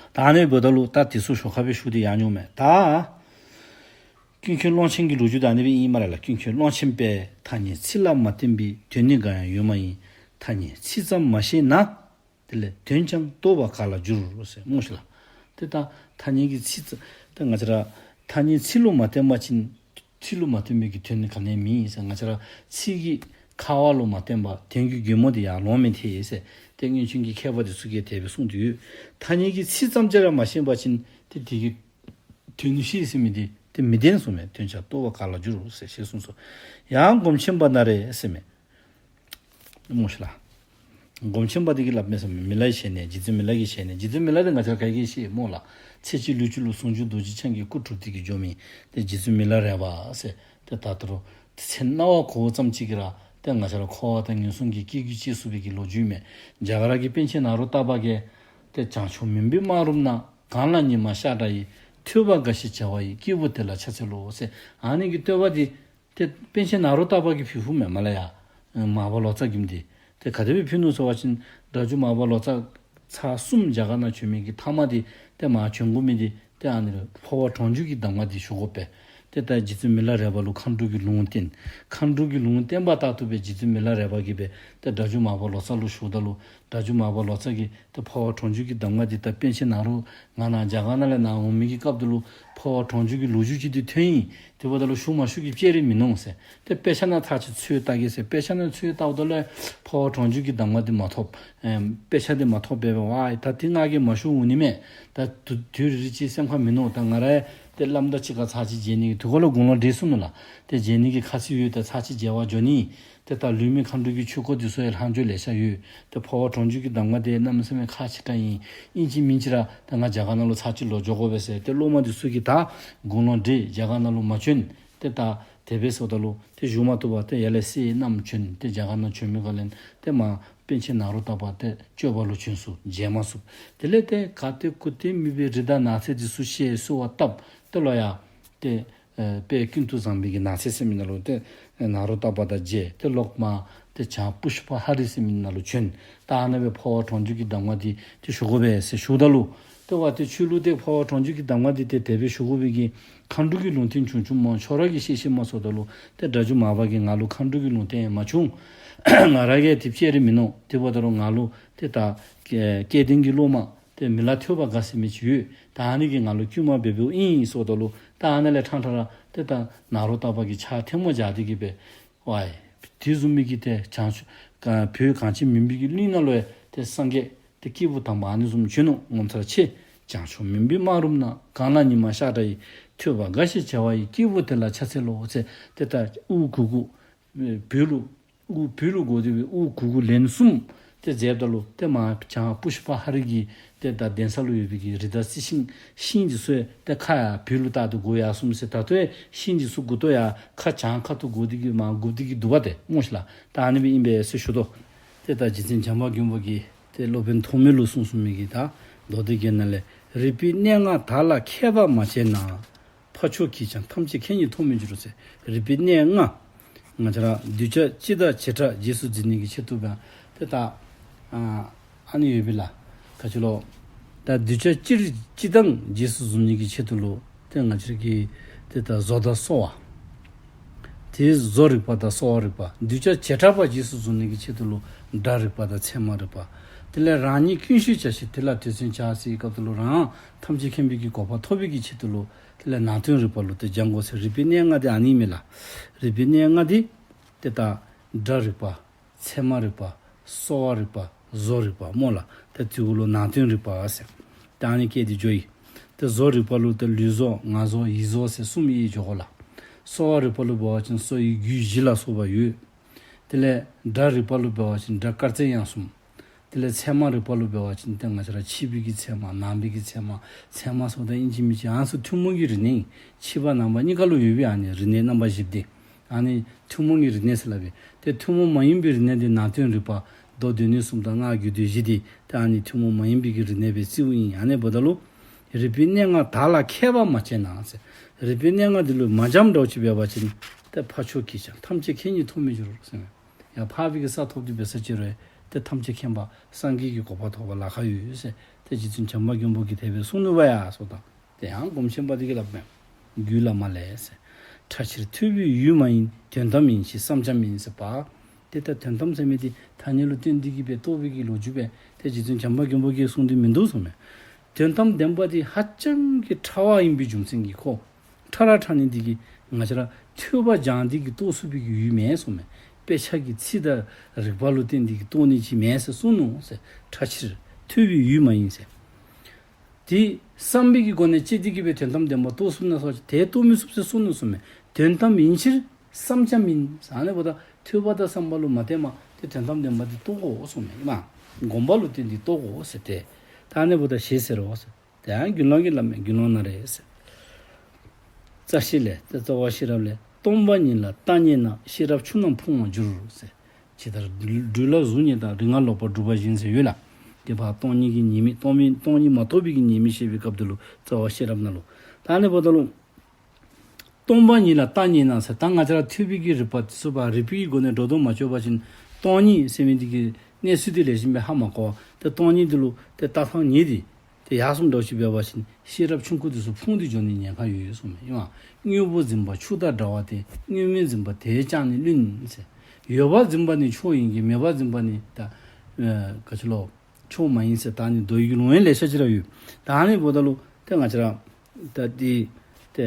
ད་ཨ་ནི་འབདཝ་ད་ལུ་ད་དེ་ཚུ་ཞོར་ཁར་སྦེ་ཞུ་སྟེ་ཡར་འགྱོཝ་མས། ད་ཀུན་མཁྱེན་ཀློང་ཆེན་གྱི་ལོ་རྒྱུས་ད་ཨ་ནི་སྦེ་ཨིན་སྨ་རེ་ལགས། ཀུན་མཁྱེན་ཀློང་ཆེན་པས། ཐ་སྙད་ཚིག་ལ་མ་བརྟེན་པའི། དོན་ནི་འགའ་ཡང་ཡོད་མ་ཡིན། ཐ་སྙད་ཚིག་ཙམ་མ་ཤེས་ན། དེ་ལས་དོན་ཀྱང་རྟོགས་པ་ག་ལ་འགྱུར་ཟེར་སྨོ་ཤིག་ལགས། ཏེ་ད་ཐ་སྙད་ཀྱི་ཚིག་ཙམ་ཏེ་ང་བཅས་ར་ཐ་སྙད་ཚིག་ལུ་མ་བརྟེན་པ་ཅིན་ཚིག་ལུ་མ་བརྟེན་པའི་གི་དོན་ནི་ག་ནི་ཡང་མེད་ཟེར། ང་བཅས་ར་ཚིག་གི་ཁ་བ་ལུ་མ་བརྟེན་པར་དོན་གྱི་རྒྱུད་མ་འདི་ཡར་ལོང་མི་ཐེག་ཟེར། ཏེ་སྔོན་བྱོན་གྱི་མཁས་པ་འདི་ཚུ་གིས་དེ་སྦེ་གསུངས་ཏེ་ཡོད། ཐ་སྙད་ཀྱི་ཚིག་ཙམ་ཅིག་ར་མ་ཤེས་པ་ཅིན་ཏེ་དེ་གི་དོན་ཤེས་ཟེར་མི་འདི་ཏེ་མི་བདེན་གསུངམ་མས། དོན་ཀྱང་རྟོགས་པ་ག་ལ་འགྱུར་ཟེར་ཞེས་གསུངས་སོ། ཡང་སྒོམ་ཆེན་པ་ན་རེ་ཟེར་མས། སྨོ་ཤིག་ལགས། སྒོམ་ཆེན་པ་འདི་གིས་སླབ་མས་ཟེར་མས། མི་ལའི་ཞལ་ནས། རྗེ་བཙུན་མི་ལ་གི་ཞལ་ནས། རྗེ་བཙུན་མི་ལ་འདི་ང་བཅས་ར་ག་གིས་ཤེས་སྨོ་ལགས། ཚེ་གཅིག་ལུས་གཅིག་ལུ་ཟུང་འཇུག་རྡོ་རྗེ་འཆང་གི་སྐུ་སྒྲུབ་སྟེ་གི་འགྱོ་མི་ཏེ་རྗེ་བཙུན་མི་ལ་རས་པ་ཟེར། ཏེ་ད་ལྟོ་རུང་ཚེ་སྣང་བ་གོ་ཙམ་ཅིག་གིས་ར་ཏེ་ང་བཅས་ར་འཁོར་བ་དང་ངན་སོང་གི་སྐྱེ་རྒྱུད་བཅད་ཚུགས་པའི་གི་ལོ་རྒྱུས་མས། རྒྱ་གར་གྱི་པཎ་ཆེན་ནཱ་རོ་ཏ་པ་གིས་ཏེ་བྱང་ཕྱོགས་མུན་པའི་སྨག་རུམ་ན། གངས་ལ་ཉི་མ་ཤར་འདྲ་ཡི། ཐོས་པ་འགའ་ཞིག་བྱ་བ་ཡི། སྐྱེས་བུ་དེ་ལ་ཕྱག་འཚལ་ལོ་ཟེར། ཨ་ནི་གི་བསྟོད་པ་འདི་ཏེ་པཎ་ཆེན་ནཱ་རོ་ཏ་པ་གིས་ཕུལ་ཕུལཝ་མས་སྨ་རེ་ཡ། མར་པ་ལོ་ཙཱ་གིས་འདི་ཏེ་ག་དེ་སྦེ་ཕུལ་ནུག་ཟེར་བ་ཅིན་སྒྲ་སྒྱུར་མར་པ་ལོ་ཙཱ་ཚར་གསུམ་རྒྱ་གར་ནང་བྱོན་མི་གི་ཐ་མ་འདི་ཏེ་མར་བྱོན་དགོ་མི་འདི་ཏེ་ཨ་ནི་ལུ་འཕོ་བ་གྲོང་འཇུག་གི་གདམས་ངག་འདི་ཞུ་དགོ་པས། ཏེ་ད་རྗེ་བཙུན་མི་ལ་རས་པ་ལུ་མཁའ་འགྲོ་གི་ལུང་བསྟན། མཁའ་འགྲོ་གི་ལུང་བསྟན་པ་ལྟར་དུ་སྦེ་རྗེ་བཙུན་མི་ལ་རས་པ་གིས་སྦེ་ཏེ་སྒྲ་སྒྱུར་མར་པ་ལོ་ཙཱ་ལུ་ཞུཝ་ད་ལུ་སྒྲ་སྒྱུར་མར་པ་ལོ་ཙཱ་གིས་ཏེ་འཕོ་བ་གྲོང་འཇུག་གི་གདམས་ངག་འདི་ད་པཎ་ཆེན་ནཱ་རོ་ང་ནཱ་རྒྱ་གར་ནང་ལས་ནཱ་འོང་མི་གི་སྐབས་དེ་ལུ་འཕོ་བ་གྲོང་འཇུག་གི་ལོ་རྒྱུས་ཅིག་འདི་ཐོན་ཡི། དེ་འབདཝ་ད་ལུ་ཞུ་མ་ཞུ་གི་བཅས་ར་མིན་ནུག་ཟེར། ཏེ་དཔེ་ཆ་ནང་ཚར་གཅིག་འཚོལ་བལྟ་གེ་ཟེར། དཔེ་ཆ་ནང་འཚོལ་བལྟཝ་ད་ལུ་འཕོ་བ་གྲོང་འཇུག་གི་གདམས་ངག་འདི་མ་ཐོབ། ཨེམ་དཔེ་ཆ་འདི་མ་ཐོབ་པས། ཝའི་ད་འདི་ང་གིས་མ་ཞུ་འོང་ནི་མས། ད་དུས་དུས་རེ་རེ་ཅིག་སེམས་ཁར་མི་ནུག། ད་ང་ར་ཏེ་བླམ་དང་གཅིག་ཁར་ཚར་གཅིག་མཇལ་ནི་གི་དུས་འཁོར་ལུ་དགུང་ལོ་བགྲེས་སོ་ནུག་ལགས། ཏེ་མཇལ་ནི་གི་ཁ་ཚིག་ཡོད། ད་ཚར་གཅིག་མཇལ་བར་འགྱོ་ནི། ཏེ་ད་ལུས་མེད་མཁའ་འགྲོ་གི་ཆོས་སྐོར་འདི་ཚུ་ཡང་ལྷག་འཕྲོ་ལེ་ཤ་ཡོད། ཏེ་འཕོ་བ་གྲོང་འཇུག་གི་གདམས་ངག་འདི་གནམ་མེད་ས་མེད་ཁག་ཆེ་དྲགས་ཨིན། ཨིན་ཅི་མིན་ཅི་ར་ད་ང་རྒྱ་གར་ནང་ལུ་ཚར་གཅིག་ལོག་འགྱོ་དགོ་པས་ཟེར། ཏེ་སློབ་མ་འདི་ཚུ་གིས་ད་དགུང་ལོ་བགྲེས་རྒྱ་གར་ནང་ལུ་མ་བྱོན། ཏེ་ད་དེ་སྦེ་ཟེརཝ་ད་ལུ་ཏེ་བཞུགས་མ་བཏུབ་པར་ཏེ་ཡར་ལས་སྲས་རྣམས་བྱོན། ཏེ་རྒྱ་གར་ནང་བྱོན་མི་ག་ལས་ཏེ་མར་པཎ་ཆེན་ནཱ་རོ་ཏ་པ་ཏེ་སྐྱོབ་པ་ལུ་བྱོན་སོ། མཇལ་མ་ཚུགས། དེ་ལས་ཏེ་ག་ཏེ་གུ་ཏེ་མེད་པའི་རི་དྭགས་ནགས་ཚལ་འདི་ཚུ་ཤེས་གསོལ་བ་བཏབ། ཏེ་ལོག་ཡར་ཏེ་ཨེ་དཔལ་ཀུན་ཏུ་བཟང་པོའི་གི་ནགས་ཚལ་ཟེར་མི་ནང་ལུ་ཏེ་ཨེ་ནཱ་རོ་ཏ་པ་དང་མཇལ། ཏེ་ལོག་མར་ཏེ་བྱང་པུཥྤ་ཧ་རི་ཟེར་མི་ནང་ལུ་བྱོན། ད་ཨ་ནཱ་སྦེ་འཕོ་བ་གྲོང་འཇུག་གི་གདམས་ངག་འདི་ཏེ་ཞུ་དགོ་པས་ཟེར་ཞུཝ་ད་ལུ་ཏེ་ཝ་ཏེ་ཆོས་ལུགས་འདི་འཕོ་བ་གྲོང་འཇུག་གི་གདམས་ངག་འདི་ཏེ་དེ་སྦེ་ཞུ་དགོ་པའི་གི་མཁའ་འགྲོ་གི་ལུང་བསྟན་བྱུང་བྱུངམ་སྨོ། ཁྱོད་ར་གིས་ཤེས་ཤེསཔ་སྨོ་ཟེརཝ་ད་ལུ་ཏེ་སྒྲ་སྒྱུར་མར་པ་གིས་ང་ལུ་མཁའ་འགྲོ་གི་ལུང་བསྟན་ཡང་མ་བྱུང་། ང་ར་གིས་ཏེ་བཅས་ར་མིན་ནུག། དེ་འབདཝ་ད་ལུ་ང་ལུ་ཏེ་ད་སྐལ་ལྡན་གྱི་སློབ་མ་ཏེ་མི་ལ་ཐོས་པ་དགའ་ཟེར་མི་ཅིག་ཡོད། ད་ཨ་ནི་གིས་ང་ལུ་བསྐུལ་མ་འབད་འབདཝ་ཨིན་ཟེརཝ་ད་ལུ་ད་ཨ་ནཱ་ལས་ཕྲང་ཕྲང་ར་ཏེ་ད་ནཱ་རོ་ཏ་པ་གིས་ཕྱག་ཐལ་མོ་སྦྱར་ཏེ་གི་སྦེ་ཝའི་ དེ་བཟུམ་མའི་གི་ཏེ་བྱང་ཆུབ་ག་བོད་གངས་ཅན་མུན་པའི་གི་གླིང་ནང་ལུ་ཡང་ཏེ་སངས་རྒྱས་ཏེ་སྐྱེས་བུ་དམ་པ་ཨ་ནི་བཟུམ་བྱོན་ནུག། ངོ་མཚར་ཆེ། བྱང་ཕྱོགས་མུན་པའི་སྨག་རུམ་ན། གང་ལ་ཉི་མ་ཤར་འདྲ་ཡི། ཐོས་པ་དགའ་ཞེས་བྱ་བ་ཡི། སྐྱེས་བུ་དེ་ལ་ཕྱག་འཚལ་ལོ་ཟེར། ཏེ་ད་དབུ་གུ་གུ་བོད་ལུ་དབུ་བོད་ལུ་བསྒོར་ཏེ་སྦེ་དབུ་གུ་གུ་ལན་གསུམ་ཏེ་མཛདཔ་ད་ལུ་ཏེ་མ་བྱང་པུཥྤ་ཧ་རི་གི་ཏེ་ད་གདན་ས་ལུ་ཡོད་པའི་གི་རི་དྭགས་རྩི་ཤིང་ཤིང་འདི་ཚུ་ཡང་ཏེ་ཁ་ཡང་བོད་ལུ་ལྟར་དུ་བསྒོར་ཡར་སོང་ཟེར། ད་ལྟོ་ཡང་ཤིང་འདི་ཚུ་མགུ་ཏོ་ཡང་ཁ་བྱང་ཁ་ཐུག་བསྒོར་ཏེ་གི་མར་སྒུར་ཏེ་གི་འདུག་པ་ཏེ་སྨོ་ཤིག་ལགས། ད་ཨ་ནི་སྦེ་ཨིན་པས་ཟེར་ཞུ་དོ། ཏེ་ད་རྗེ་བཙུན་བྱམས་པ་མགོན་པོ་གིས་ཏེ་སློབ་དཔོན་ཐོགས་མེད་ལུ་གསུངས་གསུངས་མི་གི་ད་མདོ་སྡེ་རྒྱན་ནང་ལས། རིག་པའི་གནས་ལྔ་དག་ལ་མཁས་པར་མ་དཔྱད་ན། ཕ་མཆོག་གིས་ཀྱང་ཐམས་ཅད་མཁྱེན་ཉིད་མཐོང་མི་འགྱུར་ཟེར། རིག་པའི་གནས་ལྔ། ང་བཅས་ར་གདུལ་བྱ་སྤྱི་དང་བྱེ་བྲག་རྗེས་སུ་འཛིན་ནི་གི་ཆེད་དུ་སྦེ་ཏེ་ད་ཨ་ཨ་ནི་ཡོད་པས་ལགས། ག་ཅི་ལོ། ད་གདུལ་བྱ་སྤྱིར་སྤྱི་དང་རྗེས་སུ་བཟུང་ནི་གི་ཆེད་དུ་ལུ་ཏེ་ང་བཅས་ར་གི་ཏེ་ད་བཟོ་དང་གསོ་བ། དེ་བཟོ་རིག་པ་དང་གསོ་བ་རིག་པ། གདུལ་བྱ་བྱེ་བྲག་པ་རྗེས་སུ་བཟུང་ནི་གི་ཆེད་དུ་ལུ་སྒྲ་རིག་པ་དང་ཚད་མ་རིག་པ། དེ་ལས་རང་ཉིད་ཀུན་ཤེས་བྱ་ཞིང་དེ་ལ་དད་བརྩོན་བྱ་ཟེར་བའི་སྐབས་སུ་ལུ་རང་ཐམས་ཅད་མཁྱེན་པའི་གི་གོ་འཕང་ཐོབ་པའི་གི་ཆེད་དུ་ལུ་དེ་ལས་ནང་དོན་རིག་པ་ལུ་ཏེ་སྦྱང་དགོ་ཟེར། རིག་པའི་གནས་ལྔ་དེ་ཨ་ནི་མས་ལགས། རིག་པའི་གནས་ལྔ་དེ་ཏེ་ད་སྒྲ་རིག་པ། ཚད་མ་རིག་པ། གསོ་བ་རིག་པ། བཟོ་རིག་པ་སྨོ་ལགས། ཏེ་དེ་གུ་ལུ་ནང་དོན་རིག་པ་ཟེར། ཏེ་ཨ་ནི་སྐད་དེ་འགྱོ་ཡི། ཏེ་བཟོ་རིག་པ་ལུ་ཏེ་ལུས་བཟོ་ངག་བཟོ་ཡིད་བཟོ་ཟེར་གསུམ་ཡོད་འགྱོ་གོ་ལགས། གསོ་བ་རིག་པ་ལུ་འབད་བ་ཅིན་གསོ་བའི་རྒྱུད་བཞི་ལ་སོགས་པ་ཡོད། དེ་ལས་སྒྲ་རིག་པ་ལུ་འབད་བ་ཅིན་སྒྲ་དཀར་མཛེས་དབྱངས་གསུམ། དེ་ལས་ཚད་མ་རིག་པ་ལུ་འབད་བ་ཅིན་ཏེ་ང་བཅས་ར་ཕྱི་པའི་གི་ཚད་མ་ནང་པའི་གི་ཚད་མ། ཚད་མ་ཟེརཝ་ད་ཨིན་ཅི་མིན་ཅི་ཨ་ནི་ཚུ་ཐུན་མོང་གི་རིག་གནས་ཨིན། ཕྱི་པ་ནང་པ་གཉིས་ཀ་ལུ་ཡོད་པའི་ཨ་ནི་རིག་གནས་རྣམ་པ་བཞི་པོ་དེ། ཨ་ནི་ཐུན་མོང་གི་རིག་གནས་ཟེར་སླབ་པས། ཏེ་ཐུན་མོང་མ་ཡིན་པའི་རིག་གནས་དེ་ནང་དོན་རིག་པ། མདོ་སྡེ་སྣོད་གསུམ་དང་སྔགས་རྒྱུད་སྡེ་བཞི་དེ་ཏེ་ཨ་ནི་ཐུན་མོང་མ་ཡིན་པའི་གི་རིག་གནས་སྦེ་བརྩིཝ་ཨིན། ཨ་ནི་འབདཝ་ད་ལུ་རིག་པའི་གནས་ལྔ་དག་ལ་མཁས་པར་མ་དཔྱད་ན་ཟེར། རིག་པའི་གནས་ལྔ་དེ་ལུ་མ་འཇམ་འདྲཝ་ཅིག་འབད་བ་ཅིན་ཏེ་ཕ་མཆོག་གིས་ཀྱང་ཐམས་ཅད་མཁྱེན་ཉིད་མཐོང་མི་འགྱུར་ཟེར། ཡར་འཕགས་པའི་གི་ས་ཐོབ་སྟེ་འབད་ས་ཅིག་རུང་ཏེ་ཐམས་ཅད་མཁྱེན་པ་སངས་རྒྱས་ཀྱི་གོ་འཕང་ཐོབ་པར་ལཱ་ཁག་ཡོད་ཟེར། ཏེ་རྗེ་བཙུན་བྱམས་པ་མགོན་པོ་གིས་དེ་སྦེ་གསུངས་ནུག་པ་ཡ་ཟེརཝ་ད། དེ་ཡང་སྒོམ་ཆེན་པ་དེ་གིས་སླབ་མས། རྒྱུད་བླ་མ་ལས་ཟེར། ཕྲ་ཕྱིར་ཐོས་པའི་ཡུལ་མ་ཡིན། དོན་དམ་ཡིན་ཕྱིར་བསམ་བྱ་མིན་ཟེར་བ། ཏེ་ད་དོན་དམ་ཟེར་མི་དེ་ཐ་སྙད་ལུ་བསྟན་ཏེ་གི་སྦེ་རྟོགས་པའི་གི་ལོ་རྒྱུས་སྦེ་ཏེ་རྗེ་བཙུན་བྱམས་པ་མགོན་པོ་གིས་གསུངས་ཏེ་མིན་འདུག་གསུངས་མས། དོན་དམ་བདེན་པ་དེ་ཧ་ཅང་གི་ཕྲ་བ་ཡིན་པའི་རྒྱུ་མཚན་གྱིས་ཁོ་ཕྲ་ར་ཕྲ་ནི་དེ་གིས་ང་བཅས་ར་ཐོས་པ་སྦྱང་སྟེ་གི་རྟོགས་ཚུགས་པའི་གི་ཡུལ་མེན་གསུངས་མས། དཔེ་ཆ་གི་ཚིག་དང་རིགས་པ་ལུ་བརྟེན་ཏེ་གི་རྟོགས་ནི་ཅིག་མེན་ཟེར་གསུངས་ནུག་ཟེར། ཕྲ་ཕྱིར་ཐོས་པའི་ཡུལ་མ་ཡིན་ཟེར། དེ་བསམ་པའི་གི་སྒོ་ནས་དཔྱད་དེ་གི་སྦེ་དོན་དམ་བདེན་པ་རྟོགས་ཚུགས་ན་ཟེར་བ་ཅིན་དེ་རྟོགས་མི་ཚུགས་ཟེར་གསུངས་ནུག་གསུངས་མས། དོན་དམ་ཡིན་ཕྱིར་བསམ་བྱ་མིན་ཟེར། ཨ་ནི་འབདཝ་ད་ཐོས་པ་དང་བསམ་པ་ལུ་མ་བརྟེན་པར་ཏེ་དོན་དམ་བདེན་པ་དེ་རྟོགས་དགོ་གསུངས་མས། ཨིན་མས། སྒོམ་པ་ལུ་བརྟེན་ཏེ་རྟོགས་དགོ་ཟེར་ཏེ། ད་ཨ་ནི་འབདཝ་ད་ཞེས་ཟེར་རོ་ཟེར། དེ་ཡང་དགེ་སློང་གིས་སླབ་མས། དགེ་སློང་ན་རེ་ཟེར། རྩ་ཤེ་ལས་ཏེ་རྩ་བ་ཤེས་རབ་ལས། སྟོང་པ་ཉིད་ལ་བརྟག་རྙེད་ན། ཤེས་རབ་ཆུ་རྣམས་ཕུང་བར་འགྱུར་ཟེར། ཇི་ལྟར་སྦྲུལ་ལ་གཟུགས་བརྙན་དང་། རིག་སྔགས་ལོག་པར་སྒྲུབ་པ་བཞིན་ཟེར་ཡོད་ལགས། དེ་ཕར་སྟོང་ཉིད་ཀྱི་ཉེས་དམིགས་སྟོང་མིན་སྟོང་ཉིད་མ་རྟོགས་པའི་གི་ཉེས་དམིགས་བཤད་པའི་སྐབས་དེ་ལུ་རྩ་བ་ཤེས་རབ་ནང་ལུ། ད་ཨ་ནི་འབདཝ་ད་ལུ་སྟོང་པ་ཉིད་ལ་བརྟག་རྙེད་ན་ཟེར། ད་ང་བཅས་ར་ཐོས་པའི་གི་རིག་པ་དེ་ཚུ་ཕར་རིག་པའི་གི་སྒོ་ནས་སྒྲོ་འདོགས་མ་གཅོད་པ་ཅིན་སྟོང་ཉིད་ཟེར་མི་དེ་གི་གནས་ཚུལ་དེ་ལེགས་ཤོམ་སྦེ་ཧ་མ་གོ་བར་ཏེ་སྟོང་ཉིད་དེ་ལུ་ཏེ་ལྟ་སྟངས་ཉེས་ཏེ་ཏེ་ཡར་སོངམ་འདྲཝ་ཅིག་འབད་བ་ཅིན་ཤེས་རབ་ཆུང་ཀུ་དེ་ཚུ་ཕུང་སྟེ་འགྱོ་ནི་ཉེན་ཁ་ཡོད་གསུངས་མས། ཨིན་མས། དངོས་པོ་འཛིན་པ་ཆུ་དང་འདྲ་བ་སྟེ། དངོས་མེད་འཛིན་པ་དེས་ཀྱང་ནི་བླུན་ཟེར། ཡོད་པར་འཛིན་པ་ནི་མཆོག་ཡིན་གྱི། མེད་པར་འཛིན་པ་ནི་ད་ཨེ་ག་ཅི་ལོ་མཆོག་མ་ཡིན་ཟེར། ད་ཨ་ནི་མདོ་ཡི་གི་ལུང་ཡང་ལེ་ཤ་ཅིག་ར་ཡོད། ད་ཨ་ནི་འབདཝ་ད་ལུ་ཏེ་ང་བཅས་ར་ད་འདི་ཏེ་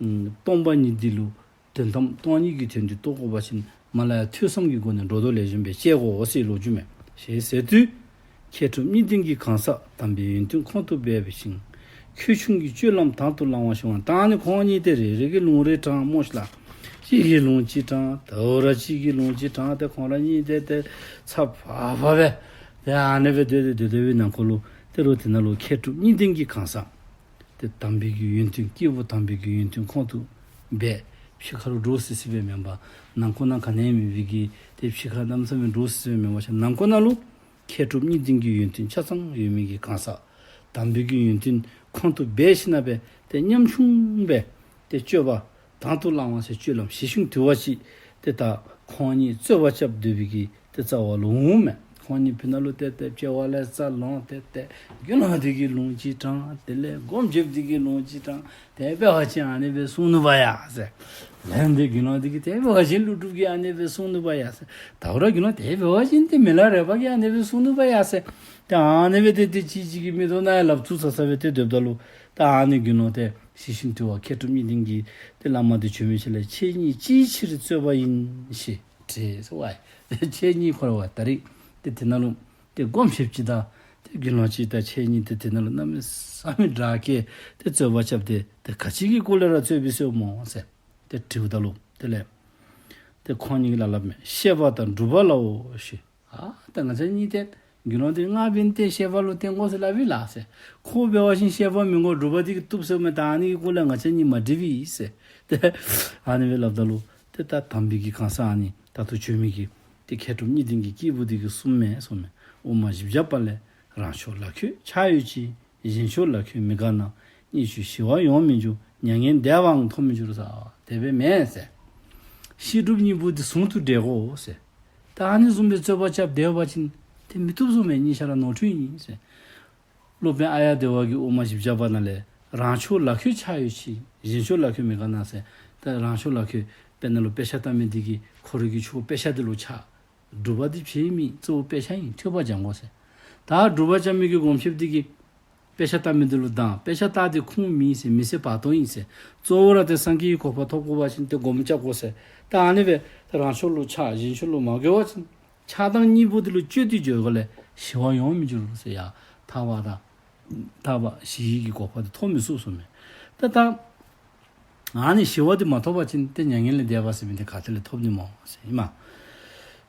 ཨམ་སྟོང་པ་ཉིད་འདི་ལུ་དོན་དམ་སྟོང་ཉིད་ཀྱི་དོན་འདི་རྟོགས་དགོ་པ་ཅིན་མར་ལས་ཡར་ཐོས་བསམ་གྱི་སྒོ་ནས་སྒྲོ་འདོགས་ལེགས་ཤོམ་སྦེ་བཅད་དགོ་ཟེར་ལོ་རྒྱུས་མས། ཞེས་ཟེར་དུས། མཁས་གྲུབ་གཉིས་ལྡན་གྱིས་གང་ཟག་དམ་པའི་ཡོན་ཏན་ཁོང་དུ་སྦས་པའི་ཕྱིར། ཁྱེའུ་ཆུང་གི་སྤྱོད་ལམ་དང་དུ་བླང་བར་ཞུ་བ། ད་ཨ་ནི་ཁོང་གཉིས་ཏེ་རེ་རེ་གིས་ལུང་རེ་དྲངས་སྨོ་ཤིག་ལགས། གཅིག་གིས་ལུང་གཅིག་དྲངས། ད་རུང་གཅིག་གིས་ལུང་གཅིག་དྲངས། ཏེ་ཁོང་ར་གཉིས་ཏེ་ཏེ་ཚ་བ་བ་སྦེ་ཏེ་ཨ་ནི་སྦེ་སྡོད་སྡོད་སྡོད་སྡོད་པའི་ནང་འཁོད་ལུ་ཏེ་རུང་དེ་ནང་ལུ་མཁས་གྲུབ་གཉིས་ལྡན་གྱིས་གང་ཟག་ཏེ་དམ་པའི་གི་ཡོན་ཏན་སྐྱེས་བུ་དམ་པའི་གི་ཡོན་ཏན་ཁོང་དུ་སྦས། ཕྱི་ཁ་ལུ་འདྲོག་སི་སི་སྦེ་མེན་པར་ནང་ཁོག་ནང་ག་ནི་ཡང་མེད་པའི་གི་ཏེ་ཕྱི་ཁ་གནམ་མེད་ས་མེད་འདྲོག་སི་སི་སྦེ་མེན་པར་ནང་ཁོག་ནང་ལུ་མཁས་གྲུབ་གཉིས་ལྡན་གྱི་ཡོན་ཏན་ཆ་ཚང་ཡོད་མི་གི་གང་ཟག་དམ་པའི་གི་ཡོན་ཏན་ཁོང་དུ་སྦས་ཞིནམ་ལས་ཏེ་ཉམ་ཆུང་སྦེ་ཏེ་སྤྱོད་པ་དང་དུ་བླང་བ་ཟེར་སྤྱོད་ལམ་ཞི་ཞིང་དུལ་བ་ཅིག་ཏེ་ད་ཁོང་གཉིས་རྩོད་པ་རྐྱབ་སྡོད་པའི་གི་ཏེ་རྩ་བ་ལུ་འོང་མས། ཁོང་གཉིས་ཕི་ནང་ལུ་ཏེ་ཏེ་དཔྱལ་བ་ལས་རྩ་ལོང་ཏེ་ཏེ་དགེ་སློང་དེ་གིས་ལུང་གཅིག་དྲངས། དེ་ལས་སྒོམ་རྒྱབ་དེ་གིས་ལུང་གཅིག་དྲངས། དེ་འབད་བ་ཅིན་ཨ་ནི་སྦེ་གསུངས་ནུག་པ་ཡ་ཟེར། ལན་དེ་དགེ་སློང་དེ་གིས་དེ་འབད་བ་ཅིན་ཀླུ་སྒྲུབ་ཀྱིས་ཨ་ནི་སྦེ་གསུངས་ནུག་པ་ཡ་ཟེར། ད་རུང་དགེ་སློང་དེ་འབད་བ་ཅིན་ཏེ་མི་ལ་རས་པ་གིས་ཨ་ནི་སྦེ་གསུངས་ནུག་པ་ཡ་ཟེར། ཏེ་ཨ་ནི་སྦེ་ཏེ་ཏེ་གཅིག་གཅིག་གི་མིག་ཏོ་ནང་ཡང་ལབ་ཚུགས་ས་ས་སྦེ་ཏེ་སྡོདཔ་ད་ལུ་ད་ཨ་ནི་དགེ་སློང་དེ་ཞི་ཞིང་དུལ་བ་མཁས་གྲུབ་གཉིས་ལྡན་གྱི་ཏེ་བླ་མ་དེ་བྱོན་མི་ཅིག་ལས་ཁྱེད་གཉིས་ཅིའི་ཕྱིར་རྩོད་པ་ཡིན་ཞེས་ ཟེར་ཟེར་བ། ཏེ་ཁྱེད་གཉིས་ཁོ་ར་བ་ད་རིས་ཏེ་དེ་ནང་ལུ་ཏེ་སྒོམ་ཞིབ་ཅིག་དང་ཏེ་དགེ་སློང་ཅིག་དང་ཁྱེད་གཉིས་ཏེ་དེ་ནང་ལུ་གནམ་མེད་ས་མེད་དྲག་གེ་ཏེ་རྩོད་པ་རྐྱབ་སྟེ་ཏེ་ག་ཅི་གི་སྐོར་ལས་ར་རྩོད་པའི་ཟེར་སྨོ་ཟེར་ཏེ་དྲིཝ་ད་ལུ་དེ་ལས་ཏེ་ཁོང་གཉིས་ཀྱིས་ལ་ལབ་མས། བཤད་པ་དང་སྒྲུབ་པ་ལའོ་ཞེས། ཨ་ད་ང་བཅས་གཉིས་ཏེ་དགེ་སློང་འདི་ང་འབདན་ཏེ་བཤད་པ་ལུ་བརྟེན་དགོ་ཟེར་སླབ་ཨིན་ལགས་ཟེར། ཁོ་འབད་བ་ཅིན་བཤད་པ་མི་དགོ་སྒྲུབ་པ་འདི་གིས་བཏུབ་ཟེརཝ་མས། ད་ཨ་ནི་གི་སྐོར་ལས་ང་བཅས་གཉིས་མ་འདྲིཝ་ཨིན་ཟེར། ཏེ་ཨ་ནི་སྦེ་སླབ་ད་ལུ་ཏེ་ད་དམ་པའི་གི་གང་ཟག་ཨ་ནི་ད་ལྟོ་བྱོན་མི་གི་ཏེ་མཁས་གྲུབ་གཉིས་ལྡན་གྱི་སྐྱེས་བུ་འདི་གིས་གསུངམ་མས་གསུངམ་མས། དབུ་མ་བཞི་བརྒྱ་པ་ལས། རང་ཕྱོགས་ལ་ཁོས་ཆགས་ཡོད་ཅིང་། གཞན་ཕྱོགས་ལ་ཁོས་མི་དགའ་ན། གཉིས་ཆོས་ཞི་བ་ཡོང་མི་འགྱུར། མྱ་ངན་འདས་པའང་ཐོབ་མི་འགྱུར་ཟེར། དེ་སྦེ་མེན་ཟེར། བཤད་སྒྲུབ་གཉིས་པོ་འདི་ཟུང་དུ་འབྲེལ་དགོ་ཟེར། ད་ཨ་ནི་བཟུམ་སྦེ་རྩོད་པ་རྐྱབ་སྡོད་པ་ཅིན་ཏེ་མི་བཏུབ་གསུངམ་མས། གཉིས་ཆ་ར་ནོར་འཁྲུལ་ཨིན་ཟེར། སློབ་དཔོན་ཨཱརྱ་དེ་ཝ་གིས་དབུ་མ་བཞི་བརྒྱ་པ་ནང་ལས་རང་ཕྱོགས་ལ་ཁོས་ཆགས་ཡོད་ཅིང་། གཞན་ཕྱོགས་ལ་ཁོས་མི་དགའ་ན་ཟེར། ད་རང་ཕྱོགས་ལ་ཁོས་དཔེར་ན་ལུ་དཔེ་ཆ་ལྟ་མི་འདི་གིས་ཁོ་རའི་གི་ཕྱོགས་དཔེ་ཆ་འདི་ལུ་ཆགས། སྒྲུབ་པ་འདི་བྱེད་མི་གཙོ་བོ་དཔེ་ཆ་ཨིན། ཐོས་པ་སྦྱང་དགོ་ཟེར། ད་སྒྲུབ་པ་རྐྱབ་མི་གི་སྒོམ་ཞིབ་འདི་གིས་དཔེ་ཆ་ལྟ་མི་འདི་ལུ་སྡང་། དཔེ་ཆ་ལྟ་སྟེ་ཁུངས་མེད་ཟེར། མི་ཚེ་བར་སྟོང་ཨིན་ཟེར། གཙོ་བོ་ར་ཏེ་སངས་རྒྱས་ཀྱི་གོ་འཕང་ཐོབ་དགོ་པ་ཅིན་ཏེ་སྒོམ་རྐྱབ་དགོ་ཟེར། ད་ཨ་ནི་སྦེ་རང་ཕྱོགས་ལུ་ཆགས་གཞན་ཕྱོགས་ལུ་མ་གོ་བ་ཅིན་ཆགས་སྡང་གཉིས་པོ་འདི་ལུ་སྤྱོད་དེ་འགྱོ་དགོཔ་ལས་ཞི་བ་ཡོང་མི་འགྱུར་ཟེར། ཡ་ཐར་པ་དང་ཐར་པ་ཞི་བའི་གི་གོ་འཕང་འདི་ཐོབ་མི་ཚུགས་གསུངམ་མས། ད་ད་ཨ་ནི་ཞི་བ་འདི་མ་ཐོབ་པ་ཅིན་ཏེ་མྱ་ངན་ལས་འདས་པ་ཟེར་མི་འདི་ག་ཏེ་ལས་ཐོབ་ནི་སྨོ་ཟེར་ཨིན་མས།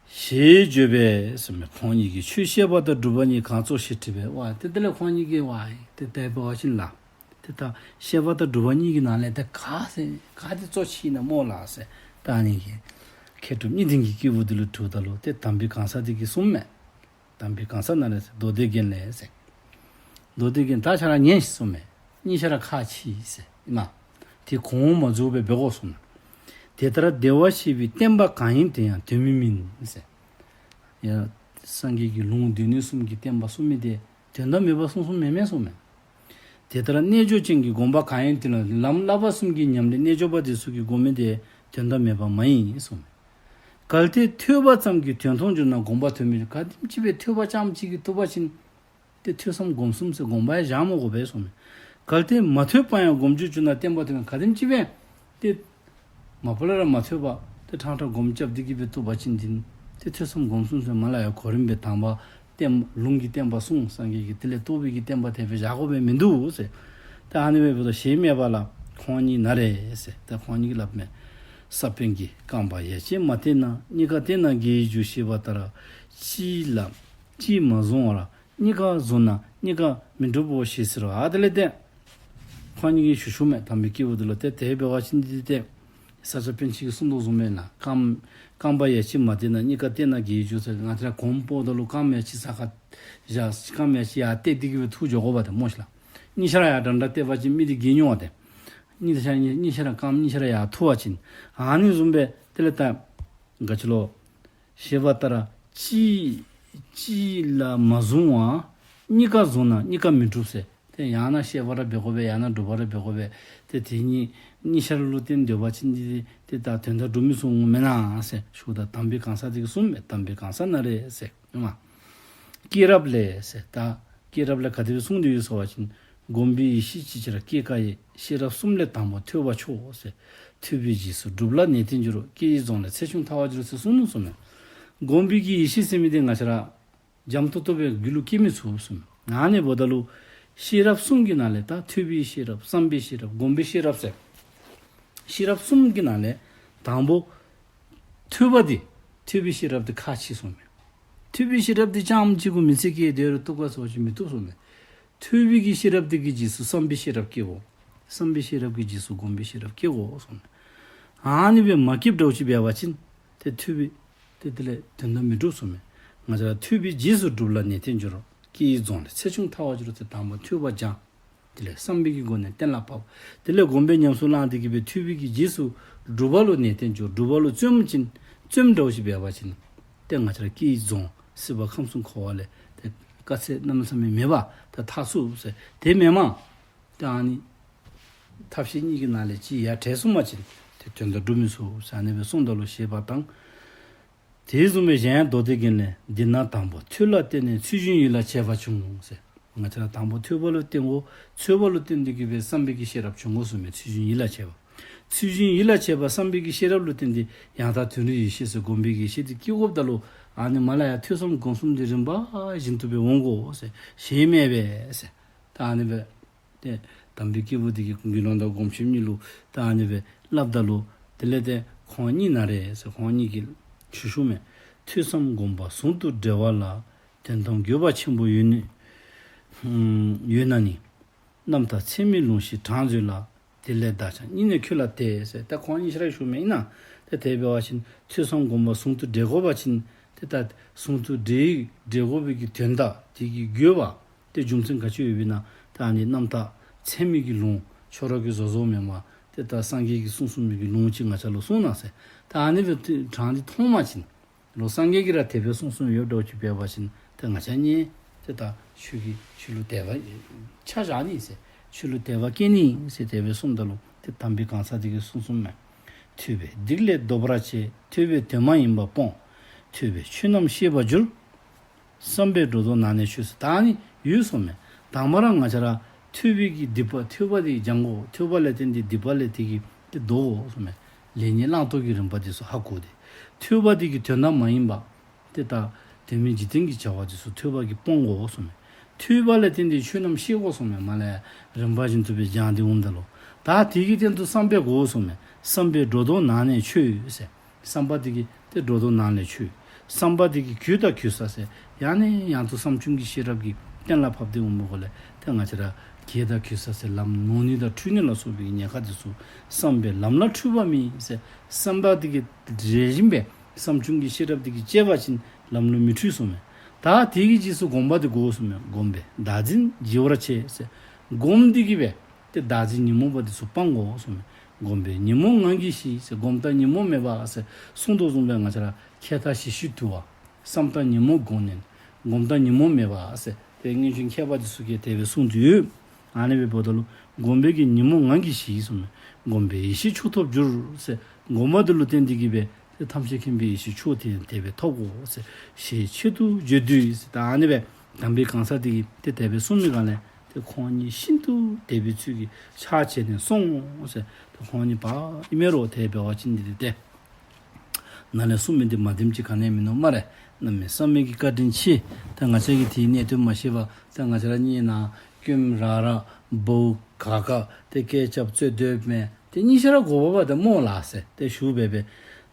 ཞེས་བརྗོད་པས་གསུངམ་མས། ཁོང་གཉིས་ཀྱིས་ཆོས་བཤད་པ་དང་སྒྲུབ་པ་གཉིས་གང་རྫོགས་ཞེས་དྲིས་པས། ཝ་ཏེ་དེ་ལས་ཁོང་གཉིས་ཀྱིས་ཝ་ཏེ་དེ་འབད་བ་ཅིན་ལགས། ཏེ་ད་བཤད་པ་དང་སྒྲུབ་པ་གཉིས་ཀྱི་ནང་ལས་ཏེ་ག་ཟེར་ག་འདི་གཙོ་ཆེ་ཨིན་ན་སྨོ་ལགས་ཟེར། ད་ཨ་ནི་གི་མཁས་གྲུབ་གཉིས་ལྡན་གྱི་སྐྱེས་བུ་འདི་ལུ་དྲིཝ་ད་ལུ་ཏེ་དམ་པའི་གང་ཟག་འདི་གིས་གསུངམ་མས། དམ་པའི་གང་ཟག་ན་རེ་ཟེར། མདོ་སྡེ་རྒྱན་ལས་ཟེར། མདོ་སྡེ་རྒྱན་ད་ཆ་ར་ཉན་ཤིག་གསུངམ་མས། གཉིས་ཆ་ར་ཁག་ཆེ་ཟེར་ཨིན་མས། ཏེ་གོང་འོག་མ་འཛུལ་བར་འབད་དགོ་གསུངམ་མས། དེ་ལྟར་བདེ་བར་གཤེགས་པའི་བསྟན་པ་གང་ཡིན་དེ་ཡང་དོན་མེད་མིན་ཟེར། ཡ་སངས་རྒྱས་ཀྱི་ལུང་སྡེ་སྣོད་གསུམ་གྱི་བསྟན་པ་གསུངས་མི་དེ་དོན་དག་མེད་པ་གསུངས་གསུངསམ་མེན་མས་གསུངམ་མས། དེ་ལྟར་རྣལ་འབྱོར་ཅན་གྱི་སྒོམ་པ་གང་ཡིན་དེ་ལ། ལམ་བསླབ་པ་གསུམ་གྱི་ཉམས་ལེན་རྣལ་འབྱོར་པ་དེ་ཚུ་གིས་སྒོམ་མི་དེ་དོན་དག་མེད་པ་མ་ཡིན་གསུངམ་མས། གལ་ཏེ་ཐོས་པ་ཙམ་གྱིས་དོན་མཐོང་འགྱུར་ན་སྒོམ་པ་དོན་མེད། ག་དེམ་ཅིག་སྦེ་ཐོས་པ་ཙམ་ཅིག་གིས་བཏུབ་པ་ཅིན་ཏེ་ཐོས་བསམ་སྒོམ་གསུམ་ཟེར་སྒོམ་པ་ཡང་བཞག་མི་དགོ་པས་གསུངམ་མས། གལ་ཏེ་མ་ཐོས་པ་ཡང་སྒོམ་རྒྱུར་གྱུར་ན། གཏན་པ་དོན་ག་དེམ་ཅིག་སྦེ་ཏེ་མ་པ་ལས་ར་མ་ཐོས་པར་ཏེ་ཕྲང་ཕྲང་སྒོམ་རྐྱབ་སྟེ་གི་སྦེ་བཏུབ་པ་ཅིན་འདི་ཏེ་ཐོས་བསམ་སྒོམ་གསུམ་ཟེར་མ་ལ་ཡ་གོ་རིམ་སྦེ་དང་པ་ཏེ་ལུང་གི་བསྟན་པ་གསུངས། སངས་རྒྱས་ཀྱིས་དེ་ལས་རྟོགས་པའི་གི་བསྟན་པ་དེ་སྦེ་བཞག་དགོ་པས་མིན་འདུག་ཟེར། ཏེ་ཨ་ནི་སྦེ་འབདཝ་ད་ཞེན་མེད་པ་ལ་ཁོང་གཉིས་ན་རེ་ཟེར། ཏེ་ཁོང་གཉིས་ཀྱིས་སླབ་མས། ས་པཎ་གྱིས། རྐང་པ་ཡ་གཅིག་མ་བསྟེན་ན་གཉིས་ཀ་བསྟེན་ན་དགེ་བའི་རྒྱུ་ཞེས་པ་ལྟར། གཅིག་ལ་གཅིག་མ་བཟུང་བར་གཉིས་ཀ་བཟུང་ན་གཉིས་ཀ་མི་འགྲུབ་བོ་ཞེས་ཟེར་བ། ཨ་དེ་ལས་ཏེ་ཁོང་གཉིས་ཀྱིས་ཞུ་ཞུཝ་མས། དམ་པའི་སྐྱེས་བུ་འདི་ལུ། ཏེ་དེ་འབད་བ་ཅིན་འདི་ཏེ་ས་སྐྱ་པཎ་ཆེན་གྱིས་གསུངས་དོ་བཟུམ་མེན་ན། རྐང་རྐང་པ་ཡ་གཅིག་མ་བསྟེན་ན་གཉིས་ཀ་བསྟེན་ན་དགེ་བའི་རྒྱུ་ཟེར། ང་བཅས་ར་གོམ་སྤོ་ད་ལུ་རྐངམ་ཡ་གཅིག་ས་ཁར་བཞག་རྐངམ་ཡ་གཅིག་ཡར་གཏད་དེ་གི་སྦེ་འཐུ་འགྱོ་དགོཔ་དེ་སྨོ་ཤིག་ལགས། གཉིས་ཆ་ར་ཡར་འདྲན་འདྲ་གཏད་པ་ཅིན་མི་འདི་འགྱེལ་འོང་བ་དེ། གཉིས་ཆ་ར་གཉིས་ཆ་ར་རྐངམ་གཉིས་ཆ་ར་ཡར་འཐུ་བ་ཅིན་ཨ་ནི་བཟུམ་སྦེ་དེ་ལས་ད་ག་ཅི་ལོ། ཞེས་པ་ལྟར་གཅིག་གཅིག་ལ་མ་བཟུང་བ་གཉིས་ཀ་བཟུང་ན་གཉིས་ཀ་མི་འགྲུབ་ཟེར། ཏེ་ཡང་ན་བཤད་པ་ར་འབད་དགོ་པས། ཡང་ན་སྒྲུབ་པ་ར་འབད་དགོ་པས། ཏེ་དེ་གཉིས་གཉིས་ཆ་ར་ལུ་བརྟེན་སྡོད་པ་ཅིན་འདི་ཏེ་ད་དོན་དག་འགྲུབ་མི་ཚུགས་འོང་མེན་ན་ཟེར་ཞུཝ་ད་དམ་པའི་གང་ཟག་དེ་གིས་གསུངམ་མས། དམ་པའི་གང་ཟག་ན་རེ་ཟེར། ཨིན་མས། སྐྱེས་རབས་ལས་ཟེར། ད་སྐྱེས་རབས་ལས་ག་དེ་སྦེ་གསུངས་ཏེ་ཡོད་ཟེར་བ་ཅིན། སྒོམ་པའི་ཡེ་ཤེས་ཅིག་ཅར་སྐྱེ་དཀའ་ཡི། ཤེས་རབ་གསུམ་ལས་དང་པོ་ཐོས་པ་མཆོག་ཟེར། ཐོས་པའི་རྗེས་སུ་སྒྲུབ་ལ་ནན་ཏན་འགྱུར། སྐྱེ་བའི་རྫོང་ལས་ཚེ་ཆུང་ཐར་བར་འགྱུར་ཟེར་གསུངས་ནུག་གསུངམ་མས། སྒོམ་པའི་གི་ཡེ་ཤེས་ཟེར་མི་འདི་ང་བཅས་ར་འཇམ་ཏོག་ཏོ་སྦེ་རྒྱུད་ལུ་སྐྱེ་མི་ཚུགས་གསུངམ་མས། ཨ་ནི་འབདཝ་ད་ལུ་ཤེས་རབ་གསུམ་གྱི་ནང་ལས་ད་ཐོས་པའི་ཤེས་རབ་བསམ་པའི་ཤེས་རབ་སྒོམ་པའི་ཤེས་རབ་ཟེར་ཤེས་རབ་གསུམ་གྱི་ནང་ལས་དང་པོ་ཐོས་པ་འདི་ཐོས་པའི་ཤེས་རབ་འདི་ཁག་ཆེ་གསུངམ་མས། ཐོས་པའི་ཤེས་རབ་འདི་རྐྱངམ་གཅིག་གུ་མི་ཚེ་སྐྱེལ་སྡོད་རུང་བཏུབ་ག་ཟེར་བ་ཅིན་མི་བཏུབ་གསུངམ་མས། ཐོས་པའི་གི་ཤེས་རབ་འདི་གི་རྗེས་སུ་བསམ་པའི་ཤེས་རབ་སྐྱེ་དགོ། བསམ་པའི་ཤེས་རབ་ཀྱི་རྗེས་སུ་སྒོམ་པའི་ཤེས་རབ་སྐྱེ་དགོ་གསུངས་མས། ཨ་ནི་སྦེ་མ་སྐྱེཝ་འདྲཝ་ཅིག་འབད་བ་ཅིན་ཏེ་ཐོས་པའི་ཏེ་དེ་ལས་དོན་དག་མི་འགྲུབ་གསུངས་མས། ང་བཅས་ར་ཐོས་པའི་རྗེས་སུ་སྒྲུབ་ལ་ནན་ཏན་འགྱུར། སྐྱེ་བའི་རྫོང་ལས་ཚེ་ཆུང་ཐར་བར་འགྱུར་ཟེར། དང་པོ་ཐོས་པ་སྦྱང་། དེ་ལས་བསམ་པའི་གི་སྒོ་ནས་གཏན་ལ་ཕབ། དེ་ལས་སྒོམ་པའི་ཉམས་སུ་བླངས་ཏེ་གི་སྦེ་ཐོས་པའི་གི་རྗེས་སུ་སྒྲུབ་པ་ལུ་ནན་ཏན་འགྱུར། སྒྲུབ་པ་ལུ་བརྩོན་ཅིན་བརྩོནམ་འདྲཝ་ཅིག་འབད་བ་ཅིན་ཏེ་ང་བཅས་ར་སྐྱེ་བའི་རྫོང་སྲིད་པ་ཁམས་གསུམ་འཁོར་བ་ལས་ཏེ་དཀའ་ཚེགས་གནམ་མེད་ས་མེད་མེད་པར་ད་ཐར་ཚུགས་ཟེར། དེ་མེན་མས། ད་ཨ་ནི་ཐབས་ཤེས་གཉིས་ཀྱི་ནང་ལས་གཅིག་ཡར་བྲལ་སོང་པ་ཅིན་ཏེ་དོན་དག་འགྲུབ་མི་ཚུགས་ཟེར་ཨ་ནི་སྦེ་གསུངམ་ད་ལུ་ཞེས་པ་དང་། དེ་བཟུམ་སྦེ་གཞན་ཡང་མདོ་སྡེ་རྒྱན་ལས། འདི་ན་དང་པོ་ཐོས་ལ་བརྟེན་ནས་ཚུལ་བཞིན་ཡིད་ལ་བྱེད་པ་འབྱུང་ཟེར། ང་བཅས་ར་དང་པོ་ཐོས་པ་ལུ་བརྟེན་དགོ། ཐོས་པ་ལུ་བརྟེན་ཏེ་གི་སྦེ་བསམ་པའི་གི་ཤེས་རབ་འབྱུང་དགོ་གསུངས་མས། ཚུལ་བཞིན་ཡིད་ལ་བྱེད་པ། ཚུལ་བཞིན་ཡིད་ལ་བྱེད་པ་བསམ་པའི་གི་ཤེས་རབ་ལུ་བརྟེན་ཏེ་ཡང་དག་དོན་རིག་ཡེ་ཤེས་ཟེར་སྒོམ་པའི་གི་ཡེ་ཤེས་འདི་སྐྱེ་དགོཔ་ད་ལུ་ཨ་ནི་མ་ལ་ཡ་ཐོས་བསམ་སྒོམ་གསུམ་འདི་རིམ་པ་བཞིན་དུ་སྦེ་འོང་དགོ་ཟེར། ཞེན་མེད་པས་ཟེར། ད་ཨ་ནི་སྦེ་ཏེ་དམ་པའི་སྐྱེས་བུ་འདི་གིས་དགེ་སློང་དང་སྒོམ་ཆེན་གཉིས་ལུ་ད་ཨ་ནི་སྦེ་སླབ་ད་ལུ་དེ་ལས་ཏེ་ཁོང་གཉིས་ན་རེ་ཟེར་ཁོང་གཉིས་ཀྱིས་ཞུ་ཞུཝ་མས། ཐོས་བསམ་སྒོམ་པ་ཟུང་དུ་འབྲེལ་བ་ལ། དོན་དམ་དགོས་པ་ཆེན་པོ་ཡོད་ནི། ཡོད་ན་ནི། རྣམ་དག་ཚད་མའི་ལུང་ཞིག་དྲངས་མཛོད་ལ། དེ་ལས་བདག་ཀྱང་སྙིང་ནས་ཁྱོད་ལ་དད་ཟེར། ད་ཁོང་གཉིས་ཆ་ར་ཞུཝ་མས་ཨིན་ན། ཏེ་དེ་འབད་བ་ཅིན་ཐོས་བསམ་སྒོམ་པ་ཟུང་དུ་འབྲེལ་དགོ་པ་ཅིན་ཏེ་ད་ཟུང་དུ་འབྲེལ་འབྲེལ་དགོ་པའི་གི་དོན་དག་དེ་གི་དགོས་པ་ཏེ་རྒྱུ་མཚན་ག་ཅི་ཡོདཔ་ཨིན་ན། ད་ཨ་ནི་རྣམ་དག་ཚད་མའི་གི་ལུང་ཁྱོད་ར་གིས་བཟོ་བཟོཝ་མེན་པར་ཏེ་ད་སངས་རྒྱས་ཀྱིས་གསུངས་གསུངས་མི་གི་ལུང་ཅིག་ང་བཅས་ལུ་གསུངས་གནང་ཟེར། ད་ཨ་ནི་སྦེ་དྲངས་ཏེ་མཐོང་པ་ཅིན་ལོག་སངས་རྒྱས་ཀྱིས་ར་དེ་སྦེ་གསུངས་གསུངསམ་ཡོདཔ་འདྲཝ་ཅིག་འབད་བ་ཅིན་ཏེ་ང་བཅས་གཉིས་ཏེ་ད་ཁྱོད་ཀྱིས་ཁྱོད་ལུ་དད་པ་ཆ་བཞག་ནི་ཟེར། ཁྱོད་ལུ་དད་པ་སྐྱེ་ནི་ཟེར་དེ་སྦེ་གསུངམ་ད་ལུ་ཏེ་དམ་པའི་གང་ཟག་དེ་གིས་གསུངས་གསུངསམ་མས། ཐོས་པས་སྡིག་ལས་ལྡོག་པར་བྱེད། ཐོས་པས་དོན་མ་ཡིན་པ་སྤོང་། ཐོས་པས་ཆོས་རྣམས་ཤེས་པར་འགྱུར། བསམ་པས་སྒྲོ་འདོགས་ནང་ནས་ཆོད་ཟེར། ད་ཨ་ནི་ཡོད་གསུངམ་མས། དང་པ་ར་ང་བཅས་ར་ཐོས་པའི་གི་སྡིག་པ་ཐོས་པ་དེ་སྦྱང་དགོ། ཐོས་པ་ལས་བརྟེན་ཏེ་སྡིག་པ་ལས་དེ་གིས་ཏེ་ལྡོག་དགོ་གསུངམ་མས། ལེགས་ཉེས་བླང་དོར་གྱི་རིམ་པ་དེ་ཚུ་ཧ་གོ་སྟེ། ཐོས་པ་དེ་གི་དོན་དག་མ་ཡིན་པ་ཏེ་ད་དོན་མེད་འཇིག་རྟེན་གྱི་བྱ་བ་དེ་ཚུ་ཐོས་པ་གིས་སྤོང་དགོ་གསུངམ་མས། ཐོས་པ་ལས་བརྟེན་ཏེ་ཆོས་རྣམས་ཤེས་དགོ་གསུངམ་མས། མ་ལས་རིམ་པ་བཞིན་དུ་སྦེ་སྦྱང་སྟེ་འོངམ་ད་ལུ་ད་དེ་གི་སྟེང་དུ་བསམ་པས་གོ་གསུངམ་མས། བསམ་པས་སྒྲོ་འདོགས་ནང་ནས་ཆོད་ཟེར། བསམ་པ་དེ་གིས་ཏེ་སྒྲོ་འདོགས་ནང་ལས་ཆོད། བསམ་པ་དེ་གིས་གོ་དང་གོ་ས་ཟེར་ཡང་ནས་ཡང་དུ་བསམ་བྱུང་གི་ཤེས་རབ་ཀྱིས་གཏན་ལ་ཕབ་སྟེ་འོང་བའི་སྒོ་ལས་ཏེ་ང་བཅས་ར་གོ་དང་གོ་ས་ཟེར་ལམ་ནོར་ནི་དང་འཁྲུལ་ནི་ལ་སོགས་པའི་ཉེན་ཁ་དེ་ཚུ། བསམ་པས་ལམ་ལ་འཁྲུལ་པ་མེད་ཟེར། བསམ་པ་དེ་གིས་རེ་བཞིན་པས་བསམ་བྱུང་གི་ཤེས་རབ་དེ་གིས་དཔྱད་པ་ཅིན་ལམ་ལུ་མི་འཁྲུལ་གསུངམ་མས། ད་དེ་གི་རྗེས་སུ་སྒོམ་པ་དེ་དགོ་གསུངམ་མས། སྒོམ་པས་བདག་འཛིན་ཞི་བར་བྱེད་ཟེར། སྒོམ་དེ་གིས་སྦེ་ཏེ་བདག་འཛིན་ཉོན་མོངས་པ་དེ་ཚུ་སྤང་དགོ་གསུངམ་མས། སྒོམ་པས་ཉོན་མོངས་ངང་གིས་ཞི་ཟེར། སྒོམ་དང་ཉོན་མོངས་མེད་པ་ཟེར་གསུངས་དོ་བཟུམ་སྦེ་ང་བཅས་ར་ཁ་ཏ་ཞི་ཞི་དུལ་བ། བསམ་དང་ཉོན་མོངས་སྒོམ་ནི། སྒོམ་དང་ཉོན་མོངས་མེད་པ་ཟེར་ཏེ་སྔོན་བྱོན་མཁས་པ་དེ་ཚུ་གིས་དེ་སྦེ་གསུངས་ཏེ་ཡོད། ཨ་ནི་སྦེ་འབདཝ་ད་ལུ་སྒོམ་པས་ཀྱི་ཉོན་མོངས་ངང་གིས་ཞི་གསུངམ་མས། སྒོམ་པས་ཡེ་ཤེས་མཆོག་ཐོབ་འགྱུར་ཟེར། སྒོམ་པ་དེ་ལུ་བརྟེན་ཏེ་གིས་སྦེ་ཏེ་ཐམས་ཅད་མཁྱེན་པའི་ཡེ་ཤེས་མཆོག་དེ་དེ་སྦེ་ཐོབ་དགོ་ཟེར། ཞེས་ཆེད་དུ་བརྗོད་དུས་ཟེར། ད་ཨ་ནི་སྦེ་དམ་པའི་གང་ཟག་དེ་གིས་ཏེ་དེ་སྦེ་གསུངས་མི་གང་ལས་ཏེ་ཁོང་གཉིས་ཤིན་ཏུ་དད་པའི་ཚུལ་གྱིས་ཕྱག་བྱས་ནས་སོང་ཟེར། ཏེ་ཁོང་གཉིས་པ་ཨིན་མས་རོ། དེ་འབད་བ་ཅིན་འདི་ཏེ་ནཱ་ལས་གསུངས་མི་འདི་མ་བདེནམ་ཅིག་ག་ནི་ཡང་མིན་ནུག་སྨ་རེ། གནམ་མེད་ས་མེད་ཀྱི་བཀའ་དྲིན་ཆེ། ད་ང་བཅས་ཀྱིས་དེའི་གནད་དོན་མ་ཤེས་པར་ད་ང་བཅས་ར་གཉིས་ནཱ་ཀུན་ར་ར་བུ་ག་ག་ཏེ་སྐད་རྐྱབ་རྩོད་སྡོདཔ་མས། ཏེ་གཉིས་ཆ་ར་དགོ་པས་པ་ཏེ་སྨོ་ལགས་ཟེར་ཏེ་ཞུ་སྦེ་སྦེ།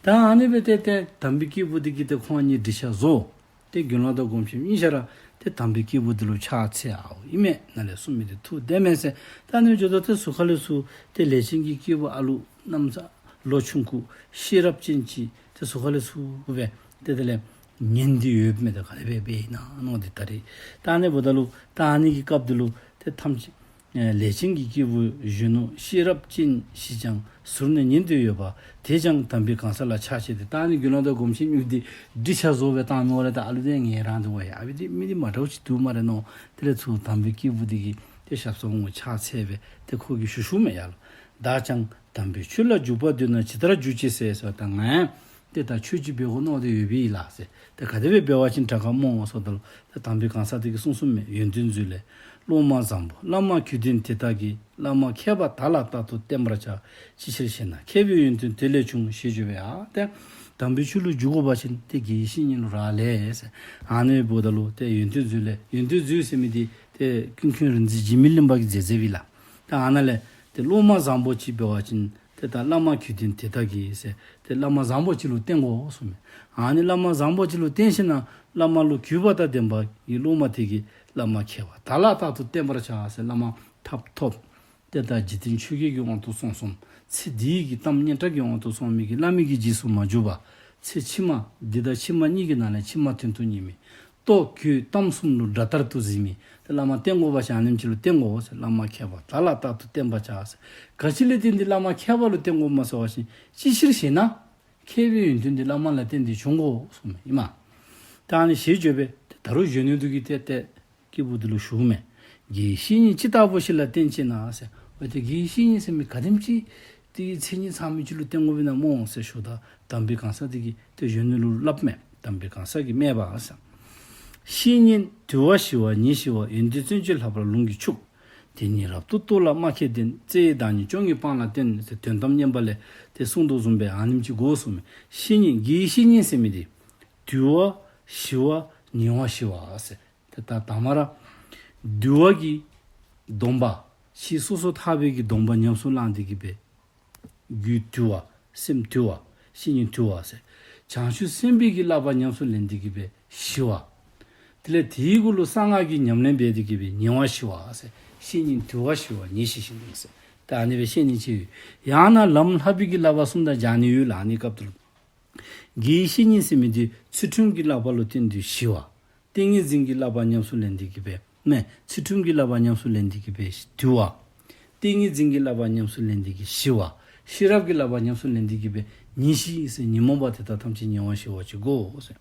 ད་ཨ་ནི་སྦེ་ཏེ་ཏེ་དམ་པའི་སྐྱེས་བུ་འདི་གིས་ཏེ་ཁོང་གཉིས་འགྲིག་ཤ་བཟོ། ཏེ་དགེ་སློང་དང་སྒོམ་ཆེན་གཉིས་ཆ་ར་ཏེ་དམ་པའི་སྐྱེས་བུ་འདི་ལུ་ཕྱག་འཚལ་ཨའོ་ཨིན་མས། ནཱ་ལས་གསུངས་མི་འདི་ཐུགས་བདེན་མས་ཟེར། ད་ཨ་ནི་འགྱོཝ་ད་ཏེ་ཟུར་ཁ་ལས་ཚུར་ཏེ་ལས་ཅན་གྱི་སྐྱེས་བུ་ཨ་ལུ་གནམ་ས་ལོ་ཆུང་ཀུ་ཤེས་རབ་ཅན་ཅིག་ཏེ་ཟུར་ཁ་ལས་ཚུར་སྦེ་ཏེ་དེ་ལས་ཉན་ཏེ་ཡོདཔ་མས། ད་ག་དེ་སྦེ་འབད་ཨིན་ན་མནོ་སྟེ་ད་རེས་ད་ཨ་ནི་འབདཝ་ད་ལུ་ད་ཨ་ནི་གི་སྐབས་འདི་ལུ་ཏེ་ཐམས་ཅད་ཨེ་ལས་ཅན་གྱི་སྐྱེས་བུ་གཞོན་ནུ་ཤེས་རབ་ཅན་ཞིག་ཀྱང་ཟུར་ནས་ཉན་ཏེ་ཡོད་པ་དེས་ཀྱང་དམ་པའི་གང་ཟག་ལ་ཕྱག་བྱས་ཏེ། ད་ཨ་ནི་དགེ་སློང་དང་སྒོམ་ཆེན་གཉིས་འདི་འགྲིག་ཤ་བཟོ་སྦེ་བཏང་མི་འོང་ལས། ད་ཨ་ལུ་དེ་ངལ་རངས་ཏེ་འོང་ཡ། ཨ་བི་འདི་མི་འདི་མ་འདྲཝ་ཅིག་འདུག་སྨ་རེ་མནོ། དེ་ལས་ཚུར་དམ་པའི་སྐྱེས་བུ་འདི་གིས་ཏེ་ཞབས་སར་འོང་ཕྱག་འཚལ་སྦེ་ཏེ་ཁོ་གིས་ཞུ་ཞུཝ་མས་ཡར་ལུ། བདག་ཀྱང་དམ་པའི་ཆོས་ལ་འཇུག་པར་འདོད་ན་ཇི་ལྟར་འཇུག་ཅེས་ཟེར་ཟེརཝ་ད་ང་ཡང་ཏེ་ད་ཆོས་ཅིག་འབད་དགོ་མནོ་སྟེ་ཡོདཔ་ཨིན་ལགས་ཟེར། ཏེ་ག་དེ་སྦེ་འབད་བ་ཅིན་དྲག་ག་སྨོ་ཟེརཝ་ད་ལུ་ཏེ་དམ་པའི་གང་ཟག་དེ་གིས་གསུངས་གསུངསམ་མས། ཡོན་ཏན་མཛོད་ལས། སློབ་མ་བཟང་པོ་བླ་མ་གུས་ལྡན་དེ་དག་གིས། བླ་མ་མཁས་པ་དག་ལ་རྟག་ཏུ་བསྟེན་པར་བྱ། ཅིའི་ཕྱིར་ཞེ་ན་མཁས་པའི་ཡོན་ཏན་དེ་ལས་བྱུང་། ཞེས་བརྗོད་པས། ཨ་ཏེ་དམ་པའི་ཆོས་ལུ་འཇུག་དགོ་པ་ཅིན་ཏེ་དགེ་བའི་བཤེས་གཉེན་ལུ་རག་ལས་ཟེར། ཨ་ནི་འབདཝ་ད་ལུ་ཏེ་ཡོན་ཏན་མཛོད་ལས། ཡོན་ཏན་མཛོད་ཟེར་མི་འདི་ཏེ་ཀུན་མཁྱེན་རིག་འཛིན་འཇིགས་མེད་གླིང་པ་གི་མཛད་རྗེས་ཨིན་ལགས། ཏེ་ཨ་ནཱ་ལས་ཏེ་སློབ་མ་བཟང་པོ་ཅིག་འབད་བ་ཅིན་ཏེ་ད་བླ་མ་གུས་ལྡན་དེ་དག་གིས་ཟེར་ཏེ་བླ་མ་བཟང་པོ་ཅིག་ལུ་བསྟེན་དགོ་གསུངས་མས། ཨ་ནི་བླ་མ་བཟང་པོ་ཅིག་ལུ་བསྟེན་ཞིན་ན་བླ་མ་ལུ་གུས་པ་དང་ལྡན་པ་གི་སློབ་མ་དེ་གིས་བླ་མ་མཁས་པ་དག་ལ་རྟག་ཏུ་བསྟེན་པར་བྱ་ཟེར། བླ་མ་ཐབས་ཐོབ་ཏེ་ད་འཇིག་རྟེན་ཆོས་བརྒྱད་ཀྱི་དབང་དུ་སོང་སོངམ་ཚེ་འདི་གི་གཏམ་སྙན་གྲགས་ཀྱི་དབང་དུ་སོང་མི་གི་བླ་མའི་གི་རྗེས་སུ་མ་འཇུག་པར་ཚེ་ཕྱི་མ་འདི་དང་ཕྱི་མ་གཉིས་ཀྱི་ནང་ལས་ཕྱི་མ་དོན་དུ་གཉེར་མི། ལྟོ་གོས་གཏམ་གསུམ་ལུ་དགྲ་ལྟར་དུ་གཟིགས་མི། ཏེ་བླ་མ་བསྟེན་དགོ་པ་ཅིན་ཨ་ནེམ་ཅིག་ལུ་བསྟེན་དགོ་ཟེར། བླ་མ་མཁས་པ་དག་ལ་རྟག་ཏུ་བསྟེན་པར་བྱ་ཟེར། ག་ཅི་ལས་བརྟེན་ཏེ་བླ་མ་མཁས་པ་ལུ་བསྟེན་དགོཔ་སྨོ་ཟེར་བ་ཅིན་ཅིའི་ཕྱིར་ཞེ་ན་མཁས་པའི་ཡོན་ཏན་འདི་བླ་མ་ལ་བརྟེན་ཏེ་བྱུང་དགོ་གསུངས་མས་ཨིན་མས། ད་ཨ་ནི་ཞེས་བརྗོད་པས། ཏེ་ད་རུང་གཞོན་ནུ་དེ་གིས་ཏེ་ཏེ་སྐྱེས་བུ་དེ་ལུ་ཞུཝ་མས། དགེ་བའི་བཤེས་གཉེན་ཅི་ལྟ་བུ་ཞིག་ལ་བསྟེན་ཅེ་ན་ཟེར། འོ་ཏེ་དགེ་བའི་བཤེས་གཉེན་ཟེར་མི་ག་དེམ་ཅིག་ཏེ་མཚན་ཉིད་ཚང་མི་ཅིག་ལུ་བསྟེན་དགོཔ་ཨིན་ན་སྨོ་ཟེར་ཞུཝ་ད་དམ་པའི་གང་ཟག་དེ་གིས་ཏེ་གཞོན་ནུ་ལུ་སླབ་མས། དམ་པའི་གང་ཟག་གིས་སྨྲས་པ་ཟེར། བཤེས་གཉེན་དུལ་བ་ཞི་བ་ཉེར་ཞི་བ། ཡོན་ཏན་བརྩོན་བཅས་ལྷག་པར་ལུང་གིས་ཕྱུག། དེ་ཉིད་རབ་ཏུ་རྟོགས་ལ་སྨྲ་མཁས་ལྡན། བརྩེ་ཡི་བདག་ཉིད་བཅོ་ལྔའི་སྤང་ལ་བསྟེན། ཟེར་དོན་དམ་བསྙེན་པ་ལས་ཏེ་གསུངས་དོ་བཟུམ་སྦེ་ཨ་ནེམ་ཅིག་དགོ་གསུངས་མས། བཤེས་གཉེན་དགེ་བའི་བཤེས་གཉེན་ཟེར་མི་འདི་དུལ་བ་ཞི་བ་ཉེ་བར་ཞི་བ་ཟེར། ཏེ་ད་དང་པ་ར་དུལ་བ་གི་སྡོམ་པ་ཕྱིས་སོ་སོར་ཐར་པའི་གི་སྡོམ་པ་ཉམས་སུ་བླངས་ཏེ་གི་སྦེ་རྒྱུད་དུལ་བ་སེམས་དུལ་བ་བཤེས་གཉེན་དུལ་བ་ཟེར། བྱང་ཆུབ་སེམས་དཔའི་གི་བསླབ་པ་ཉམས་སུ་ལེན་ཏེ་གི་སྦེ་ཞི་བ། དེ་ལས་དེའི་གུ་ལུ་གསང་སྔགས་ཀྱི་ཉམས་ལེན་འབད་དེ་གི་སྦེ་ཉེ་བར་ཞི་བ་ཟེར། བཤེས་གཉེན་དུལ་བ་ཞི་བ་ཉེ་ཞི་ཞི་ནི་ཟེར། ད་ཨ་ནི་སྦེ་བཤེས་གཉེན་ཅིག་ཡོད། ཡང་ན་ལམ་ལྷག་པའི་གི་བསླབ་པ་གསུམ་དང་སྦྱར་ནི་ཡོད་ལགས། ཨ་ནི་སྐབས་དུ་ལུ་དགེ་བའི་བཤེས་གཉེན་ཟེར་མི་འདི་ཚུལ་ཁྲིམས་ཀྱི་བསླབ་པ་ལུ་བརྟེན་ཏེ་ཞི་བ། ཏིང་ངེ་འཛིན་གྱི་བསླབ་པ་ཉམས་སུ་ལེན་ཏེ་གི་སྦེ་མེན། ཚུལ་ཁྲིམས་ཀྱི་བསླབ་པ་ཉམས་སུ་ལེན་ཏེ་གི་སྦེ་དུལ་བ། ཏིང་ངེ་འཛིན་གྱི་བསླབ་པ་ཉམས་སུ་ལེན་ཏེ་གི་ཞི་བ། ཤེས་རབ་ཀྱི་བསླབ་པ་ཉམས་སུ་ལེན་ཏེ་གི་སྦེ་ཉེ་ཞི་ཟེར། ཉོན་མོངས་པ་དེ་དག་ཐམས་ཅད་ཉེ་བར་ཞི་བ་ཅིག་དགོ་ཟེར།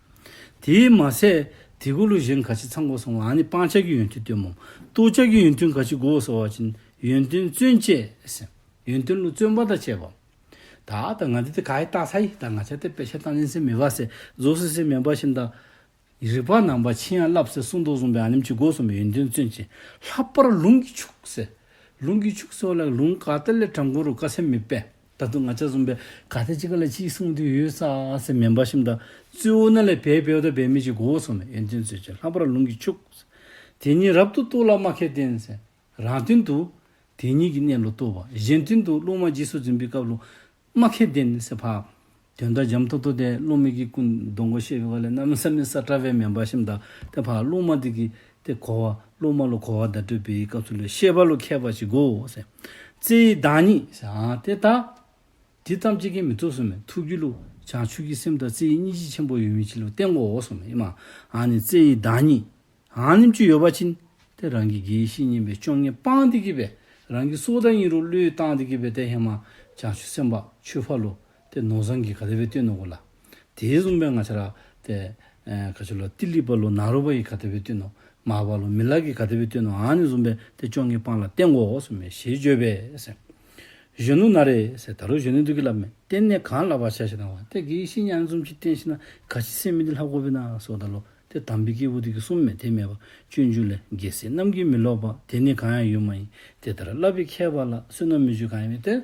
དེ་མ་ཚད་དེ་གུ་ལུ་གཞན་ག་ཅི་ཚང་དགོ་གསུངས་པ། ཨ་ནི་སྤང་བྱ་གི་ཡོན་ཏན་སྟོནམ་མས། རྟོགས་བྱ་གི་ཡོན་ཏན་ག་ཅི་དགོ་ཟེར་བ་ཅིན་ཡོན་ཏན་བརྩོན་བཅས་ཟེར། ཡོན་ཏན་ལུ་བརྩོན་པ་དང་བཅས་པ། ད་ད་ང་འདི་ཏེ་ག་ཡི་ལྟ་ས་ཡི། ད་ང་བཅས་ཏེ་དཔེ་ཆ་ལྟ་ནི་ཟེར་མེད་པ་ཟེར་རྫོགས་སུ་ཟེར་མེན་པ་ཞིནམ་ད་རིག་པ་ནང་པ་ཕྱིན་ཡང་བསླབ་ཟེར་གསུངས་དོ་བཟུམ་སྦེ་ཨ་ནེམ་ཅིག་དགོ་གསུངས་པས། ཡོན་ཏན་བརྩོན་བཅས། ལྷག་པར་ལུང་གིས་ཕྱུག་ཟེར། ལུང་གིས་ཕྱུག་ཟེར་བ་ལ་ལུང་ག་ཏེ་ལས་དྲང་དགོ་རུང་དཀའ་ཚེགས་མེད་པས། ད་དུང་ང་བཅས་བཟུམ་སྦེ་ག་ཏེ་ཅིག་ཁ་ལས་ཅིག་གསུངས་ཏེ་ཡོད་ས་ཟེར་མེན་པ་ཞིནམ་ད་གཙོ་བོ་ནང་ལས་འབད་འབདཝ་ད་འབད་མི་ཅིག་དགོ་གསུངས་པས། ཡོན་ཏན་བརྩོན་བཅས་ལྷག་པར་ལུང་གིས་ཕྱུག། དེ་ཉིད་རབ་ཏུ་རྟོགས་ལ་སྨྲ་མཁས་ལྡན་ཟེར། རང་དོན་དུ་དེ་ཉིད་ཀྱི་གནས་ལུགས་རྟོགས་པ། གཞན་དོན་དུ་སློབ་མ་རྗེས་སུ་འཛིན་པའི་སྐབས་ལུ་སྨྲ་མཁས་ལྡན་ཟེར་ཕར་དོན་དག་འཇམ་ཏོང་ཏོ་དེ་སློབ་མའི་གི་སྐུ་མདུན་གུ་བཤད་པའི་སྒང་ལས་གནམ་མེད་ས་མེད་ས་ཏྲ་སྦེ་མེན་པ་ཞིནམ་ད་ཏེ་ཕར་སློབ་མ་དེ་གི་ཏེ་གོ་བ་སློབ་མ་ལུ་གོ་བ་བརྡ་སྤྲོད་པའི་སྐབས་སུ་ལུ་བཤད་པ་ལུ་མཁས་པ་ཅིག་དགོ་ཟེར། བརྩེ་ཡི་བདག་ཉིད་ཟེར། ཨ་ཏེ་ད་དེ་ཙམ་ཅིག་གིས་མི་བཏུབ་གསུངས་མས། ཐུགས་རྒྱུད་ལུ་བྱང་ཆུབ་ཀྱི་སེམས་དང་བརྩེ་བའི་སྙིང་རྗེ་ཆེན་པོ་ཡོད་མི་ཅིག་ལུ་བསྟེན་དགོ་གསུངས་མས། ཨིན་མས། ཨ་ནི་བརྩེ་ཡི་བདག་ཉིད་ཨ་ནེམ་ཅིག་ཡོད་པ་ཅིན་ཏེ་རང་གི་དགེ་བའི་བཤེས་གཉེན་སྦེ་བཅོ་ལྔ་སྤངས་ཏེ་གི་སྦེ་རང་གི་སྲོག་དང་ཨིན་རུང་བློས་བཏང་སྟེ་གི་སྦེ་ཏེ་ཧེ་མ་བྱང་ཆུབ་སེམས་དཔའ་ཆོས་པ་ལུ་ཏེ་ནོར་བཟང་གིས་ག་དེ་སྦེ་སྟོན་ནུག་གོ་ལགས། དེ་བཟུམ་སྦེ་ང་བཅས་ར་ཏེ་ཨེ་ག་ཅི་ལོ་ཏི་ལི་པ་ལུ་ནཱ་རོ་པ་གིས་ག་དེ་སྦེ་སྟོན་ནུག། མར་པ་ལུ་མི་ལ་གིས་ག་དེ་སྦེ་སྟོན་ནུག། ཨ་ནི་བཟུམ་སྦེ་ཏེ་བཅོ་ལྔ་སྤངས་ལ་བསྟེན་དགོ་གསུངས་མས། ཞེས་བརྗོད་པས་ཟེར། གཞོན་ནུ་ན་རེ་ཟེར། ད་རུང་གཞོན་ནུ་འདི་གིས་སླབ་མས། བསྟེན་ནས་གང་བསླབ་པར་བྱ་ཞེ་ན། ཏེ་དགེ་བའི་བཤེས་གཉེན་ཨ་ནི་བཟུམ་ཅིག་བསྟེན་ཞིན་ན་ག་ཅི་ཟེར་མི་འདི་ལྷབ་དགོ་པས་ན་ཟེརཝ་ད་ལུ་ཏེ་དམ་པའི་སྐྱེས་བུ་འདི་གིས་གསུངས་མས། དེ་སྨྲས་པ། སྤྱོད་འཇུག་ལས། རྒྱལ་སྲས་རྣམས་ཀྱིས་མི་སློབ་པ། དེ་ནི་གང་ཡང་ཡོད་མ་ཡིན། དེ་ལྟར་བསླབ་པའི་མཁས་པ་ལ། བསོད་ནམས་མི་འཇུག་གང་ཡང་མེད། ཏེ་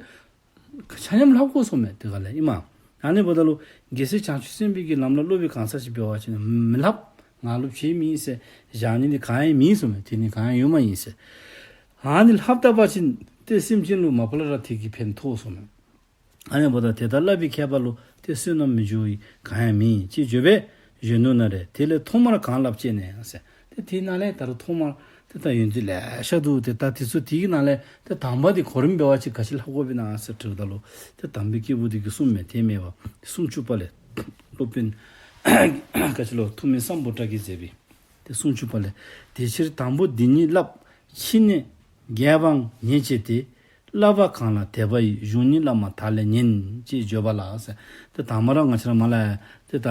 ཆ་མཉམ་ལྷབ་དགོ་གསུངས་མས། དེ་ག་ལས་ཨིན་མས། ཨ་ནི་འབདཝ་ད་ལུ་རྒྱལ་སྲས་བྱང་ཆུབ་སེམས་དཔའི་གི་ལམ་ལ་སློབ་པའི་གང་ཟག་ཅིག་འབད་བ་ཅིན་མི་ལྷབ། ང་ལྷབ་བྱེད་མི་ཟེར་བཞག་ནི་འདི་གང་ཡང་མེད་གསུངས་མས། དེ་ནི་གང་ཡང་ཡོད་མ་ཡིན་ཟེར། ཨ་ནི་ལྷབ་ད་པ་ཅིན་ཏེ་སེམས་ཅན་ལུ་མ་པ་ལས་ར་དེ་གིས་ཕན་ཐོགས་གསུངས་མས། ཨ་ནི་འབདཝ་ད་དེ་ལྟར་བསླབ་པའི་མཁས་པ་ལ། ཏེ་བསོད་ནམས་མི་འཇུག་གང་ཡང་མེད་ཅེས་བརྗོད་པས། གཞོན་ནུ་ན་རེ། དེ་ལས་ཐོག་མར་གང་བསླབ་ཅེ་ན་ཟེར། ཏེ་དེ་ནང་ལས་ད་རུང་ཐོག་མར་ཏེ་ད་ཡོན་ཏན་ལེ་ཤ་འདུག། ཏེ་ད་དེ་ཚུ་དེ་གི་ནང་ལས་ཏེ་དང་པ་འདི་གོ་རིམ་འབད་བ་ཅིན་ག་ཅི་ལྷབ་དགོ་པས་ན་ཟེར་དྲིཝ་ད་ལུ་ཏེ་དམ་པའི་སྐྱེས་བུ་འདི་གིས་གསུངས་མས། དེ་སྨྲས་པ། སུམ་ཅུ་པ་ལས་སློབ་དཔོན་ག་ཅི་ལོ་ཐུ་མི་སམ་བྷོ་ཊ་གིས་མཛད་པའི་ཏེ་སུམ་ཅུ་པ་ལས། དེ་ཕྱིར་དང་པོ་འདི་ཉིད་བསླབ། ཕྱི་ནས་རྒྱས་པའང་ཉན་བྱས་ཏེ། བསླབ་པ་གང་ལ་དད་པ་ཡིས། གཞུང་ཉིད་བླ་མ་དག་ལས་ཉན། ཅེས་བརྗོད་པ་ལ་ཟེར། ཏེ་དང་པ་ར་ང་བཅས་ར་མར་ལས་ཏེ་ད་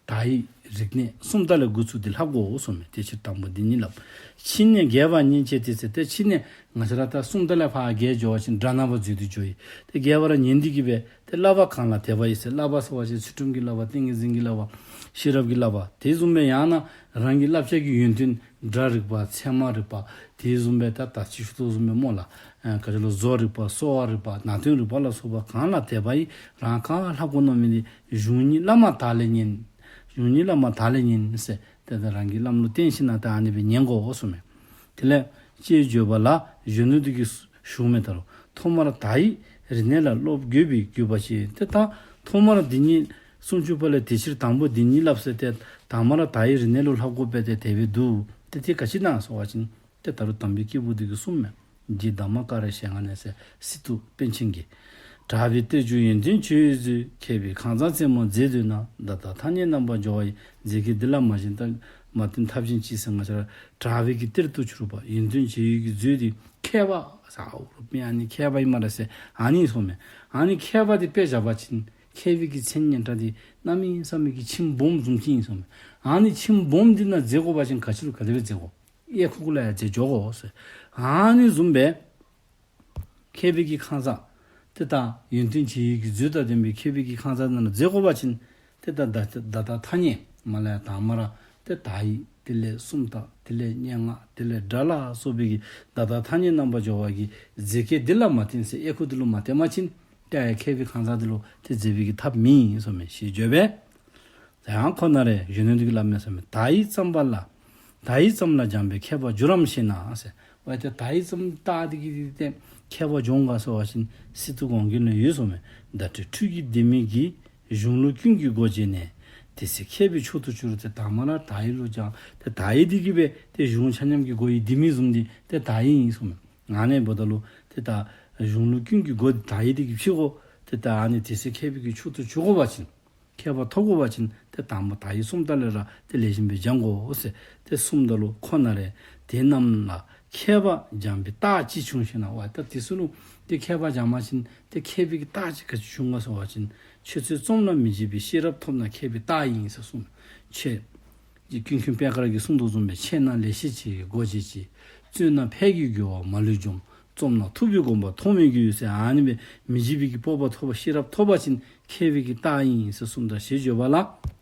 དག་ཡིག་རིག་གནས་སུམ་རྟགས་ལས་འགོ་བཙུགས་ཏེ་ལྷབ་དགོ་གསུངས་མས། དེ་ཕྱིར་དང་པོ་འདི་ཉིད་བསླབ། ཕྱི་ནས་རྒྱས་པ་ཉན་བྱས་ཏེ་ཟེར། ཏེ་ཕྱི་ནས་ང་བཅས་ར་ད་སུམ་རྟགས་ལས་ཕར་རྒྱས་འགྱོ་བ་ཅིན་སྒྲ་རྣམ་པར་འཛིན་དུ་འགྱོ་ཡི། ཏེ་རྒྱས་པ་ར་ཉན་ཏེ་གི་སྦེ་ཏེ་བསླབ་པ་གང་ལ་དད་པ་ཡིས་ཟེར། བསླབ་པ་ཟེར་བ་ཅིན་ཚུལ་ཁྲིམས་ཀྱི་བསླབ་པ། ཏིང་ངེ་འཛིན་གྱི་བསླབ་པ། ཤེས་རབ་ཀྱི་བསླབ་པ། དེ་བཟུམ་སྦེ་ཡང་ན་རང་གི་བསླབ་བྱ་གི་ཡོན་ཏན་སྒྲ་རིག་པ་ཚད་མ་རིག་པ། དེ་བཟུམ་སྦེ་ད་ད་ཅི་ཞུ་དོ་བཟུམ་སྦེ་སྨོ་ལགས། ཨ་ག་ཅི་ལོ་བཟོ་རིག་པ་གསོ་བ་རིག་པ་ནང་དོན་རིག་པ་ལ་སོགས་པ་གང་ལ་དད་པ་ཡིས། རང་ག་ལྷབ་དགོ་མནོ་མི་འདི་གཞུང་ཉིད་བླ་མ་དག་ལས་ཉན། གཞུང་ཉིད་བླ་མ་དག་ལས་ཉན་ཟེར། ཏེ་ད་རང་གི་བླམ་ལུ་བསྟེན་ཞིན་ན་ད་ཨ་ནི་སྦེ་ཉན་དགོ་གསུངས་མས། དེ་ལས་ཅེས་བརྗོད་པ་ལ་གཞོན་ནུ་འདི་གིས་ཞུ་མི་ལྟར་ཐོག་མར་དག་ཡིག་རིག་གནས་ལ་སློབ་དགོས་པའི་དགོས་པ་ཞེས། ཏེ་ད་ཐོག་མར་འདི་ཉིད་སུམ་ཅུ་པ་ལས་དེ་ཕྱིར་དང་པོ་འདི་ཉིད་བསླབ་ཟེར་ཏེ་དང་པ་ར་དག་ཡིག་རིག་གནས་ལུ་ལྷབ་དགོ་པས་ཏེ་དེ་སྦེ་འདུག། ཏེ་དེ་ག་ཅི་ན་ཟེར་བ་ཅིན་ཏེ་ད་རུང་དམ་པའི་སྐྱེས་བུ་འདི་གིས་གསུངས་མས། རྗེ་དྷརྨ་ཀ་ར་ཞལ་སྔ་ནས་ཟེར་སི་ཏུ་པཎ་ཆེན་གྱིས། གྲགས་པའི་གཏེར་བཅུ་ཡོན་ཏན་བྱེ་བའི་མཛོད། མཁས་པའི་ཁང་བཟང་རྩེ་མོར་མཛེས་འདོད་ན། བརྡ་དང་ཐ་སྙད་རྣམ་པར་སྦྱོར་བ་ཡི། མཛེས་དཀའི་འདི་ལ་མ་བྱིན་ཐབས་མ་བསྟེན་ཐབས་གཞན་ཅི་ཟེར། ང་བཅས་ར་གྲགས་པའི་གི་གཏེར་དུ་གྱུར་པ་ཡོན་ཏན་བྱེ་བའི་གི་མཛོད་འདི་མཁས་པ་ཟེར་ཨ་རུ་པིན་ཨ་ནི་མཁས་པ་ཨིན་སྨ་རེ་ཟེར་ཨ་ནི་གསུངས་མས། ཨ་ནི་མཁས་པ་འདི་དཔེ་བཞག་པ་ཅིན་མཁས་པའི་གི་མཚན་སྙན་གྲགས་འདི་གནམ་མེད་ས་མེད་ཀྱི་ཆེམ་སྦོམ་བཟུམ་ཅིག་ཨིན་གསུངས་མས། ཨ་ནི་ཆེམ་སྦོམ་འདི་ནང་འཛེག་དགོ་པ་ཅིན་ག་ཅི་ལུ་ག་དེ་སྦེ་འཛེག་དགོ། གཡས་ཁུག་ལུ་ཡང་འཛེག་འགྱོ་དགོ་ཟེར། ཨ་ནི་བཟུམ་སྦེ་མཁས་པའི་གི་ཁང་བཟང་ཏེ་ད་ཡོན་ཏན་བྱེ་བའི་གི་མཛོད་དང་ལྡན་པའི་མཁས་པའི་གི་ཁང་བཟང་ནང་ལུ་འཛེག་དགོ་པ་ཅིན་ཏེ་ད་བརྡ་བརྡ་དང་ཐ་སྙད་མར་ལས་དང་པ་ར་ཏེ་དག་ཡིག་དེ་ལས་སུམ་རྟགས་ དེ་ལས་སྙན་ངག་དེ་ལས་སྒྲ་ལ་སོགས་པའི་གི་བརྡ་དང་ཐ་སྙད་རྣམ་པར་སྦྱོར་བ་གི་རྫས་སྐལ་འདི་ལ་མ་བརྟེན་ཟེར་དབྱེ་བ་འདི་ལུ་མ་བརྟེན་པ་ཅིན་ཏེ་ཡང་མཁས་པའི་གང་ཟག་འདི་ལུ་ཏེ་མཛད་པའི་གི་ཐབས་མེད་གསུངས་མས། ཞེས་བརྗོད་པས། ད་ཡང་ཁོ་ན་རེ་གཞོན་ནུ་འདི་གིས་སླབ་མས་ཟེར་མས། ད་ཡིག་ཙམ་པ་ལ། ད་ཡིག་ཙམ་ལ་སྦྱངས་པས་མཁས་པར་འགྱུར་རམ་ཞེ་ན་ཟེར། ཝའི་ཏེ་ད་ཡིག་ཙམ་བལྟ་སྟེ་གི་ཏེ་མཁས་པ་འགྱུར་ག་ཟེར་བ་ཅིན་སྲིད་དུ་གོང་གི་ལུ་ཡོད་གསུངས་མས། བརྡ་སྤྲོད་འཕྲུལ་གྱི་ལྡེ་མིག་གིས། གཞུང་ལུགས་ཀུན་གྱི་སྒོ་འབྱེད་ནས། དེ་ཚེ་མཁས་པའི་མཆོག་ཏུ་གྱུར་ཟེར། ད་མ་ན་ད་ཡིག་ལུ་སྦྱང་ཏེ་ད་ཡིག་འདི་གིས་སྦེ་ཏེ་གཞུང་ཆ་མཉམ་གྱི་སྒོ་ཡི་ལྡེ་མིག་བཟུམ་འདི་ཏེ་ད་ཡིག་ཨིན་གསུངས་མས། ཨ་ནི་འབདཝ་ད་ལུ་ཏེ་ད་གཞུང་ལུགས་ཀུན་གྱི་སྒོ་ད་ཡིག་འདི་གིས་ཕྱེ་དགོ། ཏེ་ད་ཨ་ནི་དེ་ཚེ་མཁས་པའི་གི་མཆོག་ཏུ་གྱུར་དགོ་པ་ཅིན་མཁས་པ་ཐོབ་དགོ་པ་ཅིན་ཏེ་དང་པ་ད་ཡིག་གསུམ་དག་ལས་ར་ཏེ་ལེགས་ཤོམ་སྦེ་སྦྱང་དགོ་ཟེར་ཏེ་གསུངམ་ད་ལུ་ཁོ་ན་རེ་དེ་རྣམས་ལ་མཁས་པ་སྦྱངས་པའི་རྟགས་ཅི་བྱུང་ཞེ་ན། ཝའི་ད་དེ་ཚུ་ལུ་ཏེ་མཁས་པ་སྦྱངམ་ཅིན་ཏེ་མཁས་པའི་གི་རྟགས་ཅིག་ག་ཅི་བྱུང་ག་ཟེར་བ་ཅིན་འཆད་རྩོད་རྩོམ་ལ་མི་བརྗེད་པའི་ཤེས་རབ་ཐོབ་ན་མཁས་པའི་རྟགས་ཨིན་ཟེར་གསུངས། འཆད་ཀུན་མཁྱེན་པད་དཀར་གྱིས་གསུངས་དོ་བཟུམ་སྦེ་འཆད་ན་ལེགས་བཤད་ཆེ་བའི་སྒོ་འབྱེད་ཅིང་། རྩོད་ན་ཕས་ཀྱི་རྒོལ་བ་མ་ལུས་འཇོམས། རྩོམ་ན་ཐུབ་པའི་དགོངས་པ་ཐོགས་མེད་རྒྱུད་ཟེར། ཨ་ནི་སྦེ་མི་བརྗེད་པའི་གི་སྤོབས་པ་ཐོབ་པ་ཤེས་རབ་ཐོབ་པ་ཅིན་མཁས་པའི་གི་རྟགས་ཨིན་ཟེར་གསུངམ་ད་ཞེས་བརྗོད་པ་ལ།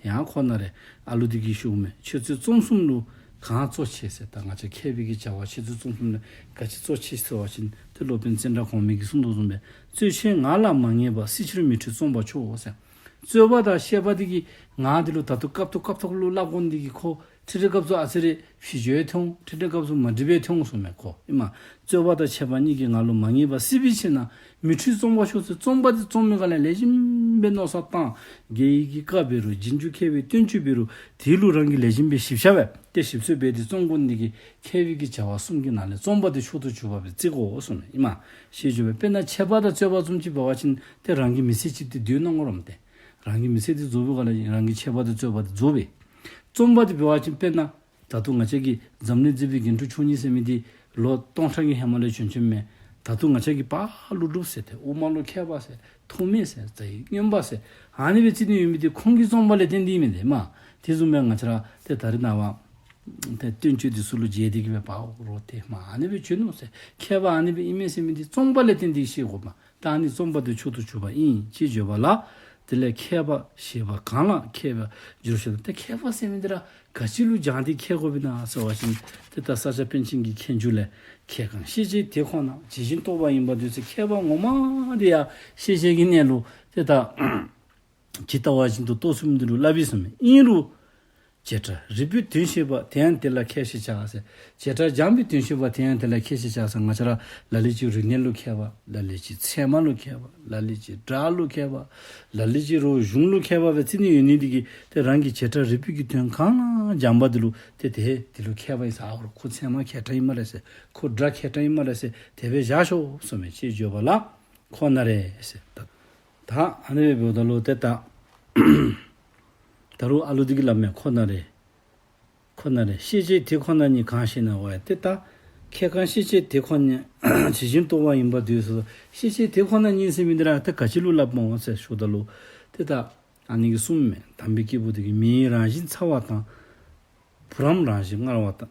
ཡང་ཁོ་ན་རེ་ཨ་ལུ་འདི་གིས་ཞུཝ་མས། འཆད་རྩོད་རྩོམ་གསུམ་ལུ་གང་གཙོ་ཆེ་ཟེར། ད་ང་བཅས་མཁས་པའི་གི་བྱ་བ་འཆད་རྩོད་རྩོམ་གསུམ་ལུ་ག་ཅི་གཙོ་ཆེ་ཟེར་བ་ཅིན་ཏེ་སློབ་དཔོན་ཙནྡྲ་གོ་མི་གིས་གསུངས་དོ་བཟུམ་སྦེ་རྩོད་བཤད་ངག་ལ་མ་ངེས་པ། བསིལ་ཕྱིར་མི་འཁྲུལ་རྩོམ་པ་མཆོག་ཟེར། རྩོད་པ་དང་བཤད་པ་འདི་གི་ངག་འདི་ལུ་ད་ལྟོ་སྐབས་ཐོག་སྐབས་ཐོག་ལུ་སླབ་དགོ་ནི་འདི་གིས་ཁོ་ཁྲིད་ཁྲིད་སྐབས་སུ་ཨ་ཙི་རེ་ཕྱི་འགྱོ་ཡང་ཐོན་འོང་། ཁྲིད་ཁྲིད་སྐབས་སུ་མ་འགྲིག་པ་ཡང་ཐོན་འོང་གསུངས་མས་ཁོ། ཨིན་མས། རྩོད་པ་དང་བཤད་པ་གཉིས་ཀྱི་ངག་ལུ་མ་ངེས་པ། བསིལ་བའི་ཕྱིར་ན་མི་འཁྲུལ་རྩོམ་པ་མཆོག་ཟེར། རྩོམ་པ་འདི་རྩོམ་མི་ག་ལས་ལེགས་ཤོམ་སྦེ་མནོ་བསམ་བཏང་། རྒྱལ་བའི་གི་བཀའ་འབད་རུང་རྗེས་འཇུག་མཁས་པའི་བསྟན་བཅོས་འབད་རུང་དེ་ལུ་རང་གིས་ལེགས་ཤོམ་སྦེ་ཞིབ་ཆ་སྦེ་ཏེ་ཞིབ་འཚོལ་འབད་དེ་རྩོམ་དགོ་ནི་འདི་གིས་མཁས་པའི་གི་བྱ་བ་གསུམ་གྱི་ནང་ལས་རྩོམ་པ་འདི་མཆོག་ཏུ་གྱུར་པ་སྦེ་བརྩི་དགོ་གསུངས་མས། ཨིན་མས། ཞེས་བརྗོད་པས། དཔེར་ན་འཆད་པ་དང་རྩོད་པ་བཟུམ་ཅིག་འབད་བ་ཅིན་ཏེ་རང་གི་མི་ཚེ་ཅིག་ཏེ་སྡོད་གནང་དགོ་རུང་ཏེ་རང་གི་མི་ཚེ་འདི་རྫོགས་པའི་སྒང་ལས་རང་གི་འཆད་པ་དང་རྩོད་པ་འདི་རྫོགས་པས། རྩོམ་པ་འདི་འབད་བ་ཅིན་དཔེར་ན་ད་ལྟོ་ང་བཅས་ཀྱི་འཛམ་གླིང་མཛེས་པའི་རྒྱན་དྲུག་མཆོག་གཉིས་ཟེར་མི་འདི་ལོ་སྟོང་ཕྲག་གི་ཧེ་མ་ལས་བྱོན་བྱོནམ་མས། ད་ལྟོ་ང་བཅས་ཀྱི་ཕར་ཀླུ་སྒྲུབ་ཟེར་ཏེ་དབུ་མ་ལུ་མཁས་པ་ཟེར་ཐོགས་མེད་ཟེར་རྩ་བའི་མངོན་པ་ཟེར་ཨ་ནི་སྦེ་རྩིས་ནི་ཡོད་མི་འདི་ཁོང་གི་རྩོམ་པ་ལས་བརྟེན་ཏེ་ཨིན་མས་ཏེ་མས། དེ་བཟུམ་སྦེ་ང་བཅས་ར་ཏེ་ད་རེས་ནངས་པ་ཏེ་བསྟན་བཅོས་འདི་ཚུ་ལུ་མཇལ་ཏེ་གི་སྦེ་ཕར་རོགས་ཏེ་མ་ཨ་ནི་སྦེ་བྱོན་ནུག་ཟེར་མཁས་པ་ཨ་ནི་སྦེ་ཨིན་མས་ཟེར་མི་འདི་རྩོམ་པ་ལས་བརྟེན་ཏེ་ཤེས་དགོ་མས། ད་ཨ་ནི་རྩོམ་པ་འདི་མཆོག་ཏུ་གྱུར་པ་ཨིན་ཅེས་བརྗོད་པ་ལ། དེ་ལས་མཁས་པ་ཞེས་པ་གང་ལ་མཁས་པར་འགྱུར་ཞེ་ན། ཏེ་མཁས་པ་ཟེར་མི་འདི་ར་ག་ཅི་ལུ་སྦྱངས་ཏེ་མཁས་དགོཔ་ཨིན་ན་ཟེར་བ་ཅིན་ཏེ་ད་ས་སྐྱ་པཎ་ཆེན་གྱི་མཁས་འགྱུར་ལས་མཁས་གང་ཤེས་བྱའི་དེ་ཁོ་ན་ཇི་བཞིན་རྟོགས་པ་ཡིན་པར་འདོད་ཟེར། མཁས་པ་ངོ་མ་འདི་ཡང་ཤེས་བྱའི་གི་གནས་ལུགས་ཏེ་ད་ཇི་ལྟ་བ་བཞིན་དུ་རྟོགས་ཚུགས་མི་འདི་ལུ་སླབ་ཨིན་གསུངས་མས། ཨིན་རུང་བྱེ་བྲག་རིག་པའི་དོན་ཤེས་པ་དེ་ཡང་དེ་ལ་མཁས་ཞེས་བྱ་ཟེར། བྱེ་བྲག་སྦྱངས་པའི་དོན་ཤེས་པ་དེ་ཡང་དེ་ལ་མཁས་ཞེས་བྱ་ཟེར། ང་བཅས་ར་ལ་ལུ་ཅིག་རིག་གནས་ལུ་མཁས་པ། ལ་ལུ་ཅིག་ཚད་མ་ལུ་མཁས་པ། ལ་ལུ་ཅིག་སྒྲ་ལུ་མཁས་པ། ལ་ལུ་ཅིག་རོགས་གཞུང་ལུ་མཁས་པ་སྦེ་རྩིས་ནི་ཡོད་ནི་འདི་གིས་ཏེ་རང་གི་བྱེ་བྲག་རིག་པའི་གི་དོན་གང་ལ་སྦྱངས་པ་འདི་ལུ་ཏེ་དེ་དེ་ལུ་མཁས་པ་ཨིན་ཟེར། ཨ་ཁོ་ཚད་མ་མཁས་དྲགས་ཨིན་སྨ་རེ་ཟེར། ཁོ་སྒྲ་མཁས་དྲགས་ཨིན་སྨ་རེ་ཟེར། དེ་སྦེ་བཞག་ཤོག་གསུངས་མས། ཅེས་བརྗོད་པ་ལ་ཁོ་ན་རེ་ཟེར། ད་ད་ཨ་ནི་སྦེ་འབདཝ་ད་ལུ་ཏེ་ད་ད་རུང་ཨ་ལུ་འདི་གིས་སླབ་མས། ཁོ་ན་རེ་ཁོ་ན་རེ་ཤེས་བྱའི་དེ་ཁོ་ན་ཉིད་གང་ཞེ་ན། ཝའི་ཏེ་ད་མཁས་གང་ཤེས་བྱའི་དེ་ཁོ་ན་ཇི་བཞིན་རྟོགས་པ་ཡིན་པར་འདོད་ཟེར། ཤེས་བྱའི་དེ་ཁོ་ན་ཉིད་ཟེར་མི་འདི་ར་ཏེ་ག་ཅི་ལུ་སླབ་སྨོ་ཟེར་ཞུཝ་ད་ལུ་ཏེ་ད་ཨ་ནི་གིས་གསུངས་མས། དམ་པའི་སྐྱེས་བུ་དེ་གིས་མེའི་རང་བཞིན་ཚ་བ་དང་། བུ་རམ་རང་བཞིན་མངར་བ་དང་།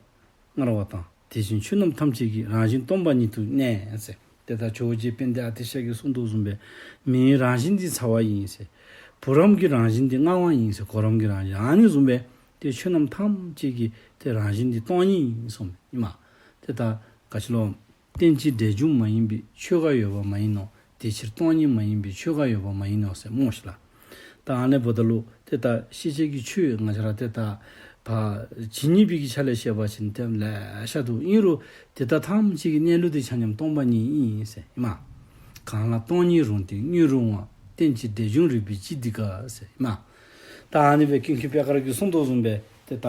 མངར་བ་དང་། དེ་བཞིན་ཆོས་རྣམས་ཐམས་ཅད་ཀྱི་རང་བཞིན་སྟོང་པ་ཉིད་དུ་གནས་ཟེར། ཏེ་ད་ཇོ་བོ་རྗེ་དཔལ་ལྡན་ཨ་ཏི་ཤ་གིས་གསུངས་དོ་བཟུམ་སྦེ་མེའི་རང་བཞིན་འདི་ཚ་བ་ཨིན་ཟེར། བུ་རམ་གྱི་རང་བཞིན་འདི་མངར་བ་ཨིན་ཟེར། གོ་རམ་གྱི་རང་བཞིན། ཨ་ནི་བཟུམ་སྦེ་ཏེ་ཆོས་རྣམས་ཐམས་ཅད་ཀྱི་ཏེ་རང་བཞིན་འདི་སྟོང་ཉིད་ཨིན་གསུངས་མས། ཨིན་མས། ཏེ་ད་ག་ཅི་ལོ། རྟེན་ཅིང་འབྲེལ་འབྱུང་མ་ཡིན་པའི། ཆོས་འགའ་ཡོད་པ་མ་ཡིན་ནོ། དེ་ཕྱིར་སྟོང་ཉིད་མ་ཡིན་པའི། ཆོས་འགའ་ཡོད་པ་མ་ཡིན་ནོ་ཟེར་སྨོ་ཤིག་ལགས། ད་ཨ་ནི་འབདཝ་ད་ལུ་ཏེ་ད་ཤེས་བྱའི་གི་ཆོས་ང་བཅས་ར་ཏེ་ད་ཕར་ཇི་སྙེད་པའི་གི་ཆ་ལས་བཤད་པ་ཅིན་ཏེ་ལེ་ཤ་འདུག། ཨིན་རུང་དེ་དག་ཐམས་ཅད་ཀྱི་གནས་ལུགས་དེ་ཆ་མཉམ་སྟོང་པ་ཉིད་ཨིན་ཟེར་ཨིན་མས། གང་ལ་སྟོང་ཉིད་རུང་སྟེ་དངོས་རུང་བ། རྟེན་ཅིང་འབྲེལ་འབྱུང་རིགས་པའི་སྤྱི་འདི་ག་ཟེར་ཨིན་མས། ད་ཨ་ནི་སྦེ་ཀུན་མཁྱེན་པད་དཀར་གྱིས་གསུངས་དོ་བཟུམ་སྦེ་ཏེ་ད་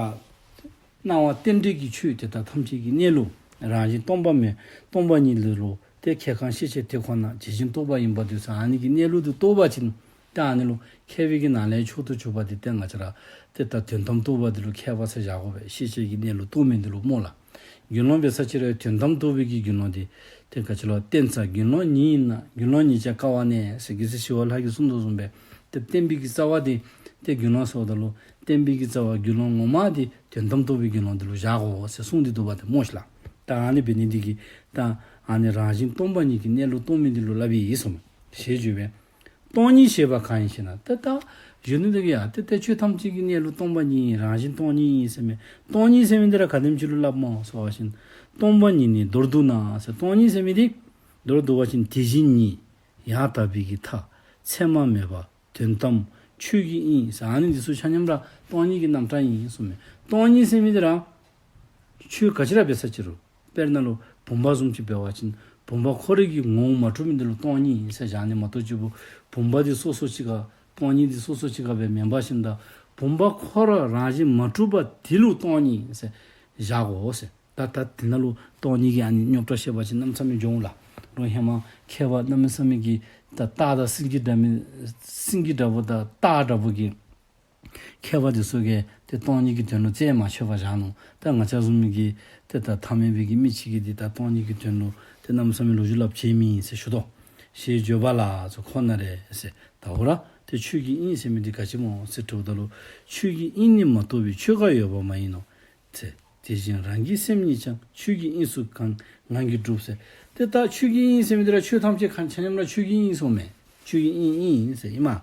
སྣང་བ་རྟེན་འབྲེལ་གྱི་ཆོས་དེ་དག་ཐམས་ཅད་ཀྱི་གནས་ལུགས་རང་བཞིན་སྟོང་པ་མེད་སྟོང་པ་ཉིད་ལུ་ལུ་ཏེ་མཁས་གང་ཤེས་བྱའི་དེ་ཁོ་ན་ཇི་བཞིན་རྟོགས་པ་ཡིན་པར་འདོད་ཟེར། ཨ་ནི་གི་གནས་ལུགས་དེ་རྟོགས་པ་ཅིན་ཏེ་ཨ་ནི་ལུ་མཁས་པའི་གི་ནང་ལས་མཆོག་ཏུ་གྱུར་པ་དེ་ཏེ་ང་བཅས་ར་ཏེ་ད་དོན་དམ་རྟོགས་པ་དེ་ལུ་མཁས་པ་ཟེར་བཞག་དགོ་པས། ཤེས་བྱའི་གི་གནས་ལུགས་རྟོགས་མི་དེ་ལུ་སྨོ་ལགས། དགེ་སློང་འབད་ས་ཅིག་ར་དོན་དམ་རྟོགས་པའི་གི་དགེ་སློང་དེ་ཏེ་ག་ཅི་ལོ། བསྟན་རྩ་དགེ་སློང་ཉིད་ཡིན་ན། དགེ་སློང་ཉིད་ཀྱང་དཀའ་བ་གནས་ཟེར་རྒྱལ་སྲས་ཞི་བ་ལྷ་གིས་གསུངས་དོ་བཟུམ་སྦེ་ཏེ་བསྟན་པའི་གི་རྩ་བ་དེ་ཏེ་དགེ་སློང་ཟེརཝ་ད་ལུ་བསྟན་པའི་གི་རྩ་བ་དགེ་སློང་ངོ་མ་དེ་དོན་དམ་རྟོགས་པའི་དགེ་སློང་དེ་ལུ་བཞག་དགོ་ཟེར་གསུངས་ཏེ་འདུག་པ་དེ་སྨོ་ཤིག་ལགས། ད་ཨ་ནི་འབད་ནི་འདི་གིས་ད་ཨ་ནི་རང་བཞིན་སྟོང་པ་ཉིད་ཀྱི་གནས་ལུགས་རྟོགས་མི་འདི་ལུ་སླབ་ཨིན་གསུངས་ཞེས་བརྗོད་པས། སྟོང་ཉིད་ཞེས་པ་གང་ཡིན་ཞེ་ན། ད་ད་ གཞོན་ནུ་དེ་གིས་ཡ་ཏེ་ཏེ་ཆོས་ཐམས་ཅད་ཀྱི་གནས་ལུགས་སྟོང་པ་ཉིད་ཨིན། རང་བཞིན་སྟོང་ཉིད་ཨིན་ཟེར་མི། སྟོང་ཉིད་ཟེར་མི་འདི་ར་ག་དེམ་ཅིག་ལུ་སླབ་སྨོ་ཟེར་བ་ཅིན་སྟོང་པ་ཉིད་ནི་མདོར་བསྡུ་ན་ཟེར། སྟོང་ཉིད་ཟེར་མི་འདི་མདོར་བསྡུ་བ་ཅིན་དེ་བཞིན་ཉིད། ཡང་དག་པའི་གི་མཐའ། མཚན་མ་མེད་པ། དོན་དམ་ཆོས་ཀྱི་དབྱིངས་ཟེར། ཨ་ནི་འདི་ཚུ་ཆ་མཉམ་ར་སྟོང་ཉིད་ཀྱི་རྣམ་གྲངས་ཨིན་གསུངས་མས། སྟོང་ཉིད་ཟེར་མི་འདི་ར་ཆོས་ག་ཅི་ར་འབད་ས་ཅི་རུང་། དཔེར་ན་ལུ་བུམ་པ་བཟུམ་ཅིག་འབད་བ་ཅིན་བུམ་པ་ཁོ་རའི་གི་ངོ་བོ་མ་གྲུབ་མི་འདི་ལུ་སྟོང་ཉིད་ཨིན་ཟེར་བཞག་ནི་མ་གཏོགས་ཅིག་བུམ་པ་འདི་སོ་སོ་ཅིག་ཁར་སྟོང་ཉིད་འདི་སོ་སོ་ཅིག་ཁར་སྦེ་མེན་པར་ཞིནམ་ད་བུམ་པ་ཁོ་ར་རང་བཞིན་མ་གྲུབ་པ་འདི་ལུ་སྟོང་ཉིད་ཨིན་ཟེར་བཞག་དགོ་ཟེར། ད་ད་དེ་ནང་ལུ་སྟོང་ཉིད་ཀྱི་ཨ་ནི་རྙོག་དྲ་བཤད་པ་ཅིན་གནམ་མེད་ས་མེད་འགྱོ་འོང་ལགས། རོགས་ཧེ་མ་མཁས་པ་གནམ་མེད་ས་མེད་ཀྱི་ད་སྟག་དང་སེང་གེ་འདྲ་མི་སེང་གེ་འདྲ་བོ་དང་སྟག་འདྲ་བོ་གི་མཁས་པ་འདི་ཚུ་གིས་ཏེ་སྟོང་ཉིད་ཀྱི་དོན་ལུ་རྩད་མ་ཆོད་པར་བཞག་ནུག། ད་ང་བཅས་བཟུམ་མའི་གི་ཏེ་ད་ཐ་མལ་པའི་གི་མི་ཅིག་གིས་འདི་ད་སྟོང་ཉིད་ཀྱི་དོན་ལུ་ཏེ་གནམ་མེད་ས་མེད་ལོ་རྒྱུས་སླབ་ཅི་མེད་ཟེར་ཞུ་དོ། ཞེས་བརྗོད་པ་ལ་ཟེར་ཁོ་ན་རེ་ཟེར། ད་འོ་ར་ཏེ་ཆོས་ཀྱི་དབྱིངས་ཟེར་མི་འདི་ག་ཅི་སྨོ་ཟེར་དྲིཝ་ད་ལུ། ཆོས་ཀྱི་དབྱིངས་ནི་མ་རྟོགས་པའི། ཆོས་འགའ་ཡོད་པ་མ་ཡིན་ནོ། ཚེ། དེ་བཞིན་རང་གི་སེམས་ཉིད་ཀྱང་། ཆོས་ཀྱི་དབྱིངས་སུ་གང་ངང་གིས་གྲུབ་ཟེར། ཏེ་ད་ཆོས་ཀྱི་དབྱིངས་ཟེར་མི་འདི་ར་ཆོས་ཐམས་ཅད་གང་ཆ་མཉམ་ར་ཆོས་ཀྱི་དབྱིངས་སོང་མས། ཆོས་ཀྱི་དབྱིངས་ཨིན་ཟེར་ཨིན་མས།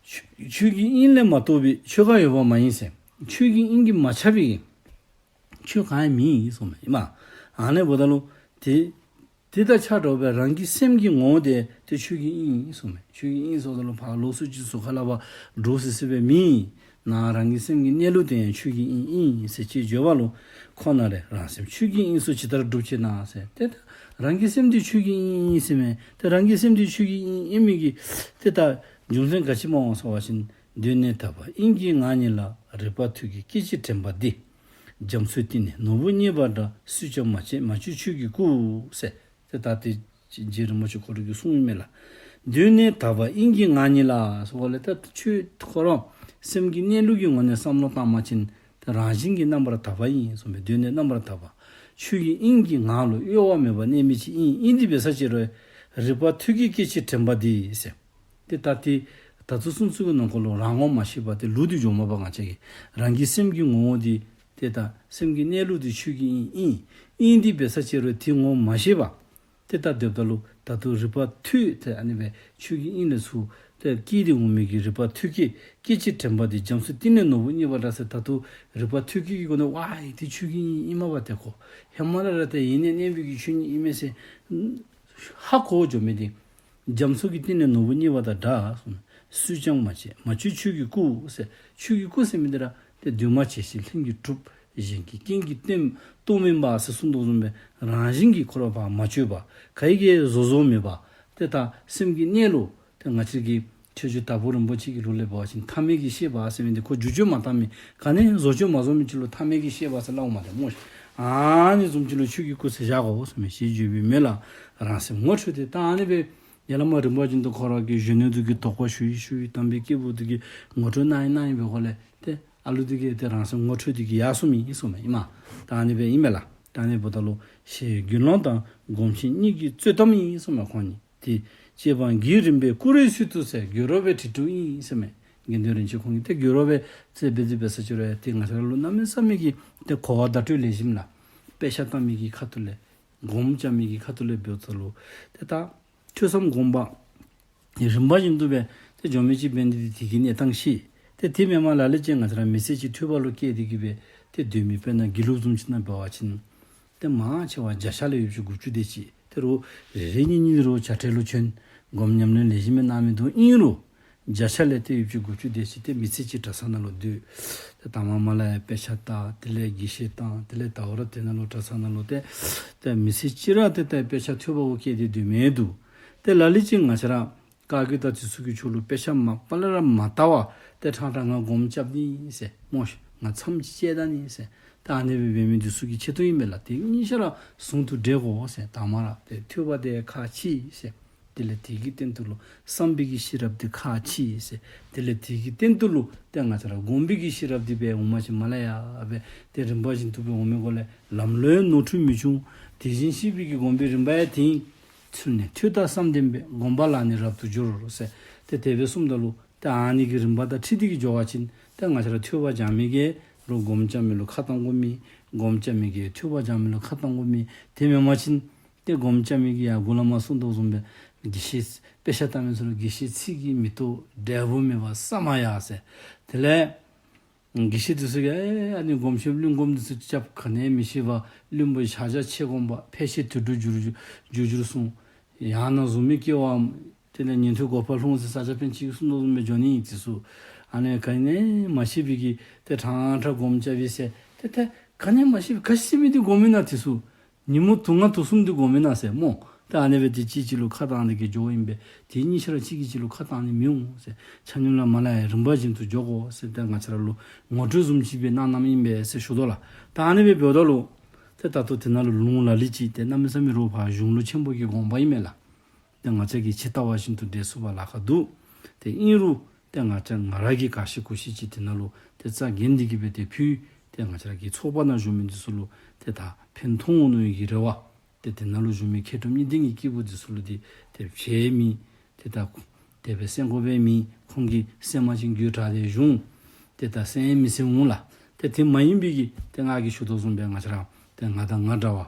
ཆོས་ཆོས་ཀྱི་དབྱིངས་ལས་མ་གཏོགས་པའི་ཆོས་འགའ་ཡོད་པ་མ་ཡིན་ཟེར། ཆོས་ཀྱི་དབྱིངས་ཀྱིས་མ་ཁྱབ་པའི་ཆོས་གང་ཡང་མེད་ཨིན་སོང་མས་ཨིན་མས། ཨ་ནི་འབདཝ་ད་ལུ་ཏེ་དེ་དང་ཆ་འདྲ་བའི་རང་གི་སེམས་ཀྱི་ངོ་བོ་དེ་ཏེ་ཆོས་ཀྱི་དབྱིངས་ཨིན་སོང་མས། ཆོས་ཀྱི་དབྱིངས་སོང་ད་ལུ་ཕར་ལོགས་སུ་ཅིག་གཟུགས་ཁ་ལས་ཕར་འགྲོ་སི་སི་སྦེ་མེད། ནང་རང་གི་སེམས་ཀྱི་གནས་ལུགས་དེ་ཡང་ཆོས་ཀྱི་དབྱིངས་ཨིན་ཟེར་ཅིག་བརྗོད་པ་ལུ། ཁོ་ན་རེ་རང་སེམས་ཆོས་ཀྱི་དབྱིངས་སུ་ཇི་ལྟར་གྲུབ་ཅེ་ན་ཟེར། ཏེ་ད་རང་གི་སེམས་དེ་ཆོས་ཀྱི་དབྱིངས་ཨིན་ཟེར་མས། ཏེ་རང་གི་སེམས་དེ་ཆོས་ཀྱི་དབྱིངས་ཨིན་མི་གི་ཏེ་ད་རྒྱུ་མཚན་ག་ཅི་སྨོ་ཟེར་བ་ཅིན། གདོད་ནས་དག་པ་དབྱིངས་ཀྱི་ངང་ཉིད་ལ། རིག་པ་ཐུགས་ཀྱི་སྐད་ཅིག་དྲན་པ་འདི། རྒྱ་མཚོའི་གཏིང་ནས་ནོར་བུ་རྙེད་པ་འདྲ། སུས་ཀྱང་མ་བྱས་མ་བཅོས་ཆོས་ཀྱི་སྐུ་ཟེར། ཏེ་ད་ཏེ་རྗེ་རིན་པོ་ཆེ་ཁོ་ར་གིས་གསུངས་ཡི་མས་ལགས། གདོད་ནས་དག་པ་དབྱིངས་ཀྱི་ངང་ཉིད་ལ་ཟེར་བ་ལས་ད་ཆོས་ཁོ་ར་སེམས་ཀྱི་གནས་ལུགས་ཀྱི་ངོས་ནས་བསམ་བློ་བཏང་བ་ཅིན་ཏེ་རང་བཞིན་གྱིས་རྣམ་པར་དག་པ་ཨིན་གསུངས་པས། གདོད་ནས་རྣམ་པར་དག་པ། ཆོས་ཀྱི་དབྱིངས་ཀྱི་ངང་ལུ་གཡོ་བ་མེད་པར་གནས་མི་ཅིག་ཨིན། ཨིན་དེ་འབད་ས་ཅིག་རུང་རིག་པ་ཐུགས་ཀྱི་སྐད་ཅིག་དྲན་པ་འདི་ཟེར། ཏེ་ད་ཏེ་ད་ལྟོ་གསུང་ཚུལ་གྱི་ནང་འཁོད་ལུ་རང་ངོ་མ་ཤེས་པ་ཏེ་ལུགས་འདི་འགྱོ་མ་པ་ང་བཅས་ཀྱིས་རང་གི་སེམས་ཀྱི་ངོ་བོ་འདི་ཏེ་ད་སེམས་ཀྱི་གནས་ལུགས་འདི་ཆོས་ཀྱི་དབྱིངས་ཨིན། ཨིན་དེ་འབད་ས་ཅིག་རུང་ཏེ་ངོ་མ་ཤེས་པ། ཏེ་ད་སྡོདཔ་ད་ལུ་ད་ལྟོ་རིག་པ་ཐུགས་ཏེ་ཨ་ནི་སྦེ་ཆོས་ཀྱི་དབྱིངས་ལས་ཚུར་ཏེ་སྐྱེས་ཏེ་འོང་མི་གི་རིག་པ་ཐུགས་ཀྱི་སྐད་ཅིག་དྲན་པ་འདི། རྒྱ་མཚོའི་གཏིང་ནས་ནོར་བུ་རྙེད་པ་འདྲ་ཟེར། ད་ལྟོ་རིག་པ་ཐུགས་ཀྱི་སྒོ་ནས་ཝའི་ཏེ་ཆོས་ཀྱི་དབྱིངས་ཨིན་མས་པ་ཏེ་ཁོ། ཧེ་མ་ལས་ར་ཏེ་ཡེ་ནས་གནས་པའི་གི་ཆོས་ཉིད་ཨིན་མས་ཟེར་ཧ་གོ་འགྱོ་མི་འདི། རྒྱ་མཚོ་གི་གཏིང་ནས་ནོར་བུ་རྙེད་པ་དང་འདྲ་གསུངས། སུས་ཀྱང་མ་བྱས་མ་བཅོས་ཆོས་ཀྱི་སྐུ་ཟེར། ཆོས་ཀྱི་སྐུ་ཟེར་མི་འདི་ར་ཏེ་འདུས་མ་བྱས་ཤིང་ལྷུན་གྱིས་གྲུབ། གཞན་གྱིས་རྐྱེན་གྱིས་སྟོན་སྟོན་མིན་པ་ཟེར་གསུངས་དོ་བཟུམ་སྦེ་རང་བཞིན་གྱིས་ཁོ་ར་ཕར་མ་བཅོས་པ། ག་གིས་ཡང་བཟོ་བཟོཝ་མེད་པ། ཏེ་ད་སེམས་ཀྱི་གནས་ལུགས་ཏེ་ང་བཅས་ཀྱི་ཆོས་རྗེ་དྭགས་པོ་རིན་པོ་ཆེ་གི་ལུགས་ལས་འབད་བ་ཅིན་ཐ་མལ་གྱི་ཤེས་པ་ཟེར་མི་འདི་ཁོ་བསྒྱུར་བཅོས་མ་བཏང་མི་ག་ནི་བཟོ་བཅོས་མ་བཟོ་མི་ཅིག་ལུ་ཐ་མལ་གྱི་ཤེས་པ་ཟེར་སླབ་འོང་མས་ཏེ་སྨོ་ཤིག། ཨ་ནི་བཟུམ་ཅིག་ལུ་ཆོས་ཀྱི་སྐུ་ཟེར་བཞག་དགོ་གསུངས་མས། ཞེས་བརྗོད་པའི་མོད་ལ་རང་སེམས་ངོ་འཕྲོད་དེ། ད་ཨ་ནི་སྦེ་ཡར་ལས་མར་རིམ་པ་བཞིན་དུ་ཁོ་ར་གི་གཞོན་ནུ་འདི་གིས་དོགས་པ་ཞུ་ཡི་ཞུ་ཡི། དམ་པའི་སྐྱེས་བུ་འདི་གིས་ངོ་སྤྲོད་གནང་ཡི་གནང་ཡི་འབད་འགོ་ལས་ཏེ་ཨ་ལུ་འདི་གིས་ཏེ་རང་སེམས་ངོ་འཕྲོད་དེ་གིས་ཡར་སོང་མི་ཨིན་སོང་མས་ཨིན་མས། ད་ཨ་ནི་སྦེ་ཨིན་མས་ལགས། ད་ཨ་ནི་འབདཝ་ད་ལུ་ཞེས་དགེ་སློང་དང་སྒོམ་ཆེན་གཉིས་ཀྱི་རྩོད་གཏམ་ཨིན་སོང་མས་ཁོང་གཉིས། ཏེ་བཅས་པ་གིས་རིམ་པས་སྐུ་རུས་སུ་ཏུ་ཟེར། དགོད་བྲོ་བའི་དྲིལ་དྲིལཝ་ཨིན་ཟེར་མས། དགེ་འདུན་རིན་ཆེན་ཁོང་གིས་ཏེ་དགོད་བྲོ་སྦེ་ཟེར་འབད་དེ་འབད་ས་ཅིག་རུང་ཏེ་ང་བཅས་ར་ལུ་གནམ་མེད་ས་མེད་ཀྱི་ཏེ་གོ་བ་བརྡ་སྤྲོད་ལེགས་ཤོམ་ལགས། དཔེ་ཆ་ལྟ་མི་གི་ཁ་ཐུག་ལས་སྒོམ་རྐྱབ་མི་གི་ཁ་ཐུག་ལས་འབདཝ་ད་ལུ་ཏེ་ད་ཐོས་བསམ་སྒོམ་པ་རིམ་པ་བཞིན་དུ་སྦེ་ཏེ་འགྱོ་མི་ཅིག་འབད་ནི་འདི་དེ་གི་གནས་སྟངས་ཤེས། ཏེ་དེ་མེན་པར་ལ་ལུ་ཅིག་ང་བཅས་ར་མི་ཚེ་གཅིག་ཐོས་པ་ལུ་བསྐྱལ་ཏེ་གིས་སྦེ་ཏེ་སྡོད་མི་དཔེར་ན་དགེ་ལུགས་བཟུམ་ཅིག་ནང་འབད་བ་ཅིན་ཏེ་མང་ཆེ་བ་བརྒྱ་ཆ་ལས་ཡོད་ཅིག་དགུ་བཅུ་དེ་ཅིག་ཏེ་རུང་རེ་རེ་གཉིས་གཉིས་རུང་བྱ་བྲལ་ལུ་བྱོན། སྒོམ་ཉམས་ལེན་ལེགས་ཤོམ་སྦེ་གནང་མི་འདུག། ཨིན་རུང་བརྒྱ་ཆ་ལས་ཏེ་ཡོད་ཅིག་དགུ་བཅུ་དེ་ཅིག་ཏེ་མི་ཚེ་གཅིག་གྲྭ་ས་ནང་ལུ་སྡོད། ཏེ་ད་མ་མ་ལ་ཡ་དཔེ་ཆ་ལྟ། དེ་ལས་དགེ་བཤེས་བཏང་། དེ་ལས་ད་འོ་ར་དེ་ནང་ལུ་གྲྭ་ས་ནང་ལུ་ཏེ་ཏེ་མི་ཚེ་གཅིག་ར་ཏེ་ད་དཔེ་ཆ་ཐོས་པ་གུ་བསྐྱལ་ཏེ་སྡོད་མི་འདུག། ཏེ་ལ་ལུ་ཅིག་ང་བཅས་ར་བཀའ་བརྒྱུད་དང་དེ་ཚུ་གི་ཕྱོགས་ལུ་དཔེ་ཆ་མ་པ་ལས་ར་མ་བལྟ་བར་ཏེ་ཕྲང་ཕྲང་ང་སྒོམ་རྐྱབ་ནི་ཟེར་སྨོ་ཤིག། ང་མཚམས་ཅིག་བཅད་ད་ནི་ཟེར། ད་ཨ་ནི་སྦེ་འབད་མི་འདི་ཚུ་གི་ཆེད་དུ་ཨིན་མས་ལགས། དེ་གཉིས་ཆ་ར་ཟུང་དུ་འབྲེལ་དགོ་ཟེར། ད་མ་ར་ཏེ་ཐོས་པ་དེ་ཁག་ཆེ་ཟེར། དེ་ལས་དེ་གི་སྟེང་དུ་ལུ་བསམ་པའི་གི་ཤེས་རབ་དེ་ཁག་ཆེ་ཟེར། དེ་ལས་དེ་གི་སྟེང་དུ་ལུ་ཏེ་ང་བཅས་ར་སྒོམ་པའི་གི་ཤེས་རབ་དེ་སྦེ་འོངམ་ཅིག་མ་ལ་ཡ་སྦེ་ཏེ་རིམ་པ་བཞིན་དུ་སྦེ་འོང་མི་གུ་ལས་ལམ་ལུགས་ནོར་འཁྲུལ་མི་འབྱུང་། དེ་བཞིན་གཤེགས་པའི་གི་སྒོམ་པའི་རིམ་པ་ཡང་དེ་ཨིན། ཚུལ་གནས་ཐོས་དང་བསམ་ལྡན་པས། སྒོམ་པ་ལ་ནི་རབ་ཏུ་སྦྱོར་ཟེར། ཏེ་དེ་སྦེ་གསུངམ་ད་ལུ་ཏེ་ཨ་ནི་གི་རིམ་པ་དང་འཁྲིལ་ཏེ་གིས་འགྱོ་བ་ཅིན་ཏེ་ང་བཅས་ར་ཐོས་པ་སྦྱང་མི་གིས་རུང་སྒོམ་རྐྱབ་མི་ལུ་ཁ་བཏང་དགོ་མི། སྒོམ་རྐྱབ་མི་གིས་ཐོས་པ་སྦྱང་མི་ལུ་ཁ་བཏང་དགོ་མི། དེ་མེན་པ་ཅིན་ཏེ་སྒོམ་རྐྱབ་མི་གིས་ཡར་གུ་ལས་མར་གསུངས་དོ་བཟུམ་སྦེ་ དགེ་བཤེས་དཔེ་ཆ་ལྟ་མི་ཚུ་ལུ་དགེ་བཤེས་ཚིག་གིས་མི་རྟོགས། འབྲས་བུ་མེད་པར་ས་མ་ཡ་ཟེར། དེ་ལས་དགེ་བཤེས་འདི་ཚུ་གིས་ཨེ་ཨ་ནི་སྒོམ་ཆེན་གླིང་སྒོམ་འདི་ཚུ་སྐྱབས་ག་ནི་མི་ཤེས་པར་གླིང་པོ་ཤཱཀྱ་ཆེ་དགོངས་པ་ཕལ་ཆེར་དུད་འགྲོ་འགྱུར་འགྱུར་འགྱུར་གསུངས། ཡང་ན་གཟུགས་མེད་སྐྱེ་བའམ། དེ་ལས་ཉན་ཐོས་གོ་འཕང་ལྷུང་ཟེར་ས་སྐྱ་པཎ་ཆེན་གྱིས་གསུངས་དོ་བཟུམ་སྦེ་འགྱོ་ནི་ཨིན་དེ་ཚུ། ཨ་ནི་ག་ནི་མ་ཤེས་པའི་གི་ཏེ་ཕྲང་ཕྲང་སྒོམ་རྐྱབ་ཨིན་ཟེར། ཏེ་ཏེ་ག་ནི་མ་ཤེས་པའི་ག་ཤེས་མི་འདི་སྒོམ་ཨིན་ན་དེ་ཚུ། ཉིན་མོ་དུག་ལྔ་དུག་གསུམ་འདི་སྒོམ་ཨིན་ན་ཟེར་སྨོ། ཏེ་ཨ་ནི་སྦེ་ཏེ་གཅིག་གཅིག་ལུ་ཁ་བཏང་སྟེ་གི་འགྱོཝ་ཨིན་པས། དེ་གཉིས་ཆ་ར་གཅིག་གིས་གཅིག་ལུ་ཁ་བཏང་ནི་མི་འོང་ཟེར། ཆ་མཉམ་ར་མ་ལ་ཡ་རིམ་པ་བཞིན་དུ་འགྱོ་དགོ་ཟེར་ཏེ་ང་བཅས་ར་ལུ་ངོ་སྤྲོད་བཟུམ་ཅིག་སྦེ་གནང་གནངམ་ཨིན་པས་ཟེར་ཞུ་དོ་ལགས། ད་ཨ་ནི་སྦེ་འབདཝ་ད་ལུ་ཏེ་ད་ལྟོ་དེ་ནང་ལུ་ལུང་ལ་ལུ་ཅིག་ཏེ་གནམ་མེད་ས་མེད་རོགས་ཕར་གཞུང་ལུགས་ཆེན་པོ་གི་དགོངས་པ་ཨིན་མས་ལགས། ཏེ་ང་བཅས་ཀྱིས་ཇི་ལྟ་བ་བཞིན་དུ་འགྲེལ་ཚུགས་པར་ལཱ་ཁག་འདུག། ཏེ་ཨིན་རུང་ཏེ་ང་བཅས་ང་ར་གིས་ག་ཤེས་གུ་ཤེས་ཅིག་དེ་ནང་ལུ་ཏེ་རྩ་འགེངས་ཏེ་གི་སྦེ་ཏེ་ཕུལ། ཏེ་ང་བཅས་ར་གི་ཚོགས་པ་ནང་བཞུགས་མི་འདི་ཚུ་ལུ་ཏེ་ད་ཕན་ཐོགས་འོང་མནོ་བའི་གི་རེ་བ། ཏེ་དེ་ནང་ལུ་བཞུགས་མི་མཁས་གྲུབ་གཉིས་ལྡན་གྱི་སྐྱེས་བུ་འདི་ཚུ་ལུ་ཏེ་ཏེ་བྱས་མི་ཏེ་ད་དེ་སྦེ་གསན་དགོ་པའི་མི་ཁོང་གི་སེམས་མ་བྱིན་རྒྱུ་དྲག་སྟེ་བྱུང་། ཏེ་ད་གསན་མི་གསན་འོང་ལགས། ཏེ་དེ་མ་ཡིན་པའི་གི་ཏེ་ང་གིས་ཞུ་དོ་བཟུམ་སྦེ་ང་བཅས་ར་ཏེ་ང་དང་ང་འདྲ་བ་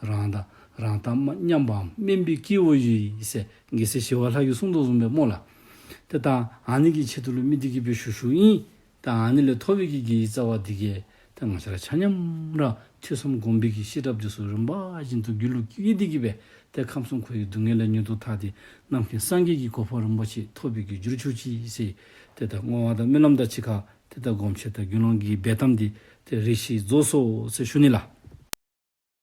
རང་དང་རང་དང་མ་མཉམ་པའམ་དམན་པའི་སྐྱེ་བོ་ཡི་ཟེར་རྒྱལ་སྲས་ཞི་བ་ལྷ་གིས་གསུངས་དོ་བཟུམ་སྦེ་སྨོ་ལགས། ཏེ་ད་ཨ་ནི་གི་ཆེད་དུ་ལུ་དམིགས་ཏེ་གི་སྦེ་ཞུ་ཞུཝ་ཨིན། ད་ཨ་ནི་ལས་ཐོབ་པའི་གི་དགེ་བའི་རྩ་བ་འདི་གིས་ད་ང་བཅས་ར་ཆ་མཉམ་ར་ཐོས་བསམ་སྒོམ་པའི་གི་ཤེས་རབ་འདི་ཚུ་རིམ་པ་བཞིན་དུ་རྒྱུད་ལུ་སྐྱེས་ཏེ་གི་སྦེ་ཏེ་ཁམས་གསུམ་འཁོར་བའི་སྡུག་བསྔལ་ལས་མྱུར་དུ་ཐར་ཏེ་རྣམ་མཁྱེན་སངས་རྒྱས་ཀྱི་གོ་འཕང་རིན་པོ་ཆེ་ཐོབ་པའི་གི་རྒྱུར་གྱུར་ཅིག་ཟེར། ཏེ་ད་བསྔོ་བ་དང་སྨོན་ལམ་དང་གཅིག་ཁར་ཏེ་ད་སྒོམ་ཆེན་དང་དགེ་སློང་གི་འབེལ་གཏམ་འདི་ཏེ་རེ་ཞིག་རྫོགས་སོ་ཟེར་ཞུ་ནི་ལགས།